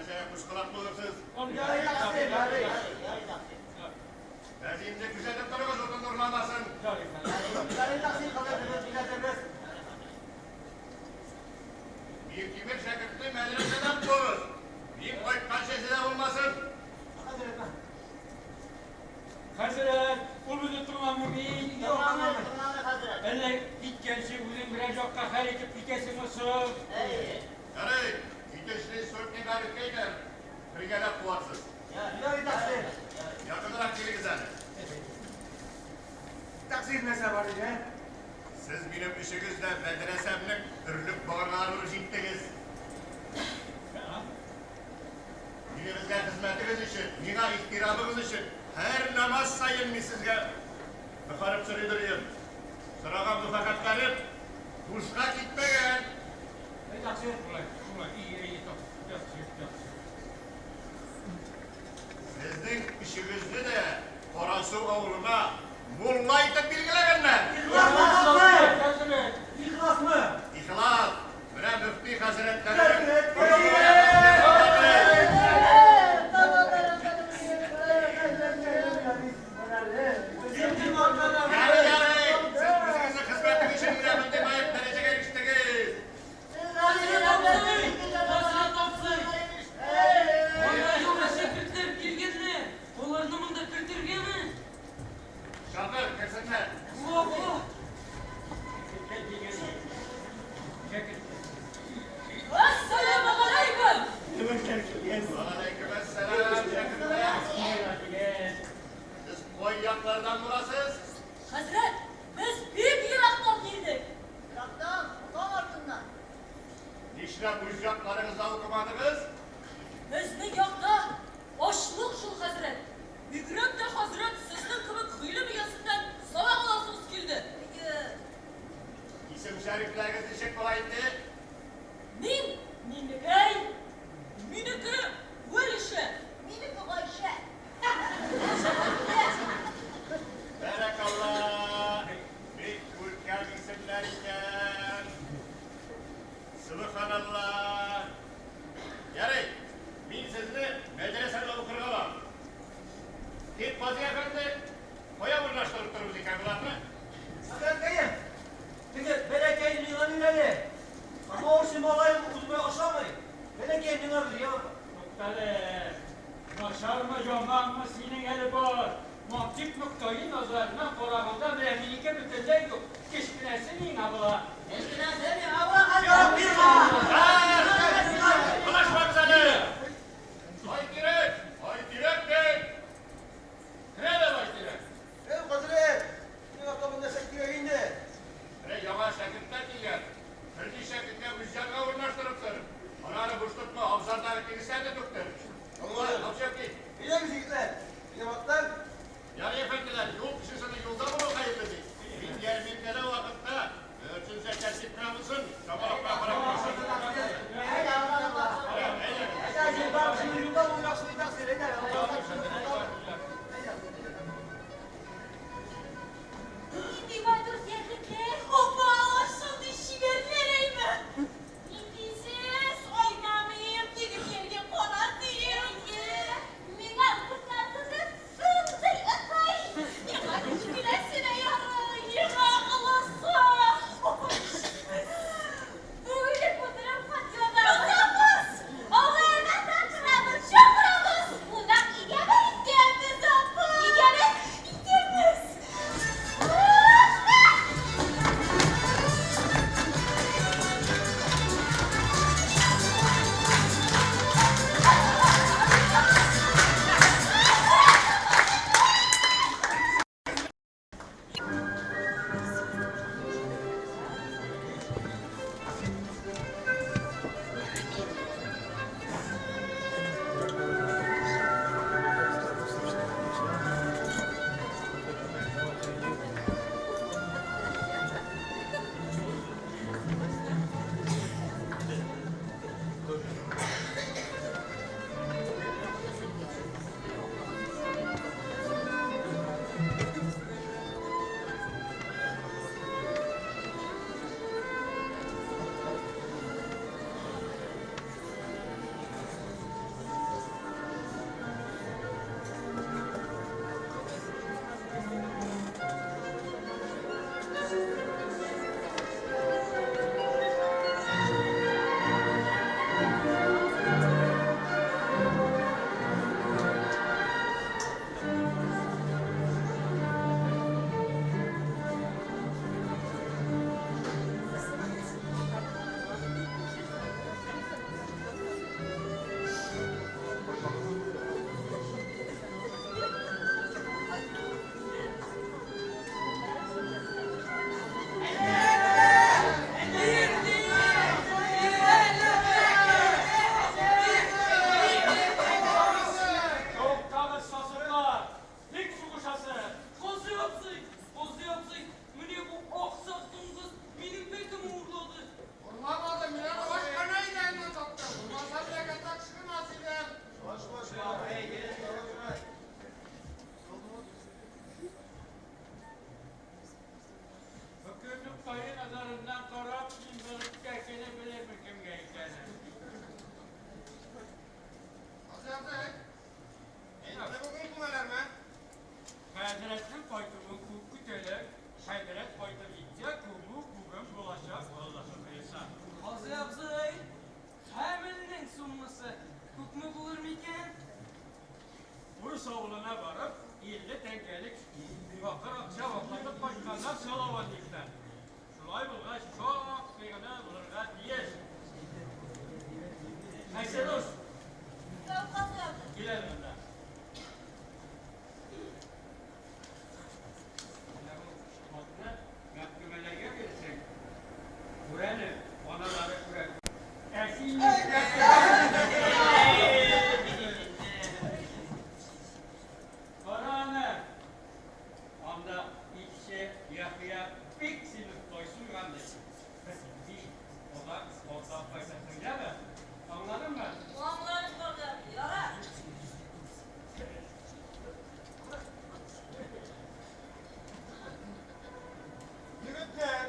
Мәдрәсәгә күз колак булырсыз. Мәзинне күзәтеп торыгыз, утын урламасын. Миртимер шәкертне мәдрәсәдән куыгыз. Мин кайтканчы эзе дә булмасын. Хәзрәт, ул безне тыңламый бит. Әллә киткәнче үзең берәр якка хәл итеп китәсеңме соң? Ярый, китешли сотник Гарифкә әйтәм, бергәләп куарсыз. Якынрак килегез әле. Тәкъсир нәрсә бар иде? Сез минем өчегез дә мәдрәсәмнең өрлек баганалары булып җиттегез. Динебезгә хезмәтегез өчен, миңа ихтирамыгыз өчен һәр намаз саен мин сезгә мөхәррәм сорыйдыр идем. Сораган мөхәббәтләрем бушка китмәгән. Сезнең өчегезне дә Карасу авылына мулла итеп билгеләгәннәр. Ихласмы? Ихлас. Менә мөфти хәзрәтләре. Ярый, ярый. Сез үзегезнең хезмәтегез өчен менә мондый лаек дәрәҗәгә ирештегез. Хәзрәт абзый! Монда яңа шәкертләр килгәннәр. Аларны монда кертергәме? Чакыр, керсеннәр. Була, була. Әссәламегаләйкем! Вәгаләйкем әссәлам, шәкертләр. Сез кай яклардан буласыз? Хәзрәт, без бик ерактан килдек. Ерактан, таң артыннан. Нишләп үз якларыгызда укымадыгыз? Безнең якта ачлык шул, хәзрәт. Бигрәк тә, хәзрәт, сезнең кебек гыйлем иясеннән сабак аласыбыз килде. Исем шәрифләрегез ничек була инде? Мин Миңнекәй, минеке Вәлишә. Минеке Гайшә. Бәрәкалла! Бик күркәм исемнәр икән. Сөбханалла! Ярый, мин сезне мәдрәсәдә укырга алам. Тик Казый әфәнде, кая урнаштырып торырбыз икән боларны? Хәзрәткәем, теге бәләкәй миңа бир әле. Камаучы малаем үземә ошамый. Бәләкәй миңа бир, я. Туктале, начармы, яманмы синең әле бар. Мантыйк ноктаи назарыннан караганда, менә минеке бөтенләй юк. Кечкенәсе миңа була. Кечкенәсе миңа була, Юк, хәзрәт. Талашмагыз әле! Байтирәк! Байтирәк дип! Керә дә Байтирәк! Эй, хәзрәт, миңа тагын нәрсә кирәк инде? Менә яңа шәкертләр килгән. Берничә көнгә үз яныңа урнаштырыпсың. Аннары буш тотма, абзардагы тиресен дә түктер. Аңладым. Абзар кит. Әйдәгез, егетләр. Минем аттан. Ярый, әфәнделәр, юл кешесенең юлда булуы хәерле ди. Мин ярминкәдә вакытта, берсенчә тәртип кенә булсын, чамалап кына карап торсын. Рус авылына барып, 50 тәңкәлек бакыр акча ваклатып кайтканнар Салаватниктан. Шулай булгач, шактый гына булырга тиеш. Гайсә дус, кил әле монда. Менә бу хатны мәхкүмәләргә бирсәң, күр әле, аналары күрә. Ә син Кара аны! Анда итче Яхъя бик симез тай суйган, ди. Бер алар атап кайтырсың, яме? Аңладыңмы? Аңладым, Кадый абый, ярар. Егетләр,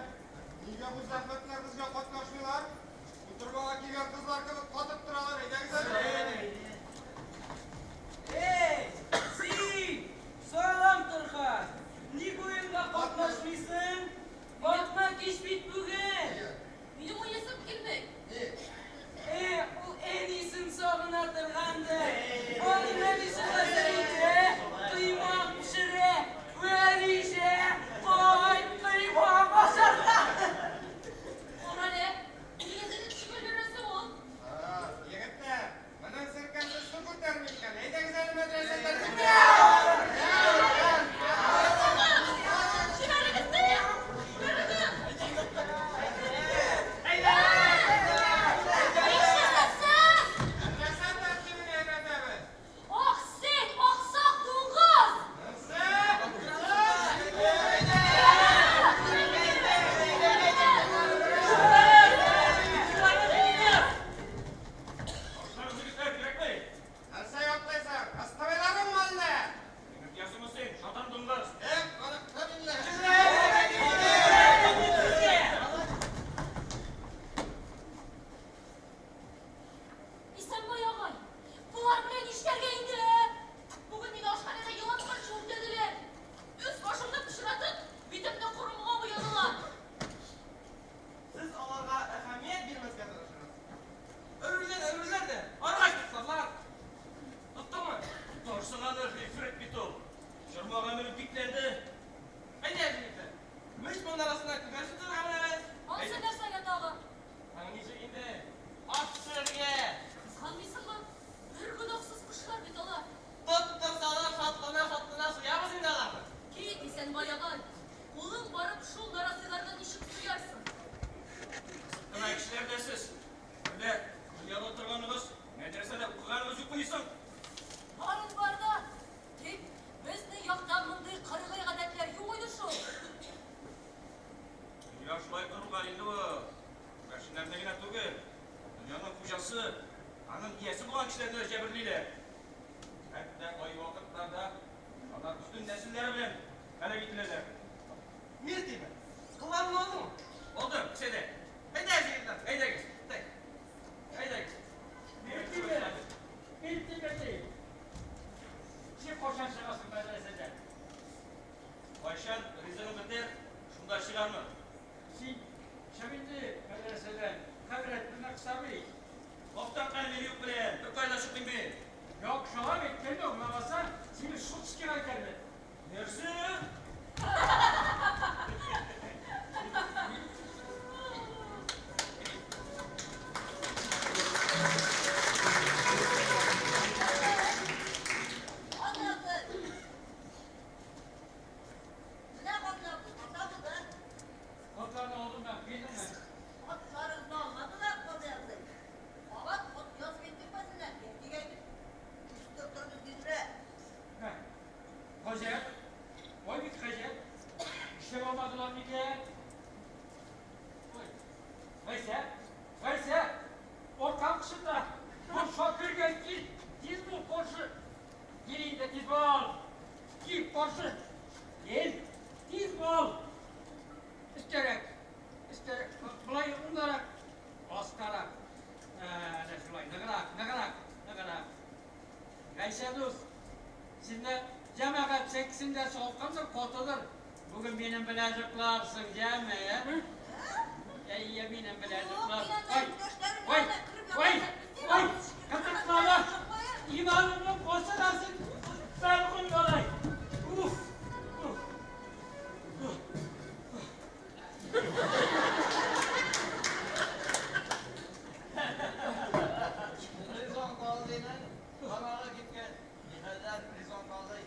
нигә бу зәхмәтләр безгә катнашмыйлар? Утырмага килгән кызлар кебек катып торалар, әйдәгез әле. Эй, син! Салам торхан! Ник уенга катнашмыйсың? Атна кич бит бүген! Минем уйныйсым килми. Э, ул әнисен сагына торгандыр. Аның әнисе хәзер өйдә коймак пешерә. Вәлишә, кайт, коймак ашарга! Кара әле, нигә синең шөгыльләнәсең ул? Егетләр, моның серкәсе су күтәрми икән. Әйдәгез әле мәдрәсә тәртибенә. Җибәрегез мине! Җибәрегез! Нишләсәң син? Мәдрәсә тәртибенә өйрәтәбез. Ах син, аксак дуңгыз! Башларыгыз, егетләр, кирәкми. Нәрсә ятлыйсың? Кыстыбыйларыңмы әллә? Язымы син, шатан дуңгыз. Эх, каныкты биллә. Исәнбай агай, болар белән нишләргә инде? Бүген мине ашханәдә елатканчы үртәделәр. Өс башымны пычратып, битемне корымга буядылар. Сез аларга әһәмият бирмәскә тырышыгыз. Өрерләр, өрерләр дә, аргач туктарлар. Тоттыңмы? Тотарсың аны, гыйфрит бит ул. Чормага менеп бикләнде. Әйдә, егетләр. Мич манарасына күгәрчен тотарга менәбез. Анысы нәрсәгә тагы? Аның ничек инде? Аш пешерергә. Кызганмыйсыңмы? Бер гөнаһсыз кошлар бит алар. Тоттырсалар, шатлана-шатлана суябыз инде аларны. Кит, Исәнбай агай. Кулың барып шул нарасыйларны ничек суярсың? Кына кешеләр дә сез. Әллә дөньяда торганыгыз, мәдрәсәдә укыганыгыз юкмыни соң? Барын бар да. Тик безнең якта мондый кыргый гадәтләр юк иде шул. Дөнья шулай корылган инде ул. Күгәрченнәрне генә түгел, дөньяның хуҗасы, аның иясе булган кешеләрне дә җәберлиләр. Хәтта кайвакытларда алар бөтен нәселләре белән һәлак ителәләр. Миртиме? Кылларны алдыңмы? Алдым, кесәдә. Әйдә, егетләр. Әйдәгез. Әйдәгез. Миртиме, Миртиме ди. Син кайчан чыгасың мәдрәсәдән? Кайчан ризыгым бетәр, шунда чыгармын. Син чык инде мәдрәсәдән, хәзрәт менә кыса бит. Каптан мин юк белән, беркая да чыкмыйм мин. Яхшылап әйткәнне аңламасаң, сине шутскийга әйтәрмен. Нәрсә? Кадый абый. Менә Кадый абый, ата булды. Хатларны алдым да, бирдеңме? Хатларыңны алмадылар, Кадый абый. Кабат хат язып интекмәсеннәр, әтигә әйтеп кычкыртырбыз тизрәк. Гаҗәп. Ой, бик гаҗәп. Эшләп алмадылар микән? Ой. Гайсә, Гайсә, аркам кычыта. Бу Шакиргә кил, тиз бул, каршы. Кил инде, тиз бул. Кил, каршы. Кил, тиз бул. Өстәрәк, өстәрәк, болай уңдарак, астарак. Әнә шулай, ныграк, ныграк, ныграк. Гайсә дус, сезне җәмәгать сәкесендә салкындыр, катыдыр. Бүген минем белән йокларсың, яме? Әйе, минем белән йоклар. Ой, ой, ой, ой, кытыклама. Иманымны косырасың. Мәлгунь малай! Уф! Уф! Ризон казыйның тамагы кипкән. Нихәлләр, Ризон казый?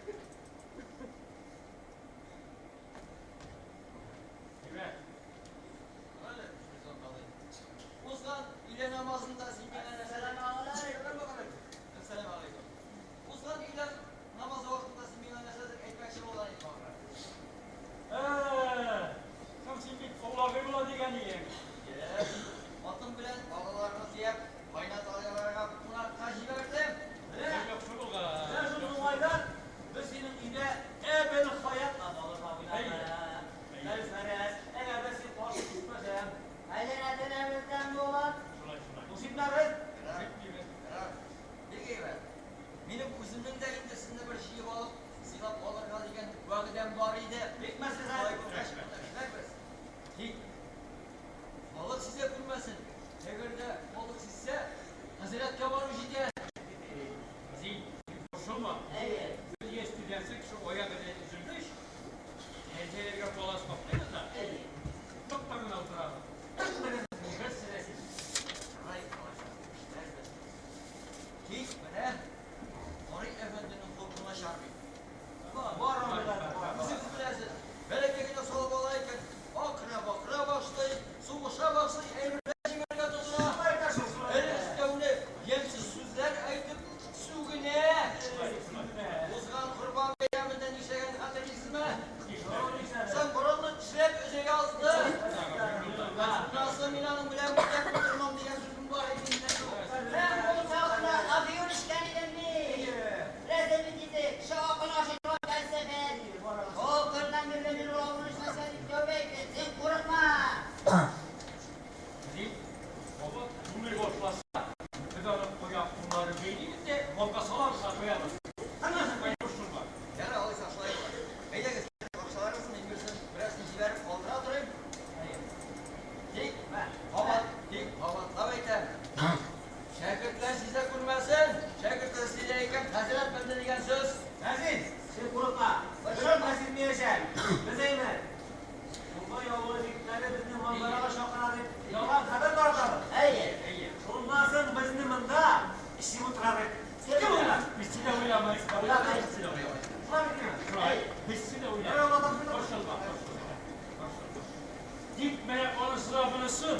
Әйбәт. Әле, Ризон казый. Узган өйлә намазында син миңа нәрсәләр Әссәламегаләйкүм. Узган өйлә намазы вакытында син миңа нәрсәдер әйтмәкче булган идең, ахры. Соң син бит аулак өй була дигән идең. Йә, атым белән балаларны төяп, кайнаталарга кунакка җибәрдем. Менә яхшы булган. Менә шул уңайдан без синең өйдә Әбелхаят аталырга уйладык. Әлфәрәз, әгәр дә син каршы килмәсәң. Хәзрәтенебездән булыр. Шулай, шулай. Үсетмәбез. Үсетмибез. Бик әйбәт. Минем үземнең дә инде сезне бер җыеп алып, сыйлап алырга дигән вәгъдәм бар иде. Бик мәслихәт. Шулай булгач, моны эшләрбез. Тик халык сизә күрмәсен. Әгәр дә халык сизсә, хәзрәткә барып җитә. Син борчылма. Без яшь студентсы кеше аягы белән өзелгәч, кәҗәләргә палас каплыйбыз да, тыкта гына утырабыз. Бер сәләсез. Ярый, алайса, эшләрбез. Тик менә Карый әфәнденең холкы начар бит. Бар андыйлар, бар. Үзегез беләсез, бәләкәй генә салып ала икән, акыра-бакыра башлый, сугыша башлый, әйберләр җимерергә тотына. Әле өстәвенә ямьсез сүзләр әйтеп сүгенә. Узган Корбан бәйрәмендә нишләгәнен хәтерлисезме? Соң борынны тешләп өзә язды. Шуннан соң мин аның белән бүтән утырмам дигән сүзем бар иде инде. Һәм ул чагында афиюн эчкән идем мин. Рәзел бит инде, кеше акылы ашый торган фәлсәфә. Ул көннән бирле мин ул авызны эчмәскә дип тәүбә иттем. Син курыкма. Син кабат дулый башласа, без аны аяк-кулларын бәйлибез дә, бауга салабыз да куябыз. Аннан борчылма. Ярар, алайса шулай булыр. Әйдәгез, акчаларыгызны мин берсен, берәрсен җибәреп калдыра торыйм. Тик, кабат, тик кабатлап әйтәм. Шәкертләр сизә күрмәсен. Шәкертләр сизә икән, хәзрәт белде дигән сүз. Мәзин, син курыкма. Беркем дә сизмәячәк. Без әйме. Тукай авылы егетләре безне манзарага чакыра дип ялган хәбәр таратабыз. Әйе. Әйе. Шуннан соң безне монда эчеп утыра дип. Кем уйлар? Берсе дә уйламый. Уйламый. Берсе дә уйламый. Шулай бит инде? Шулай. Берсе дә уйламый. Ярар, Алла тапшырды. Борчылма, борчылма. Борчылма. Тик менә анысы да монысы.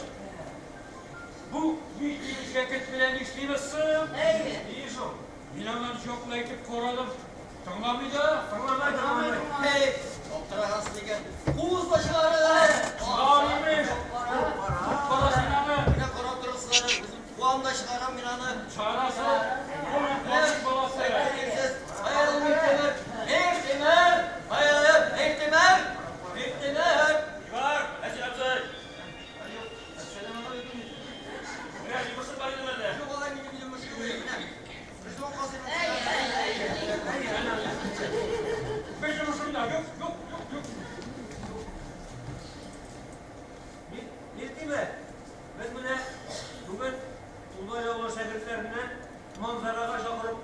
Бу Миһдиев шәкерт белән нишлибез соң? Әйе. Ни шул? Мин аңа ничаклы әйтеп карадым. Тыңламый да. Тыңламай, тыңламай. Эй, аптырагансыз икән. Куыгыз да чыгарыгыз әле. Чыгар, имеш. Кара син аны. Менә карап торыгыз әле, үзем куам да чыгарам мин аны. Чыгарасың. Ул башың баласы. Әйтегез, каялы Миртимер? Миртимер! Каялы Миртимер? Миртимер! Ивар, Әсир абзый. Әссәламегаләйкүм. Менә йомышың бар иде әллә? Юк, алай минем йомыш юк иде. Менә Ризван казыйның Әйе, әйе, әйе. Бер йомышым да юк, юк, юк, юк. Миртимер, без менә бүген Тукай авылы шәкертләреннән манзарага чакырып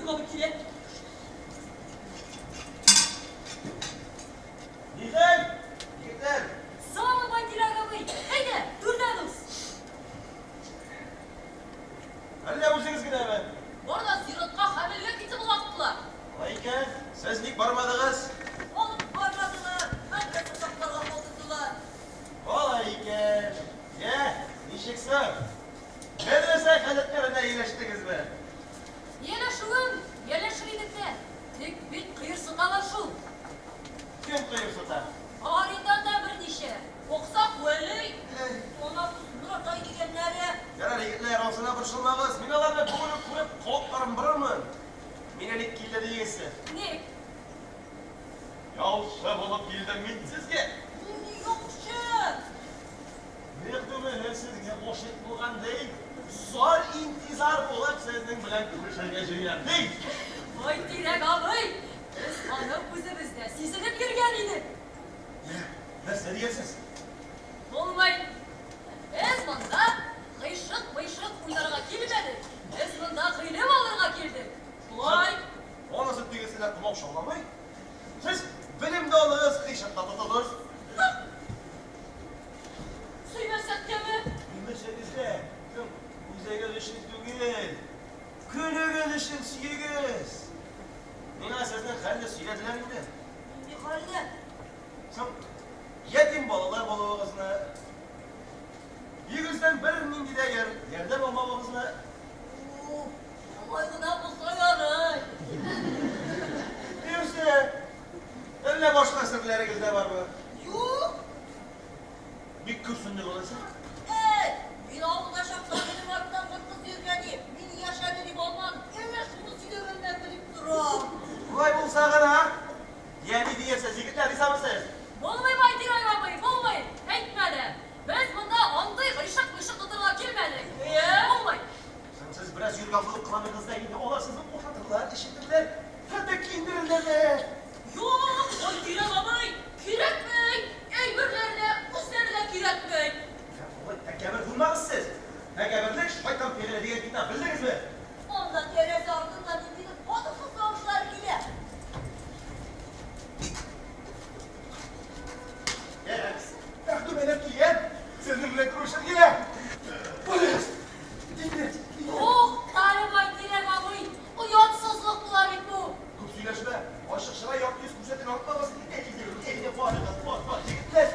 Байтирәк абый килә. Нихәл, егетләр? Саумы, Байтирәк абый! Әйдә, түрдән уз. Әллә үзегез генәме? Бар да зиратка хәмелгә китеп олактылар. Алай икән, сез ник бармадыгыз? Алып бармадылар, мәдрәсә сакларга калдырдылар. Алай икән. Йә, ничек соң? Мәдрәсә халәтләренә ияләштегезме? Ияләшүен ияләшер идек тә, тик бик кыерсыталар шул. Кем кыерсыта? Арыйдан да берничә. Аксак Вәли, Анасыз Моратай дигәннәре. Ярар, егетләр, анысына борчылмагыз. Мин аларны бүген үк күреп, колакларын борырмын. Мине ник килде дигезсе? Ник? Ялчы булып килдем мин сезгә. Нинди ялчы? Мәхдүмәләр сезгә гашыйк булган ди. Зар интизар булып сезнең белән күрешергә җыенам ди. Байтирәк абый, без аны үзебез дә сизенеп йөргән идек. Йә, нәрсә диярсез? Булмый. Без монда гыйшык-мыйшык уйнарга килмәдек, без монда гыйлем алырга килдек. Шулай. Анысы тегесенә комаучауламый. Сез белем дә алыгыз, гыйшык та тотыгыз. Сөймәсәк тәме? Сөймәсәгез дә, соң үзегез өчен түгел, көнегез өчен сөегез. Миңа сезнең хәлне сөйләделәр инде. Нинди хәлне? Соң, ятим балалар булуыгызны, өегездән бернинди дә ярдәм алмавыгызны. Алай гына булса ярый. Юкса, әллә башка серләрегез дә бармы? Юк. Бик көрсендек алайса. Әй, мин авылда чакта минем арттан бер кыз йөргән и, мин яшь әле дип алмадым. Әллә шуны сөйләгәннәр дип торам. Шулай булса гына, йә ни диярсез, егетләр, ризамы сез? Булмый, Байтирәк абый, булмый. Әйтмә дә. Без монда андый гыйшык-мыйшык тотырга килмәдек. Булмый. Соң сез бераз йөргән булып кыланыгыз да инде, алар сезне ашатырлар, эчертерләр, хәтта киендерерләр дә. Юк, Байтирәк абый, кирәкми. Әйберләре дә, үзләре дә кирәкми. Алай тәкәббер булмагыз сез. Тәкәбберлек шайтан фигыле дигән китап белдегезме? Анда тәрәзә артыннан ниндидер хатын-кыз тавышлары килә. Мәхдүмәләр килгән, сезнең белән күрешергә. Барыгыз, инде. Туктале, Байтирәк абый, оятсызлык була бит бу. Күп сөйләшмә, ачык чырай, якты йөз күрсәтергә онытмагыз. Әйдә, әйдә, барыгыз, бар, бар, егетләр.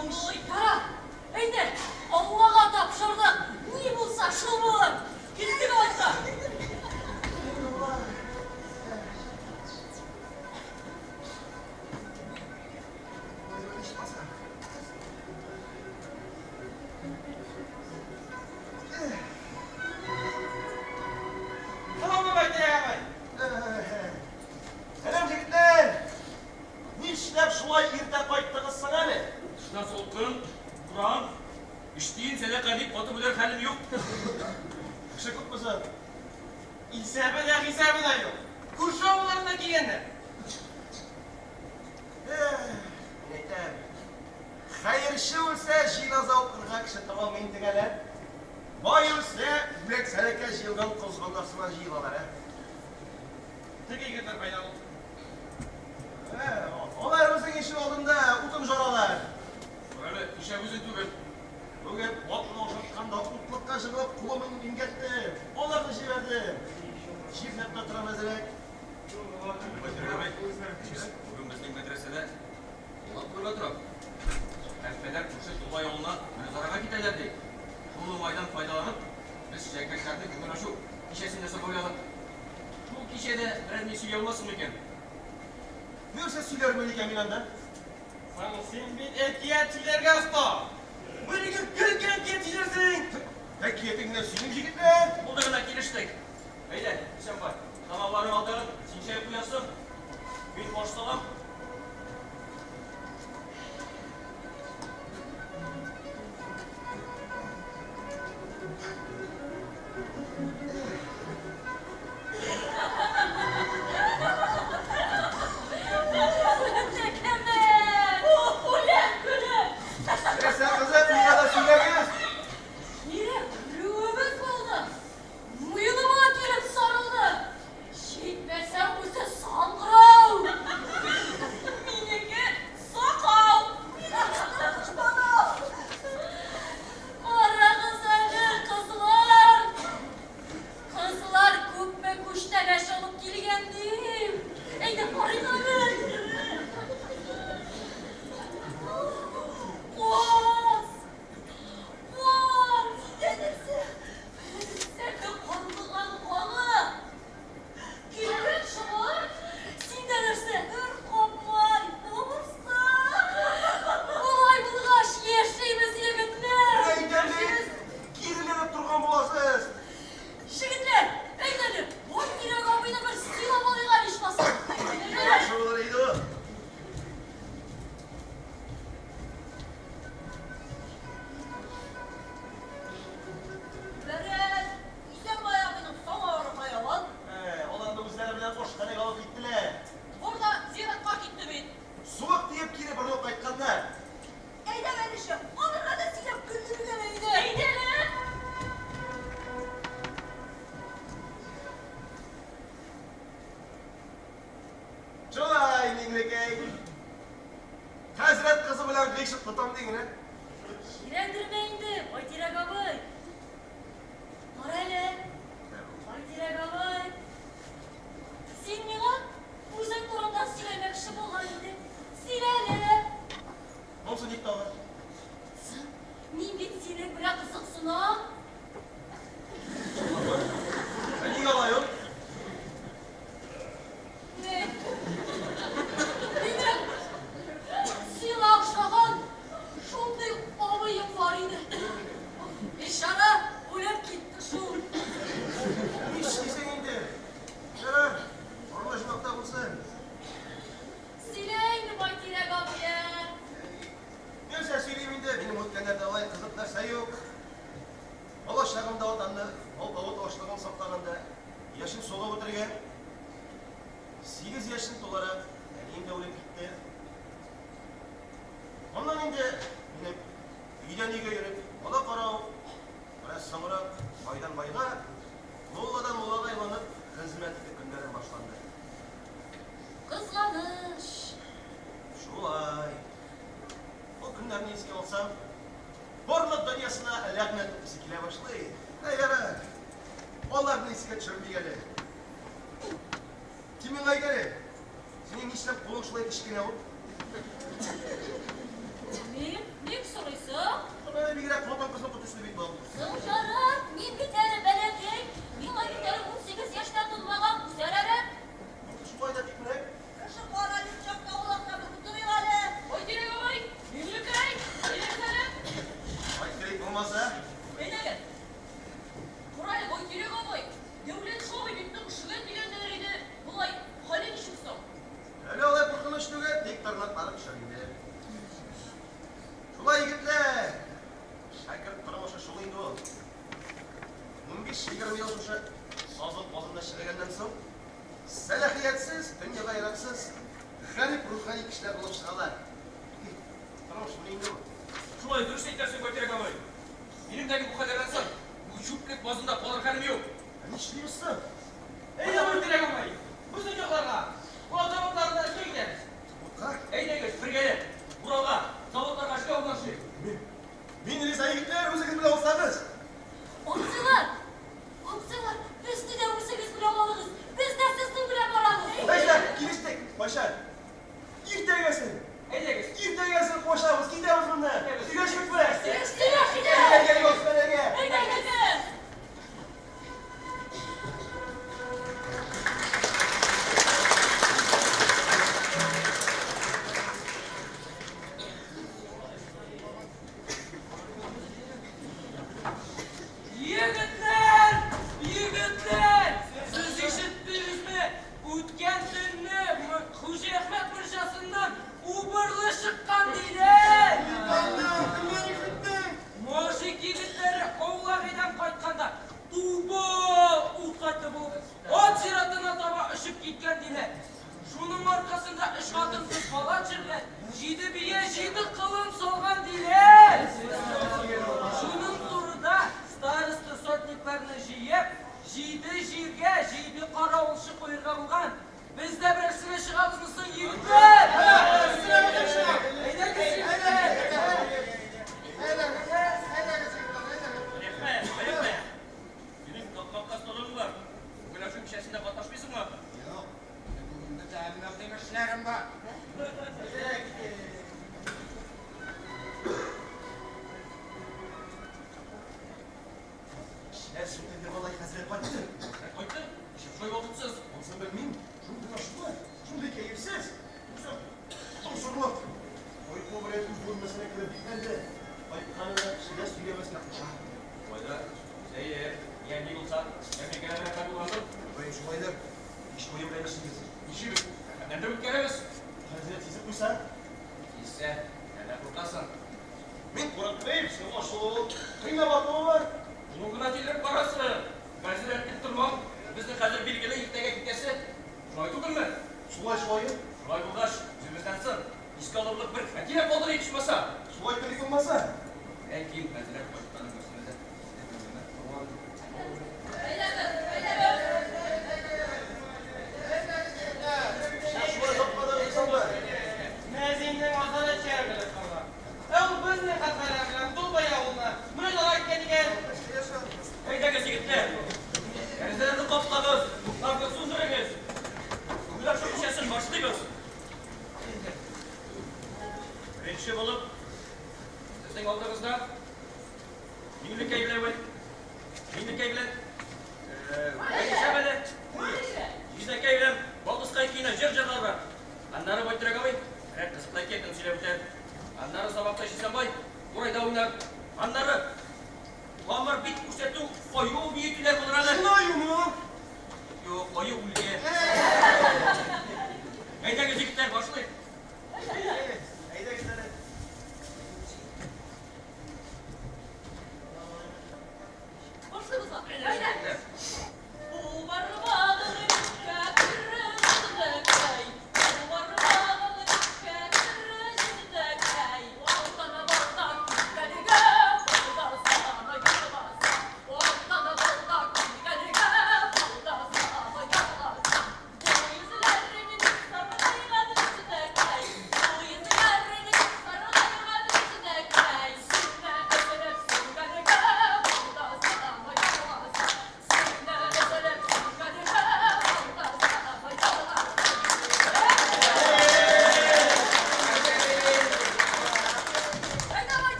Ой, кара, әйдә, Аллага тапшырдык. Ни булса, шул булыр. Киттек алайса. Сәлам, Байтирәк абый. Сәлам, егетләр. Нишләп шулай иртә кайттыгыз соң әле? Тышта салкын, буран, өч тиен сәдака дип катып үләр хәлем юк. Кеше күпме соң? Исәбе дә, хисабы да юк. Күрше авылларына килгәннәр. Мин әйтәм, хәерче үлсә, җиназа укырга кеше таба алмый интегәләр. Бай үлсә, бүләк сәдака җыелган козгыннар сыман җыелалар, ә? Теге егетләр кайда ул? Алар үзең ишек алдында утын жаралар. Әле ишәк үзең түгел. Бүген атны ашатканда утлыкка жыгылып кулымны имгәттем. Аларны җибәрдем. Чирләп тә торам әзрәк. Байтирәк абый, бүген безнең мәдрәсәдә елап күрергә тора. Хәлфәләр күрше Тулбай авылына моназарага китәләр ди. Шул уңайдан файдаланып, без шәкертләрне күңел ачу кичәсен ясап уйладык. Шул кичәдә берәр ни сөйли алмассың микән? Нәрсә сөйләрмен икән мин анда? Соң син бит әкият сөйләргә оста. Бер көн әкият сөйләрсең. Әкиятең генә сөйлим, егетләр. Булды гына килештек. Әйдә, Исәнбай, самаварын ал тагын, син чәй куясың. Мин аш салам. Тәкәббер! Үләм көлеп. Нәрсә, кызым, миңа да сөйләгез. Нирәк, рүебез булды. Кәләш алып килгән дим. Әйдә карыйк әле. Каз! Каз! Синдә нәрсә? Сәке карлыган кагы. Килгән шомырт. Синдә нәрсә? Бер кап май. Бавырсак. Болай булгач, яшибез, егетләр. Әйтәм бит, киреләнеп торган буласыз. Егетләр, әйдә әле, Байтирәк абыйны бер сыйлап алыйк әле ичмасам. Яхшы булыр иде ул. Бәрәс, Исәнбай абыйның самавыры кая ул? Ә, аларны үзләре белән ашханәгә алып киттеләр. Бур да зиратка китте бит. Суык тиеп кире борылып кайтканнар. Әйдә, Вәлишә, аларга да сөйләп көлдерик әле, әйдә. Әйдә әле. Шулай, Миңлекәй. Хәзрәт кызы белән гыйшык тотам диген, ә? Җирәндермә инде, Байтирәк абый. Кара әле, Байтирәк абый. Син миңа үзең турында сөйләмәкче булган идең. Сөйлә әле. Монсы ник тагы? Соң, мин бит синең белән кызыксынам. Ә нигә алай ул? Ни? Минем сиңа охшаган шундый абыем бар иде. Бичара үлеп китте шул. Нишлисең инде? Ярар, арлы җомакта булсын. Сөйлә инде, Байтирәк абый, ә? Нәрсә сөйлим инде, минем үткәннәрдә алай кызык нәрсә юк. Бала чагымда атамны алпавыт ашлыгын саклаганда яшен сугып үтергән. 8 яшем туларак әнием дә үлеп китте. Аннан инде минем өйдән өйгә йөреп, бала карау, бераз соңрак байдан байга, мулладан муллага әйләнеп хезмәт итү көннәрем башланды. Кызганыч. Шулай. Ул көннәрне искә алсам, барлык дөньясына ләгънәт укыйсы килә башлый. Әй, ярар. Аларны искә төшермик әле. Син миңа әйт әле, синең нишләп кулың шулай кечкенә ул? Мин? Ник сорыйсың? Менә бигрәк хатын-кызныкы төсле бит был. Соң ярар, мин бит әле бәләкәй. Миңа бит әле 18 яшь тә тулмаган, үсәр әле. Шулай да тик менә. Кеше кара йорт чакта улакта без утырыйк әле. Байтирәк абый, Миңлекәй, әйдәгез әле. Байтирәк булмаса? Әйдә әле. Кара әле, Байтирәк абый, Дәүләтша абый бик нык өшегән дигәннәр иде. Болай хәле ничек соң? Әле алай куркыныч түгел, тик тырнаклары төшә инде. Шулай, егетләр, шәкерт тормышы шул инде ул. 15-20 ел шушы сазлык базында черегәннән соң, сәлахиятсез, дөньяга яраксыз, гарип рухани кешеләр булып чыгалар. Тормыш шул инде ул. Шулай дөрес әйтәсең, Байтирәк абый. Минем дә бу кадәрдән соң бу чүплек базында калыр хәлем юк. Ә нишлибез соң? Әйдә, Байтирәк абый, безнең якларга, Урал заводларына эшкә китәбез. Заводка? Әйдәгез, бергәләп, Уралга, заводларга эшкә урнашыйк. Мин риза, егетләр, үзегез белән алсагыз. Абзыйлар, абзыйлар, безне дә үзегез белән алыгыз. Без дә сезнең белән барабыз. Әйдә, килештек, Паша. Иртәгәсен. Әйдәгез. Иртәгәсен кушабыз, китәбез моннан. Сөйләшик белән. Сөйләшик. Әйдә, әйдә, Әйдә, әйдә. Егетләр! Егетләр! Сез ишеттегезме? Үткән төнне Хуҗа Әхмәт морҗасыннан убырлы чыккан диләр. Кемнәр ишетте? Мужик егетләре аулак өйдән кайтканда тубал утка булып, ат зиратына таба очып киткән диләр. Шуның аркасында өч хатын кыз бала төшергән, җиде бия, җиде колын салган диләр. Шуның турыда староста сотникларны җыеп, җиде җиргә җиде каравылчы куярга булган. Без дә берәрсенә чыгабызмы соң, егетләр? Әйдәгез, егетләр! Рәхмәт, рәхмәт. Синең такмакка осталыгың бар. Бүген ашу кичәсендә катнашмыйсыңмы?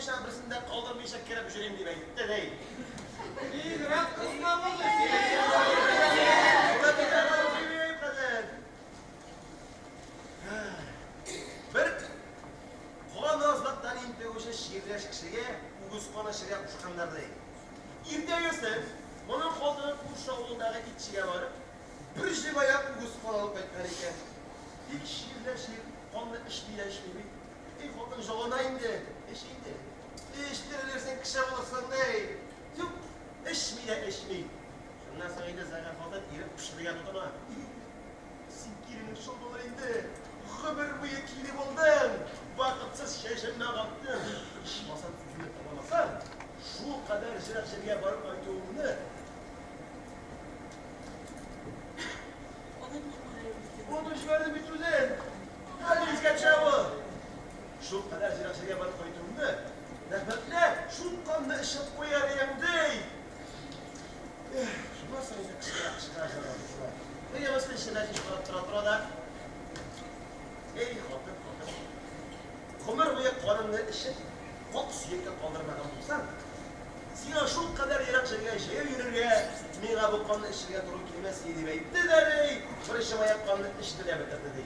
калмыйча, берсен дә калдырмыйча кереп җөрим, дип әйтте, ди. Бигрәк кызма булды. Бер кан азлыктан интегүче чирләш кешегә үгез каны эчәргә кушканнар, ди. Иртәгесен моның хатыны күрше авылдагы итчегә барып, бер җебаяк үгез каны алып кайткан икән. Тик чирләш ир канны эчми дә эчми бит. Эй, хатын җылына инде, эч инде. Эч, терелерсең, кеше булырсың, ди. Юк, эчми дә эчми. Шуннан соң инде зәгыйфь хатын ирен пешерергә тотына. Син киленең шул булыр инде. Гомер буе киле булдың, вакытсыз чәчемне агарттың. Ичмасам сүземне тыңламасаң, шулкадәр җырак җиргә барып кайтуымны Онытып җибәрдем бит үзен. Хәзер искә төшә ул. Шулкадәр җырак җиргә барып кайтуымны, рәхмәтләп, шул канны эчеп куяр идем, ди. Эх, шуннан соң инде кычкыра, кычкыра җырга тотына. Теге мескен чебәч карап тора-тора да, Эй, хатын, хатын. Гомер буе каныңны эчеп, как сөяккә калдырмаган булсаң, сиңа шулкадәр ерак җиргә җәяү йөрергә, миңа бу канны эчәргә туры килмәс иде, дип әйтте дә, ди, бер чынаяк канны эчте дә бетерде, ди.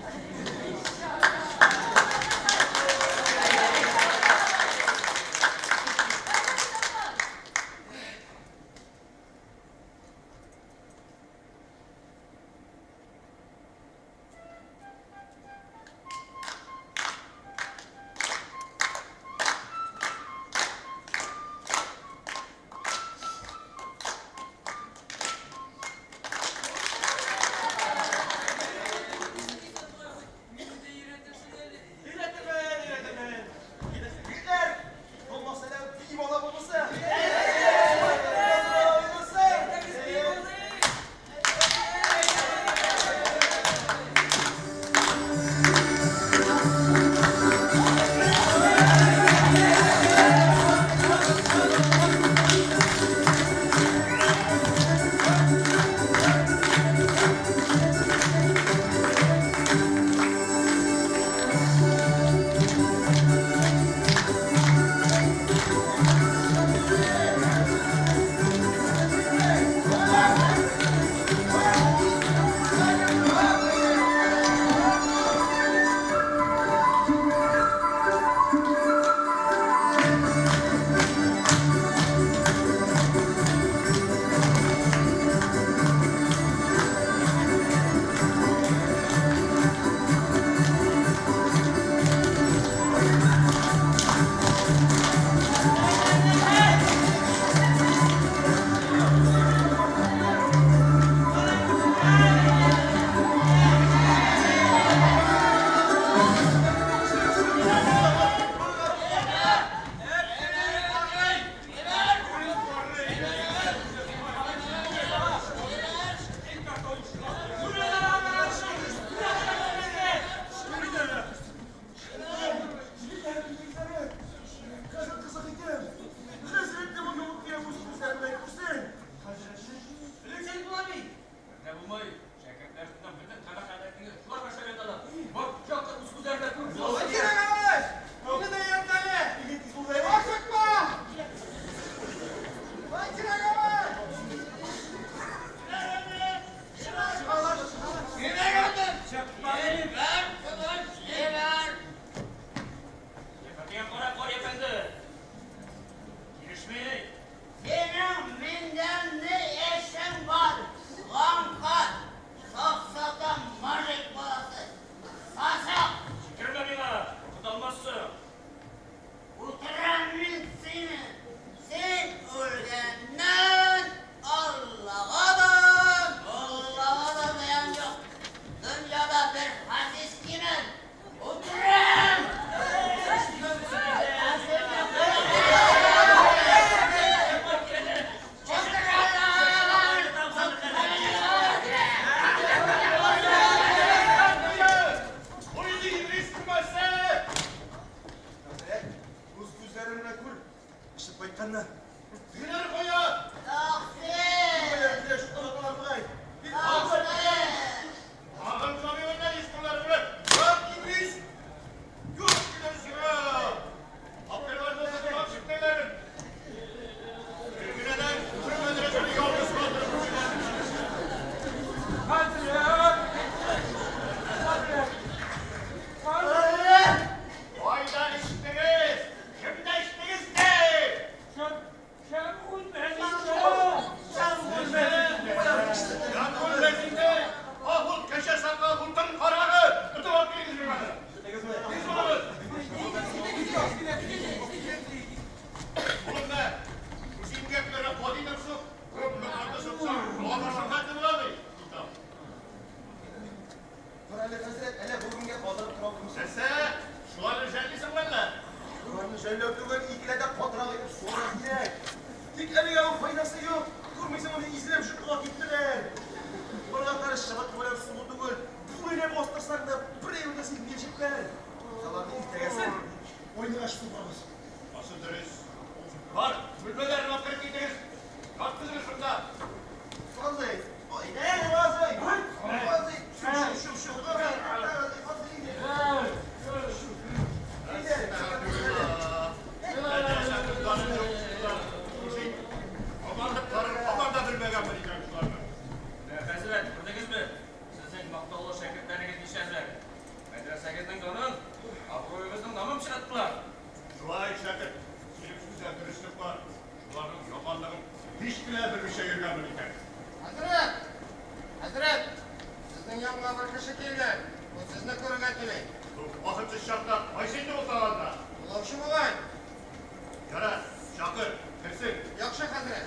Мине дә өйрәтәсең. Айныгач тотабыз. Асы дөрес. Бар, бүлмәләрен алып кереп китегез. Яткызыгыз шунда. Казый, әйдә, казый. Казый, шу, шу, шу, казый, казый. Хәзрәт, күрдегезме? Сезнең мактаулы шәкертләрегез ничәләр? Мәдрәсәгезнең данын, абруегызның намын пычраттылар. Шулай, шәкерт, синең сүздә дөреслек бар. Шуларның яманлыгын һич кенә белмичә йөргәнмен икән. Хәзрәт! Хәзрәт! Сезнең янга бер кеше килгән. Ул сезне күрергә тели. Вакытсыз чакта кайсы инде ул тагын да? Юлаучы бугай. Ярар, чакыр, керсен. Яхшы, хәзрәт.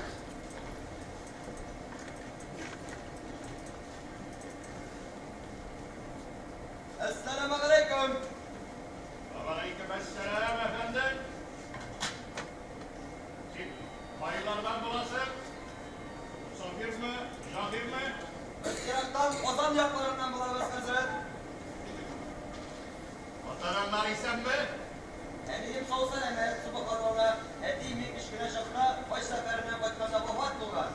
Әссәламегаләйкүм! Вәгаләйкүм әссәлам, әфәндем. Син кайлардан буласың? Мосафирмы, җаһилме? Без ерактан, Казан якларыннан булабыз, хәзрәт. Ата-аналар исәнме? Әнием сау-сәламәт, собханалла. Әти мин кечкенә чакта хаҗ сәфәреннән кайтканда вафат булган.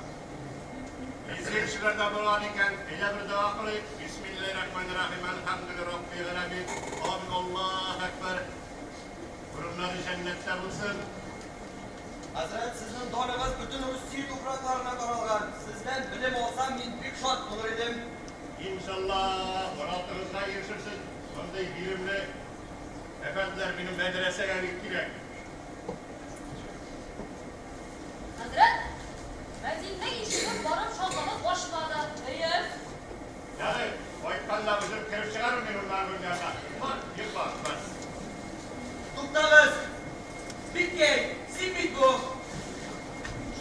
Изге кешеләрдә булган икән, әйдә бер дога кылыйк. Бисмиллаһир-рахманир-рахим, әлхәмдүлиллаһи раббил галәмин. Амин, Аллаһу әкбәр. Урыннары җәннәттә булсын. Хәзрәт, сезнең даныгыз бөтен Русия туфракларына таралган. Сездән белем алсам, мин бик шат булыр идем. Иншалла, моратыгызга ирешерсез. Мондый гыйлемле әфәнделәр минем мәдрәсәгә бик кирәк. Хәзрәт, мәзиннең ишеген барып шакыды, ачмады. Әйе. Ярый, кайтканда үзем кереп чыгармын мин урларның янына. Бар, йокла, бар. Туктагыз! Биккәй, син бит бу!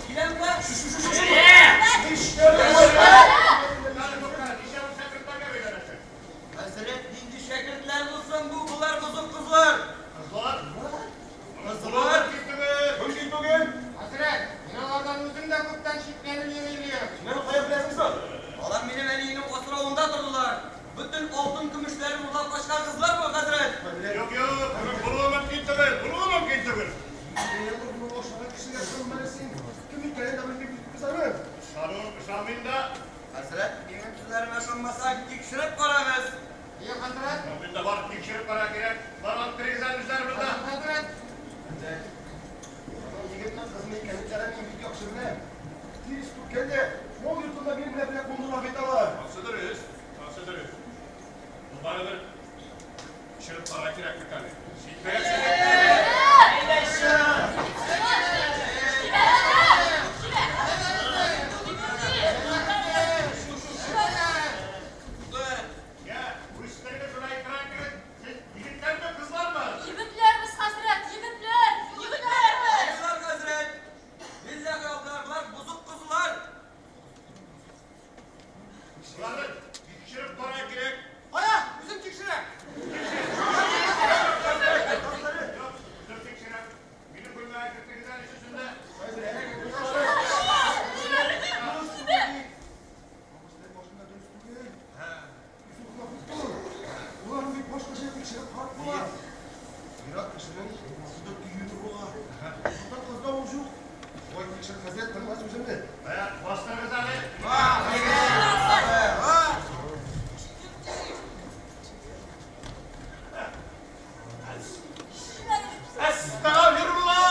Киләм дә, шу шу шу шу шу! Хәзрәт, нинди шәкертләр булсын бу, болар бозык кызлар! Кызлар? Кызлар? Мөмкин түгел. Хәзрәт, мин алардан үзем дә күптән шикләнеп йөри идем. Син аны каян беләсең соң? Алар минем әниемнең асравында тордылар. Бөтен алтын-көмешләрен урлап качкан кызлар бу, хәзрәт! Юк, юк, моның булуы мөмкин түгел, булуы мөмкин түгел. Моны ашаган кешегә ышанма әле син. Кем икәнен дә белмибез бит без аның. Ышануын ышанмыйм да. Хәзрәт, минем сүзләремә ышанмасаң, тикшереп карагыз. Әйе, хәзрәт. Монда барып тикшереп карарга кирәк. Бар, алып керегез әле үзләре монда. Хәзрәт. Хәзрәт, аның егетме, кызмы икәнен дә мин бик яхшы беләм. Тирес түккән дә, мал йортында минем белән бергә кундылар бит алар. Ансы дөрес, ансы дөрес. Ну, барыбер тикшереп карарга кирәк бит әле. Җитмәгән Я, үстерегез шулай экран кебек. Сез егетләрме, кызлармы? Егетләрбез, хәзрәт, егетләр! Егетләрбез! Кызлар, хәзрәт! Билләһи алдар, бозык кызлар! Шуларны тикшереп карарга кирәк. Кая, үзем тикшерәм. Юк, үзем тикшерәм. Минем бүлмәгә кертегез әле өчесен дә. Башында дөрес түгел. Уларны бит башкача тикшереп карап була. Ерак кешенең кызы төене була. Монда кызда ул юк. Шулай тикшер, хәзрәт, тыңла сүземне. Бая, бастырыгыз әле. Әстәгъфирулла!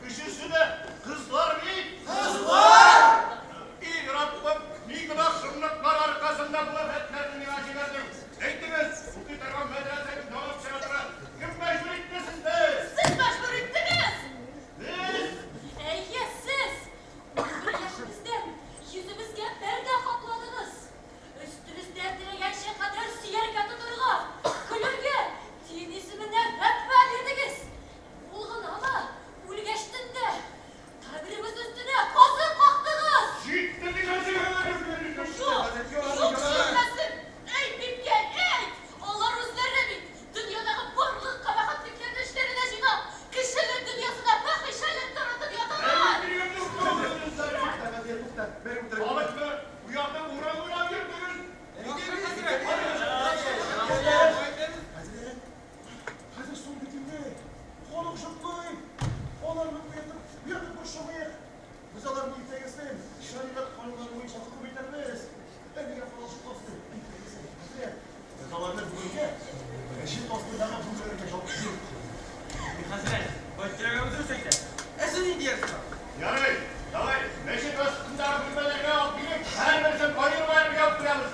Өчесе дә кызлар бит. Кызлар! И Раббым, ни гөнаһ шомлыклар аркасында бу афәтләрне миңа җибәрдең? Әйтегез, укый торган мәдрәсәнең дәвам чыгатыры кем мәҗбүр итте сезне? Сез мәҗбүр иттегез! Без? Әйе, сез! 11 яшебездән йөзебезгә пәрдә капладыгыз. Мәчет астындагы бүлмәләргә җавап юк. Хәзрәт, Байтирәк абый дөрес әйтә. Ә син ни диярсең? Ярый, давай, мәчет астындагы бүлмәләргә алып килеп, һәрберсен аерым-аерым ябып куябыз.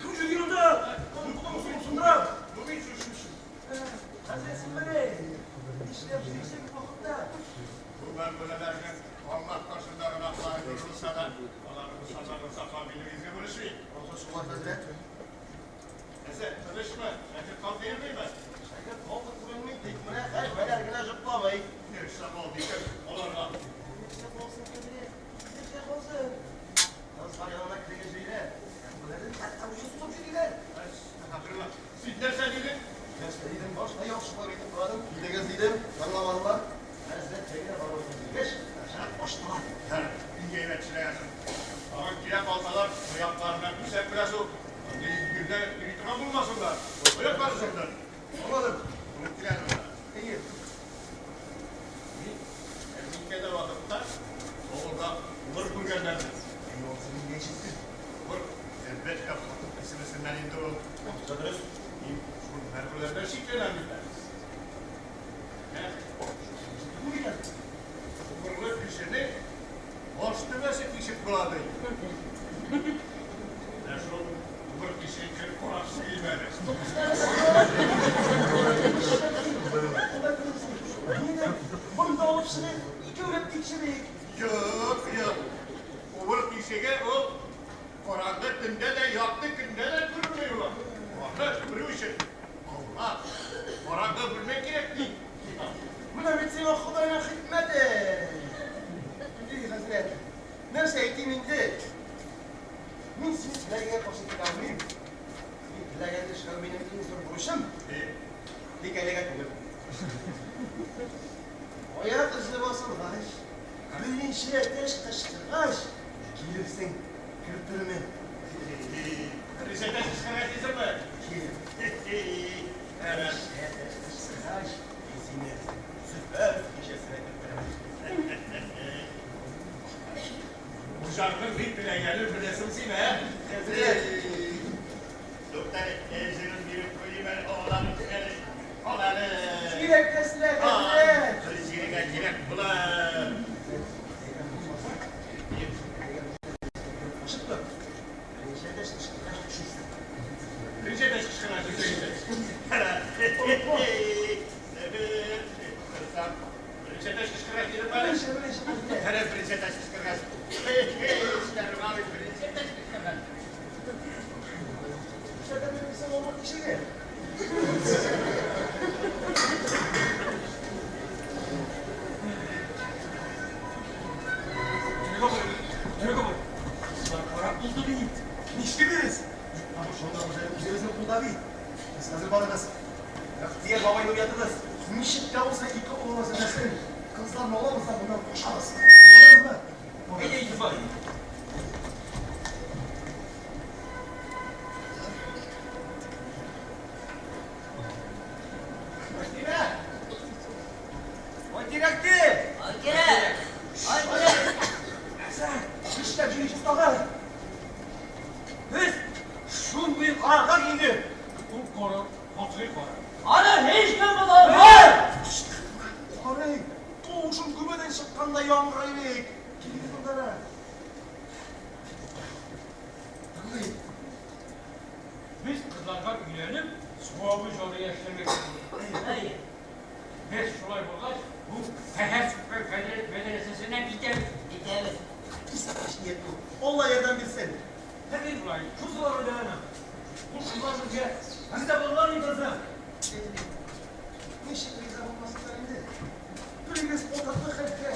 Кем йөри монда? Кулың сындырам. Бу бит шушы. Хәзрәт, син менә нишләп йөрисең бу вакытта? Бу мәмбүләләрнең Аллаһ каршында гөнаһлары булса да, аларны мусалманның саклау минем изге бурычым. Алга шулай, хәзрәт. Нәрсә, тынычмы? Шәкерт калды йөрмиме? Шәкерт калды күренми, тик менә хәлфәләр генә җокламый. Нәрсә калды икән аларга? Нәрсә калсын, хәзрәт? Нәрсә калсын? Кызлар янына керергә йөриләр. Мәмбүләләрен хәтта үзе тотып йөриләр. Әстәгъфирулла. Син нәрсә дидең? Нәрсә дидем? Башта яхшылап итеп карадым, килегез дидем, тыңламадылар. Хәзрәт җәйгә барып дигәч, рәхәт ачтылар. Һә, иң әйбәт эшләгәнсең. Тагын килә калсалар, аякларына күсәк белән сугып, андый йөрдә йөри торган булмасыннар. Аяклары сындыр. Аңладым. Күреп киләсең монда. Әйе. Мин ярминкәдә вакытта авылда убыр күргәннәрне. Әйе, абзый, мин дә ишеттем. Убыр, әлбәттә, хатын исемесеннән инде ул. Анысы да дөрес. Мин шул мәрхүмнәрдән шикләнәм бит әле. Менә шушы күргән. Убырлы кешене баш түбәсе тишек була ди. Менә шул убыр тишеген кереп карагысы килмәде. Мине монда алып чыгыйк, икәүләп тикшерик. Юк, юк. Убыр тишеге ул караңгы төндә дә, якты көндә дә күренми ул. Аны күрү өчен аулак, караңгы бүлмә кирәк ди. Менә бит сиңа Ходайның хикмәте! И, хәзрәт, нәрсә әйтим инде? Мин синең теләгеңә каршы килә алмыйм. Синең теләгеңне эшләү минем иң зур бурычым. Тик әлегә түгел. Аяк эзе басылгач, берничә әтәч кычкыргач, килерсең, кертермен. Берничә әтәч кычкыргач дисеңме? Килер. Беренче әтәч кычкыргач дидем әле. Беренче, беренче, беренче. Әнә беренче әтәч кычкыргач. Беренче әтәч кычкыргач. Нишләтә белмисең, ул тишеге. Кызлар карап булды бит. Нишлибез? Шунда уже үзебезнең кулда бит. Сез хәзер барыгыз. Бәхтияр бабайны уятыгыз. Ничек тә булса ике авыл әзерләсен. Кызларны алабыз да моннан качабыз. Аңладыгызмы? Әйдә, Итебай. Бәхтимә! Байтирәкте! Байтирәк! Байтирәк! Нәрсә? Нишләп йөрисез тагы? Без шундый карарга килдек. Ул карар катгый карар. Аны һичкем боза алмый! Карый, тавышың күмәдән чыккандай яңгырый бит. Килегез монда. Тыңлыйм. Без кызларга өйләнеп, савабы җария эшләргә кирәк. Без шулай булгач, бу каһәр суккан хәзрәт мәдрәсәсеннән китәбез. Китәбез. Искиткеч ният бу. Алла ярдәм бирсен. Әни шулай, кызлар белән. Бу кызлар безгә риза булалар микән соң? Ничек риза булмасыннар инде? Берегез атаклы хәлфә,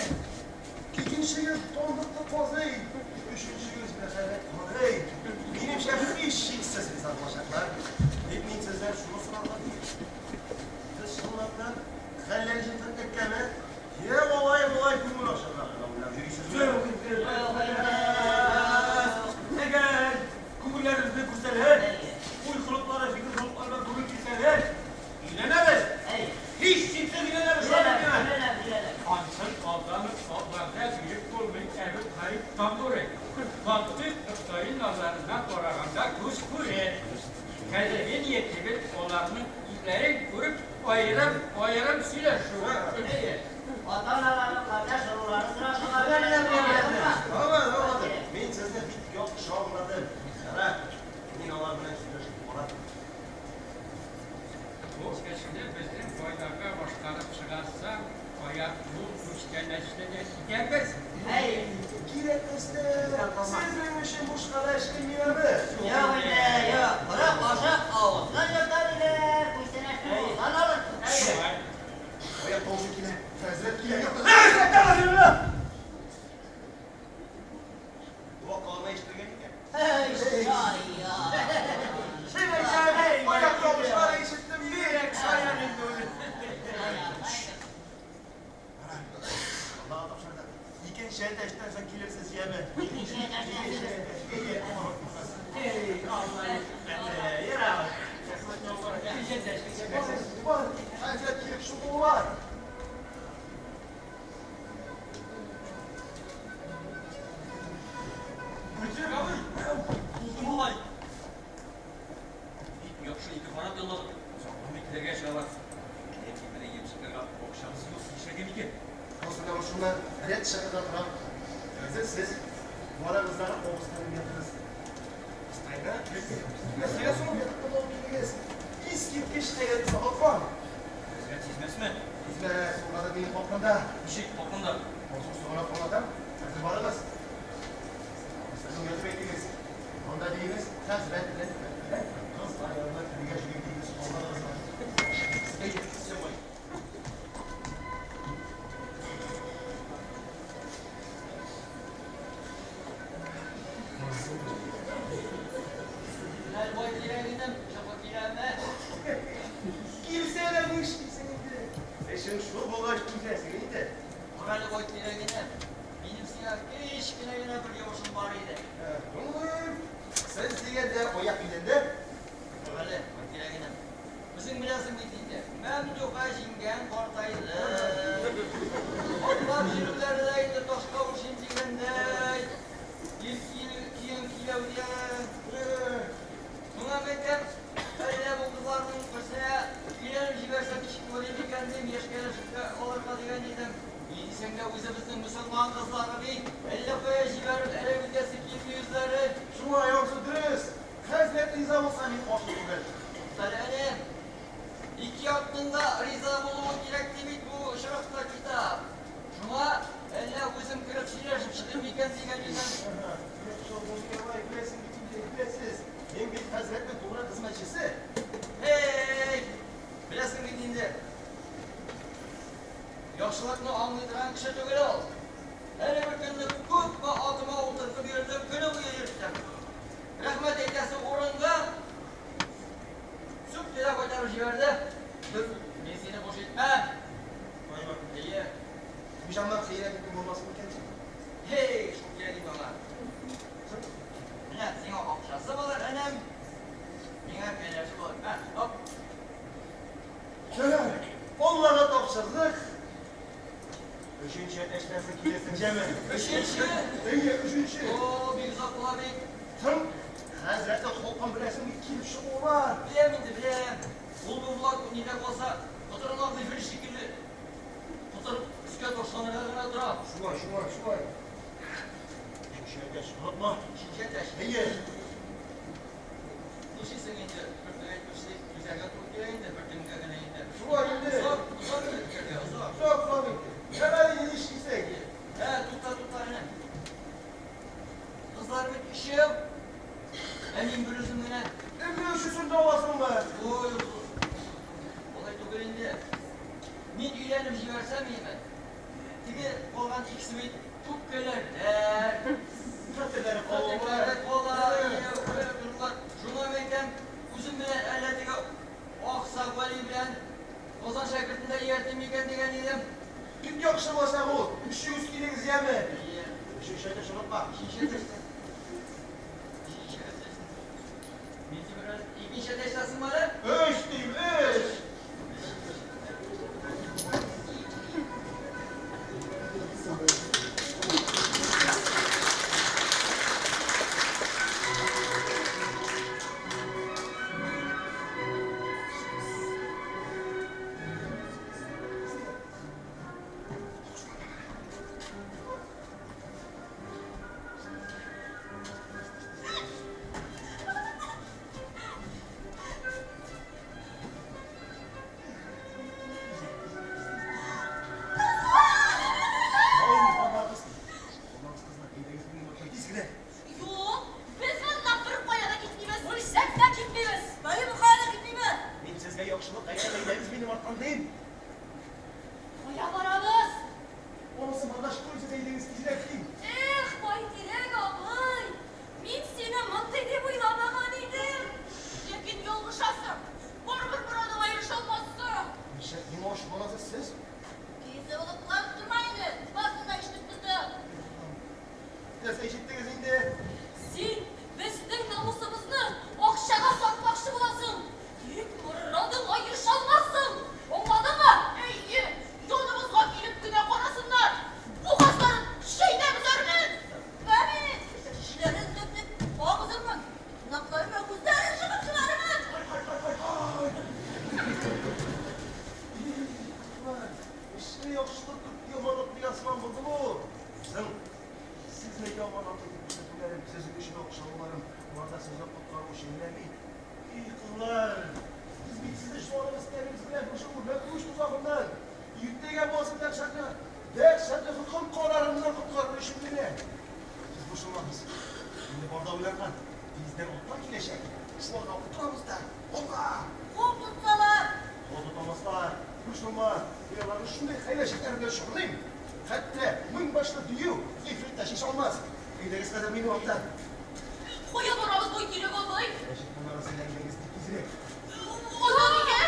икенчегез данлыклы казый, өченчегез мәһабәт карый. Минемчә, һичшиксез риза булачаклар. Тик мин сездән шуны сорарга тиеш. Сез чынлап та хәлләр өчен фетнәккәме? Йә алай-болай күңел ачарга гына уйлап йөрисезме? Әгәр күңелләребезне күрсәләр, уй-холыклары, фикер-холыклары белән туры килсәләр, өйләнәбез. Һичшиксез өйләнәбез, шулай бит миңа? Ансын алдан ук вәгъдә биреп булмый, Әбү Талиб Тамбурый. Мантыйк ноктаи назарыннан караганда күз күрер. Хәзерге ниятебез аларның үзләрен күреп, аерым-аерым сөйләшү. Ата-аналарның кардәш ыруларын сорашырга Аңладым, аңладым. Мин сезне бик яхшы аңладым. Ярар, мин алар белән сөйләшеп карармын. Бу эшне безнең файдага башкарып чыгарсаң, аяк-кул күчтәнәчне дә китәрбез. Кирәкмәстә. Сезнең өчен бушка да эшләмиләрме? Юк инде, юк. Коры кашык авыздан йотар иде, күчтәнәчне кулдан алырсың. Аяк тавышы килә. Хәзрәт килә. Дога кылына ишетелгән икән. Эй, шаян. Аяк тавышлары ишеттем бит. Шаян инде ул. Аллага тапшырдык. Икенче әтәчтән соң килерсез, яме. Икенче әтәчтән Икенче әтәч. Әйе, онытмагыз. Эй, Алла рәхмәте. Ярар. Икенче әтәч. Бар, хәзрәт килеп чыгуы бар. Байтирәк абый, булды малай. Бик яхшы ике карап ялладык. Озакламый килергә чыгалар. Ләкин менә ямщикларга акчабыз юк, нишләргә микән? Хозурда шунда рәт чыгырга торам. Хәзер сез барыгыз да абыстайны уятыгыз. Абыстайны? Нәрсәгә соң ятып алып килегез? Искиткеч хәйрәтле хаклар. Хәзрәт сизмәсме? Сизмәс, ул гадәт минем хакында. Ничек хакында? Махсус соңрак аңлатам. Хәзер барыгыз. Абыстайны уятып әйтегез. Анда диегез, хәзрәт белән кызлар янына керергә җыен диегез. Аңладыгызмы? Әйе, сәвай. Менә Байтирәк энем, чыгып киләме? Килсә дә нишлисең инде? Эшең шул булгач түзәсең инде. Карале, Байтирәк энем, минем сиңа кечкенә генә бер йомышым бар иде. Тыңлыйм. Сез дигәндә аяк идәндә. Карале, Байтирәк энем, үзең беләсең бит инде, Мәмдүха җиңгәң картайды. Атлап йөрүләре дә инде ташка охшыйм дигәндәй. Ил кием киләүдән. Моңа мәйтәм, әллә бу кызларның берсенә өйләнеп җибәрсәм ничек булыр икән дим, яшькә алырга дигән идем. Ни дисәң дә үзебезнең мөселман кызлары бит, әллә кая җибәреп әләк итәсе килми үзләре. Шулай, ансы дөрес. Хәзрәт риза булса, мин каршы түгел. Туктале әле. Ике якның да риза булуы кирәк ди бит бу очракта китап. Шуңа әллә үзем кереп сөйләшеп чыгыйм микән дигән идем. Юк шул, булмый алай, беләсең бит инде, беләсез. Мин бит хәзрәтнең тугры хезмәтчесе. Һей! Беләсең бит инде. Яхшылыкны аңлый торган кеше түгел ул. Әле бер көнне күпме атыма утыртып йөрдем, көне буе йөрттем. Рәхмәт әйтәсе урынга сүкте дә кайтарып җибәрде. Тор, мин сине буш итмәм. Кайбер. Әйе. Хуҗамнан хыянәт итү булмас микән соң? Һей, шул кирәк инде аңа. Менә сиңа акчасы булыр, энем. Миңа кәләше булыр. Мә, оп. Ярар, Аллага тапшырдык. Өченче әтәчтән соң килерсең, җәме. Өченче? Әйе, өченче. О, бик озак була бит. Соң, хәзрәтнең холкын беләсең бит, килеп чыгуы бар. Беләм инде, беләм. Ул бу Булат нидә калса, котырынган гыйфрит шикелле котырып өскә ташланырга гына тора. Шулай, шулай, шулай. Өченче әтәч, онытма. Өченче әтәч? Әйе. Нишлисең инде, бер әйтмешли, түзәргә туры килә инде, бер төнгә генә инде. Шулай инде. Озак, озак инде көтәргә, озак. Озак, озак инде. Ярар инде, нишлисең? Ә, тукта, тукта, әнә. Кызлар бит өчәү. Ә мин берүзем генә. Инде өчесен дә аласыңмы? Ой, алай түгел инде. Мин өйләнеп җибәрсәм име? Теге калган икесе бит үпкәләрләр. Хәтерләре кала. Хәтерләре кала, үпкәләп торырлар. Шуңа әйтәм, үзем белән әллә теге Аксак Вәли белән Казан шәкертен дә ияртим микән дигән идем. Бик яхшы булачак ул. Өчегез килегез, яме. Әйе. Өченче әтәч онытма. Өченче әтәч. Өченче әтәч. Мин сине икенче әтәч тасыңмы әле? Өч дим, өч. Юк, без моннан беркая да китмибез. Үлсәк тә китмибез. Беркая да китмибез. Мин сезгә яхшылык әйтәм, әйдәгез минем арттан дим. Кая барабыз? Анысы монда шул сез әйдәгез тизрәк дим. Эх, Байтирәк абый, мин сине мондый дип уйламаган идем. Ләкин ялгышасың. Барыбер морадыңа ирешә алмассың. Нишләп миңа ачуланасыз сез? Кизе булып кыланып торма инде. Барысын да ишетеп тордым. Нәрсә ишеттегез инде? Син безнең намусыбызны акчага сатмакчы буласың. Тик морадыңа ирешә алмассың. Аңладыңмы? Әйе, яныбызга килеп кенә карасыннар. Бугазларын чәйнәп өзәрмен. Ә мин тешләрен төпләп агызырмын. Тырнакларыма күзләрен чыгып чыгарырмын. Эшне яхшылык күп яманлык дигән сыман булды бу. Соң, сезне яман итеп күрсәтүләрем, сезнең өчен акча алуларым, аларда сезне коткару өчен генә бит. И, кызлар, без бит сезне җаныбыз тәнебез белән шушы үрмәкүч тозагыннан, иртәгә буласы дәһшәтле, дәһшәтле хөкем карарыннан коткарыр өчен генә. Сез борчылмагыз. Инде бар да уйланган. Тиздән атлар киләчәк. Шуларга утырабыз да, алга! Кул тотсалар. Кул тотамаслар. Борчылма. Мин аларны шундый хәйләчекләр белән чорныйм. Хәтта мең башлы дию гыйфрит тә чишә алмас. Әйдәгез хәзер минем арттан. Кая барабыз, Байтирәк абый? Мәчет манарасына әйдәгез тик тизрәк. Анда нигә?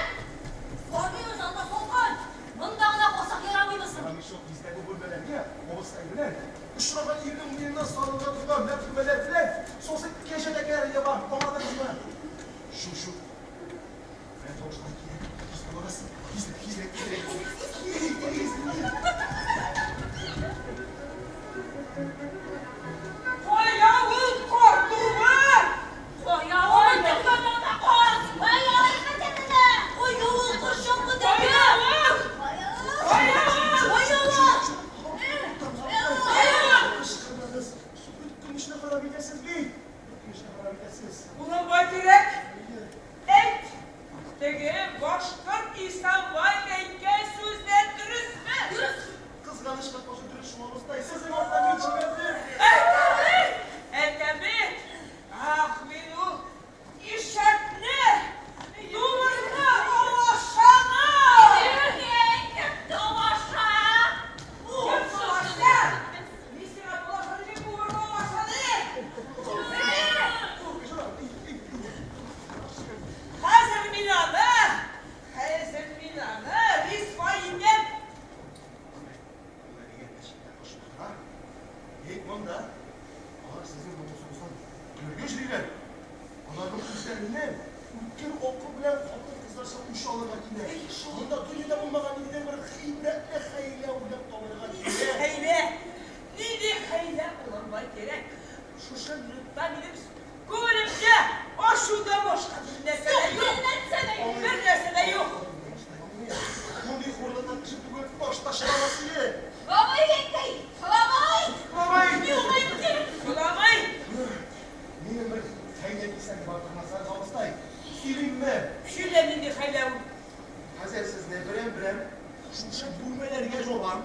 Бармыйбыз, анда салкын. Монда гына калсак ярамыймы соң? Ярамый шул, бездәге бүлмәләргә абыстай белән очраган ирнең муенына сарылырга торган мәхдүмәләр белән сосык кәҗә тәкәләре ябам, аңладыгызмы? Шу, шу. Менә тавышлар килә. Тиз булыгыз. Тизрәк, тизрәк, тизрәк. Тиз, тиз. Кая ул? Теге башкорт Исанбай әйткән сүзләр дөресме? Дөрес. Кызганычка каршы дөрес шул, абыстай. Сезнең арттан мин җибәрдем. Әйтәме? Әйтәме? Ах, мин ул ишәкне, думырны, алашаны! Кем талаша? Кем талаша? Мин сиңа талаша дидем, думырны, алашаны! Хәзер мин аны, хәзер мин аны рисвай итәм. Ник монда? Алар сезнең намусыгыздан көләргә йөриләр. Аларның үзләреннән үткер акыл белән хатын-кызларча үч алырга килә. Монда дөньяда булмаган ниндидер бер гыйбрәтле хәйлә уйлап табарга килә. Хәйлә! Нинди хәйлә кулланмай кирәк? Шушы минутта минем күңелемдә ачудан башка бер нәрсә дә юк. Бер нәрсә дә юк. Мондый хурлыктан кеше түгел, таш та чыгармас иде. Бабай әнкәй, бабай! Бабай! Шуламай! Минем бер хәйлә кисәге бар, тормасагыз, абыстай. Сөйлимме? Сөйлә, нинди хәйлә ул? Хәзер сезне берәм-берәм шушы бүлмәләргә җабам.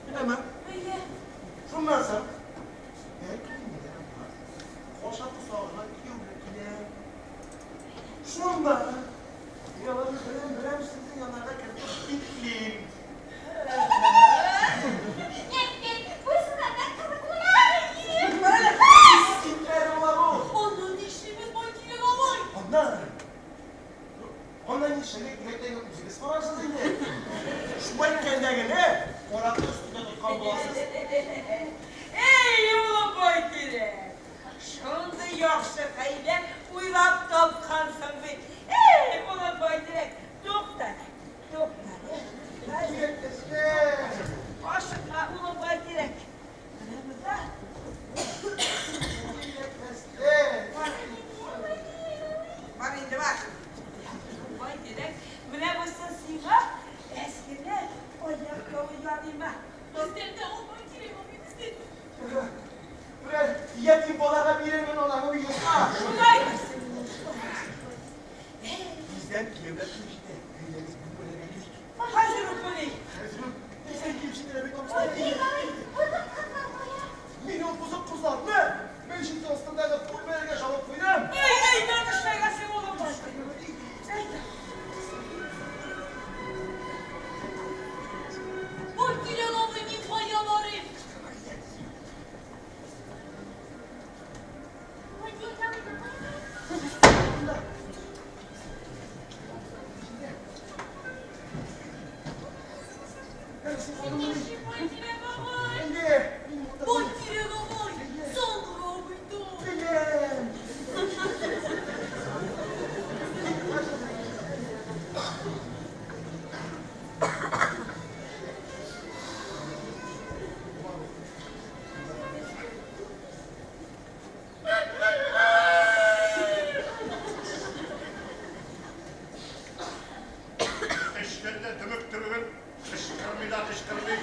Беләме? Әйе. Шуннан соң һәркемне дә каша тосагына кияү белән килә. Шунда мин аларны берәм-берәм сезнең яннарга кертеп биклим. Әнкәй, буйсынарга кызык була. Итләре була бу. Аннан нишлибез, Байтирәк абый? Аннан Аннан нишләргә кирәклеген үзегез карарсыз инде. Шулай иткәндә генә каракны өстендә тоткан буласыз. Эй, улым Байтирәк! Шундый яхшы хәйлә уйлап тапкансың бит. Эй, улым Байтирәк, тукта, тукта. Хәзер ашыкма, улым Байтирәк. Менә монда. Бар, бар инде, бар. Байтирәк, менә бусы сиңа әз генә аяк яныйма. Бездән дә ул, Байтирәк абый, бездән. Берәр ятим балага бирермен аларны уйласа. Шулай булсын, шулай булсын. Тиздән кияүләр килеп җитә. Әйдәгез, бүлмәләргә керик. Хәзер үк меник. Хәзер үк тиздән килеп җитәләр бит, абыстай. Мин ул бозык кызларны мәчет астындагы бүлмәләргә җабып куйдым. Эй, эй, нишләгәнсең, улым? Әйдә. Байтирәк абый, мин кая барыйм? Байтирәк абый, кая? Байтирәк абый! Байтирәк абый, саңгырау бит ул. Беләм. Эчтән дә дөмектерүен, кычкырмый да кычкырмый.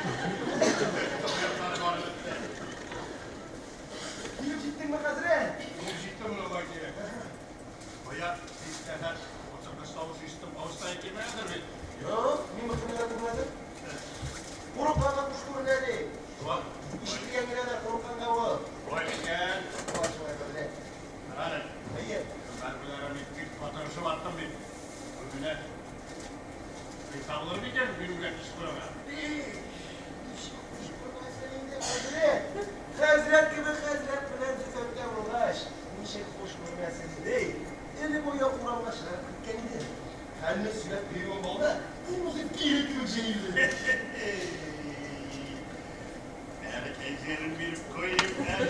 Тояклары барып бетте. Килеп җиттеңме, хәзрәт? Килеп җиттем, улым Байтирәк. Бая бик кадәр куркыныч тавыш ишеттем, абыстай килмәгәндер бит? Юк, мин бу да күрмәдем. Курыкканга куш күренә ди. Шулай. Ишетелгән генә дә курыкканга ул. Шулай микән? Шулай, шулай, хәзрәт. Карале. Әйе. Мәрмиләрен мин бик катырышып аттым бит. Менә риза булыр микән бирүгә кычкырырга? Ничек куш күрмәсен инде, хәзрәт? Хәзрәт кебек хәзрәт белән зөлфәткә булгач, ничек хуш күрмәсен ди. Элек ул як урамга чыгарып киткән иде. Хәлне сөйләп бирүем булды. Ул үзе тире кебек җәелде. Әле кәҗәрен биреп куйыйм, әле.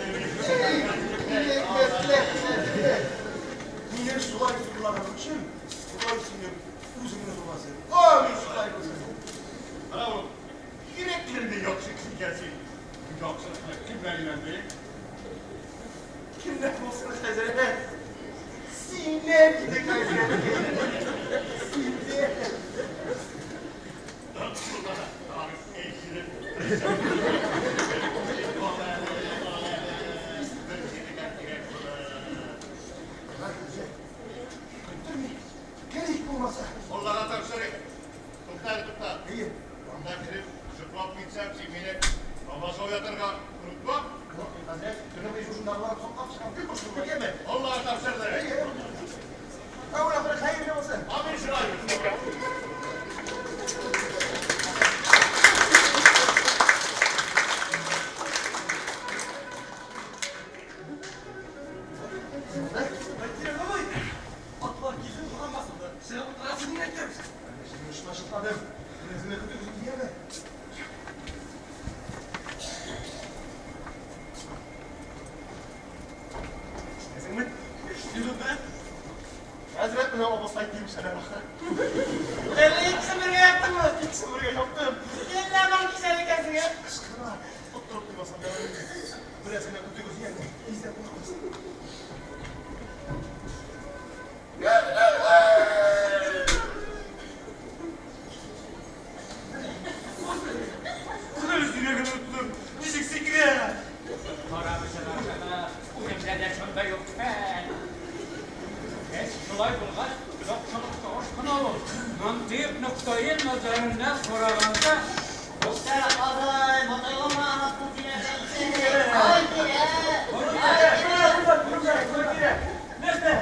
Кирәкмәсләр, хәзрәт. Мине шулай зурлаган өчен, Ходай синең үзеңне зурласын. Амин, шулай булсын. Менә ул бигрәк дә яхшы кеше икән син. Яхшылыкны кемнән өйрәндең? Кемнән булсын, хәзрәт? Синнән, диде хәзрәт. Синнән. Тагын әйшереп. Бер җиргә кирәк булыр. Көттерми. Керик булмаса. әйтәм. Әллә шуны чытладым. Бераз генә көтегез инде, яме. Ишетәсеңме? Ишетәм дә. Хәзрәт менә абыстай киемчәләр ахыры. Әллә икесен бергә яптыңмы? Икесен бергә яптым. Әллә бар кисәр икәнсең, ә? Кычкырма, тоттырып куймасам ярар инде. Бераз генә көтегез, яме. Тиздән кунакбыз. Кара йөрәгем оттым. Ничек сикерә? Карамыйсың ашама, үземдә дә шундый ук хәл. Эш шулай булгач, яхшылыкка ашкына ул. Мантыйк ноктаи назарыннан караганда, Тукта, абый, матайлама анасын сөйләшәм. Ай, кирәк! Ай, кирәк! Нәрсә?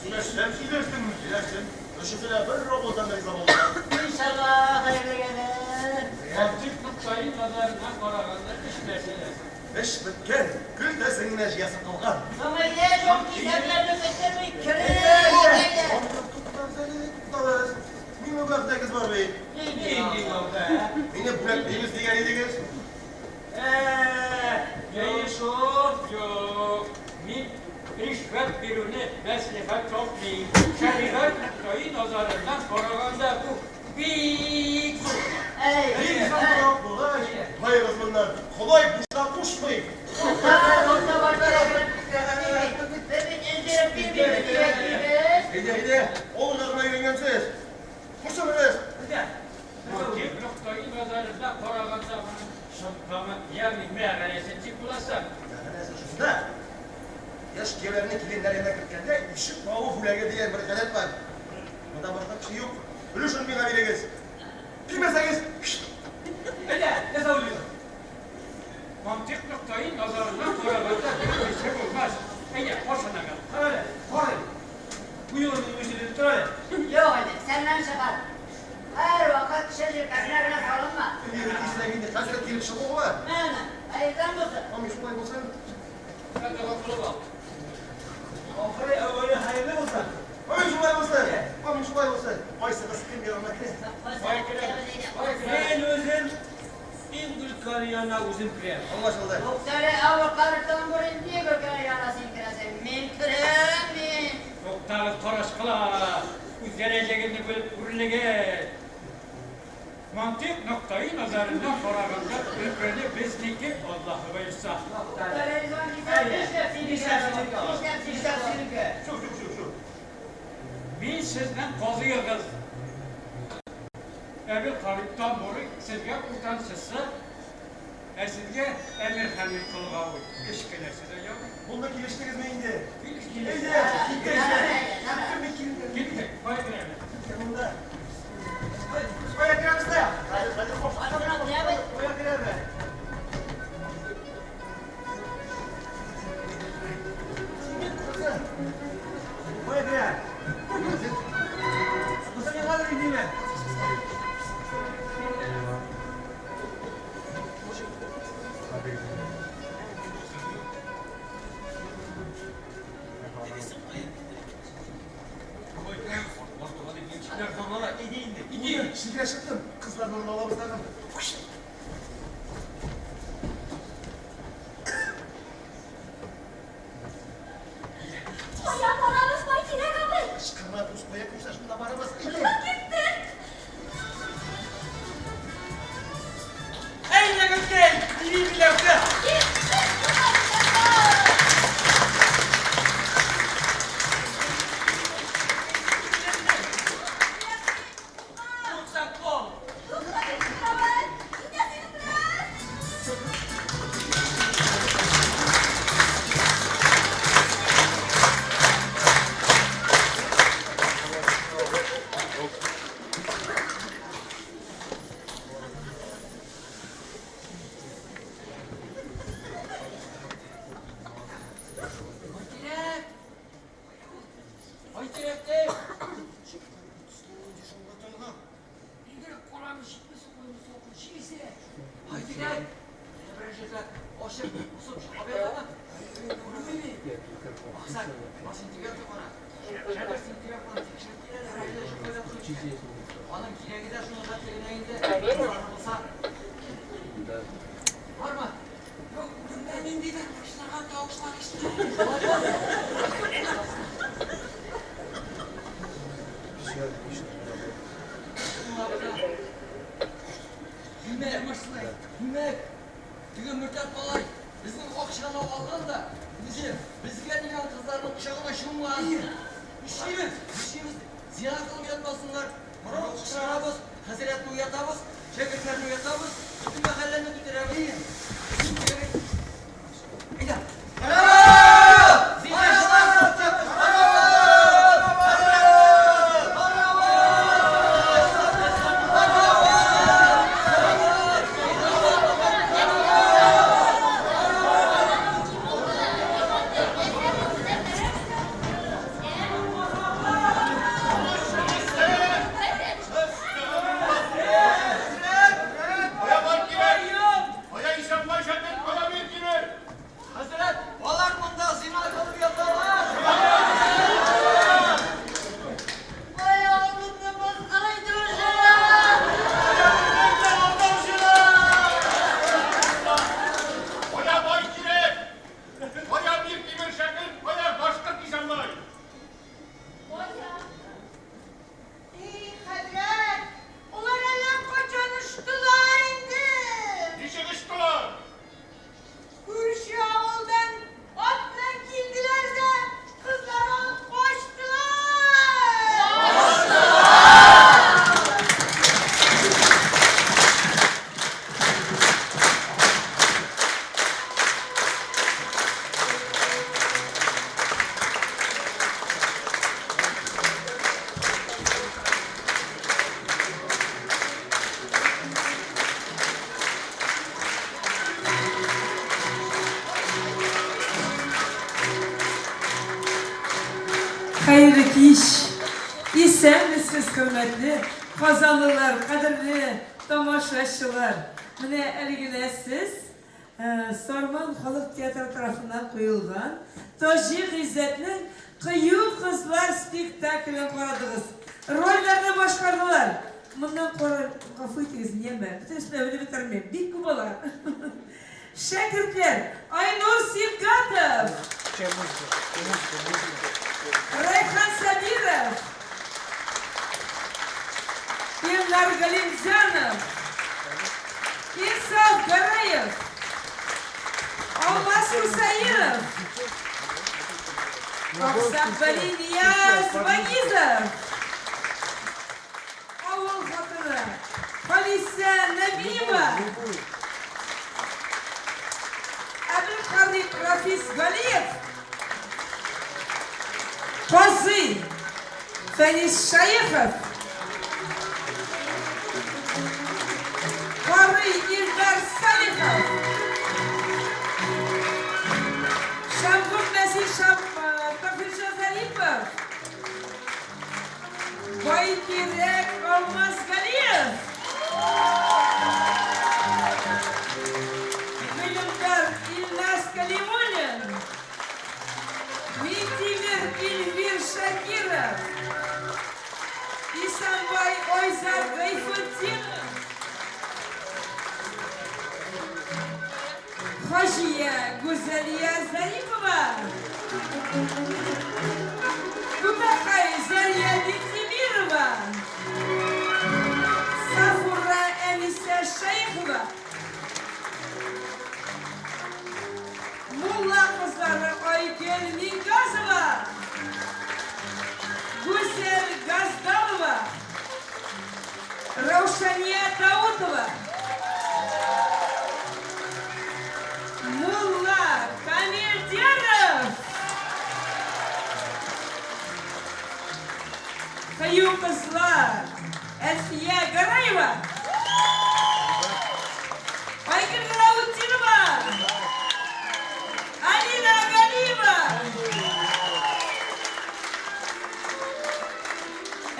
Сөйләштем, сөйләштем, сөйләштем. Өчесе дә бер авыздан риза булдылар. Иншалла, хәерлегәдер. Мантыйк ноктаи назарыннан караганда, эш мәсьәләсе. Эш беткән, көлтәсен генә җыясы калган. Соң әйдә, юк кисәкләрне бетерми, керик, әйдә. Туктагыз әле, туктагыз. Миңа вәгъдәгез бар бит. Нинди вәгъдә? Мине бүләклибез дигән идегез. Ә, әйе шул, юк. Мин ришвәт бирүне мәслихәт тапмыйм. Шәригать ноктаи назарыннан караганда бу бик зур. Бик зуррак булгач, тайыгыз моннан. Ходай бушка кушмый. Тукта, тукта, Байтирәк. Без бит өздереп бирмибез, дибез. Әйдә, әйдә, авылга гына өйрәнгәнсез. Кушылыгыз. Мантыйк ноктаи назарыннан караганда моның чынлыгы, ягъни мәгънәсе ничек буласы? Мәгънәсе шунда, яшь кияүләрне киленнәр янына керткәндә ишек кагу бүләге дигән бер гадәт бар. Монда башка кеше юк. Өлешен миңа бирегез. Бирмәсәгез, Әйдә, нәрсә уйлыйсың? Мантыйк ноктаи назарыннан караганда берничә булмас. Әйдә, каршына кара әле, кара әле. Бу юлы минем өчен тор әле. Юк инде, сәннән чыгар. Һәрвакыт кеше җилкәсенә генә салынма. Әйе, тизрәк инде, хәзрәт килеп чыгуга. Әнә, хәердән булсын. Амин, шулай булсын. Сән дога кылып ал. Ахыры әүвәле хәерле булсын. Амин, шулай булсын. Амин, шулай булсын. Кайсыгыз кем янына керә? Кая керә? Кая керә? Мин үзем иң өлкәне янына үзем керәм. Аңлашылды. Туктале, авыр картон бурин, ни өлкәне янына син керәсең? Мин керәм, мин. Туктагыз, карачкылар! Үз дәрәҗәгезне белеп күренегез. Мантыйк ноктаи назарыннан караганда өлкәне безнеке, Аллаһы боерса. Туктале, Ризван кисәк, нишләп синеке? Нишләп синеке? Шу, шу, шу, шу. Мин сезнең казыегыз. Әбелхарит Тамбурый сезгә уртанчысы, ә сезгә Әмирханның колгавы кечкенәсе дә ярый. Булды, килештегезме инде? Килештек. Әйдә, киттек. Киттек бит, килде. Киттек, кая керәбез? Киттек монда. Кая керәбез дә? Хәзер, хәзер, хош. Кая керәбез? Кая керә? Бусы миңадыр инде. Сикерә чыктым. Кызларны урын алабыз тагын. Кая барабыз, Байтирәк абый? Кычкырма, дус, кая күрсә шунда барабыз. Киттек! Әйдә, гөлкәй, бии Миләүшә. Киттек! Туксакол. Аның кирәге дә шуның хәтле генә инде. Кызлары булса. Бармы? Юк, монда ниндидер мыжлаган тавышлар ишетелә. Чынлап та. Димәк, димәк, теге мөртәт малай безнең акчаны алган да, үзе безгә дигән кызларның кочагына чумган. Нишлибез? Нишлибез? Зина кылып ятмасыннар. Корал кычкырабыз, хәзрәтне уятабыз, шәкертләрне уятабыз, бөтен мәхәлләне күтәрәбез. Әйдә. Зиначылар тоттык! Кая бар кирәк? Кая Исәнбай шәкерт, кая Миртимер? Хәзрәт, алар монда зина кылып яталар. Аягымны мыскыл итүчеләр! Кая бай кирәк? Кая Миртимер шәкерт, кая башкорт Исәнбай? Кая? И, хәзрәт, алар әллә кайчан очтылар инде. Ничек очтылар? Күрше авылдан ат белән килделәр дә, кызлар алып качтылар. Хәерле кич! Исәнмесез, хөрмәтле казанлылар, кадерле тамашачылар! Менә әле генә сез Сарман халык театры тарафыннан куелган Таҗи Гыйззәтнең Кыю кызлар спектаклен карадыгыз. Рольләрне башкардылар. Моннан кара, гафу итегез, яме, бөтенесен дә белеп бетермим, бик күп алар. Шәкертләр, Айнур Сибгатов! Рәйхан Сабиров! Илнар Галимзянов! Инсаф Гәрәев! Алмаз Хусаинов! Аксак Вәли Нияз Вагизов! Авыл хатыны Халисә Нәбиева! Әбелхарик Рафис Галиев! Казый Фәнис Шәехов! Карый Илдар Салихов! Шәмгун Нәсир Шам Таһирҗан Зарипов! Байтирәк Алмаз Галиев! Гыйлемдар Илназ Кәлимуллин! Минтимер Эльвир Шакиров! Исәнбай Айзат Гайфутдинов! Хаҗия Гүзәлия Зарипова! Тутакай Зәрия Биктимирова! Сафура Әнисә Шәехова! Мулла кызлары Айгөл Мингазова! Гүзәл Газдалова! Раушания Даутова! Мулла Камилдеров! Кыю кызлар Әлфия Гараева! Айгөл Галаутдинова! Алина Галиева!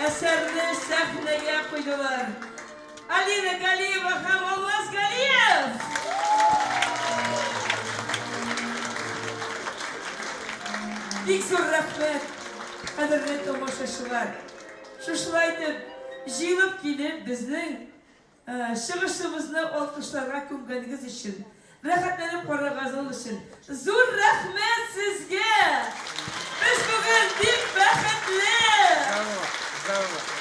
Әсәрне сәхнәгә куйдылар. Алина Галиева һәм Алмаз Галиев! Бик зур рәхмәт, кадерле тамашачылар. Шушылай итеп, җыелып килеп, безнең чыгышыбызны алкышларга күмгәнегез өчен, рәхәтләнеп караганыгыз өчен зур рәхмәт сезгә! Без бүген бик бәхетле! Здорово, здорово.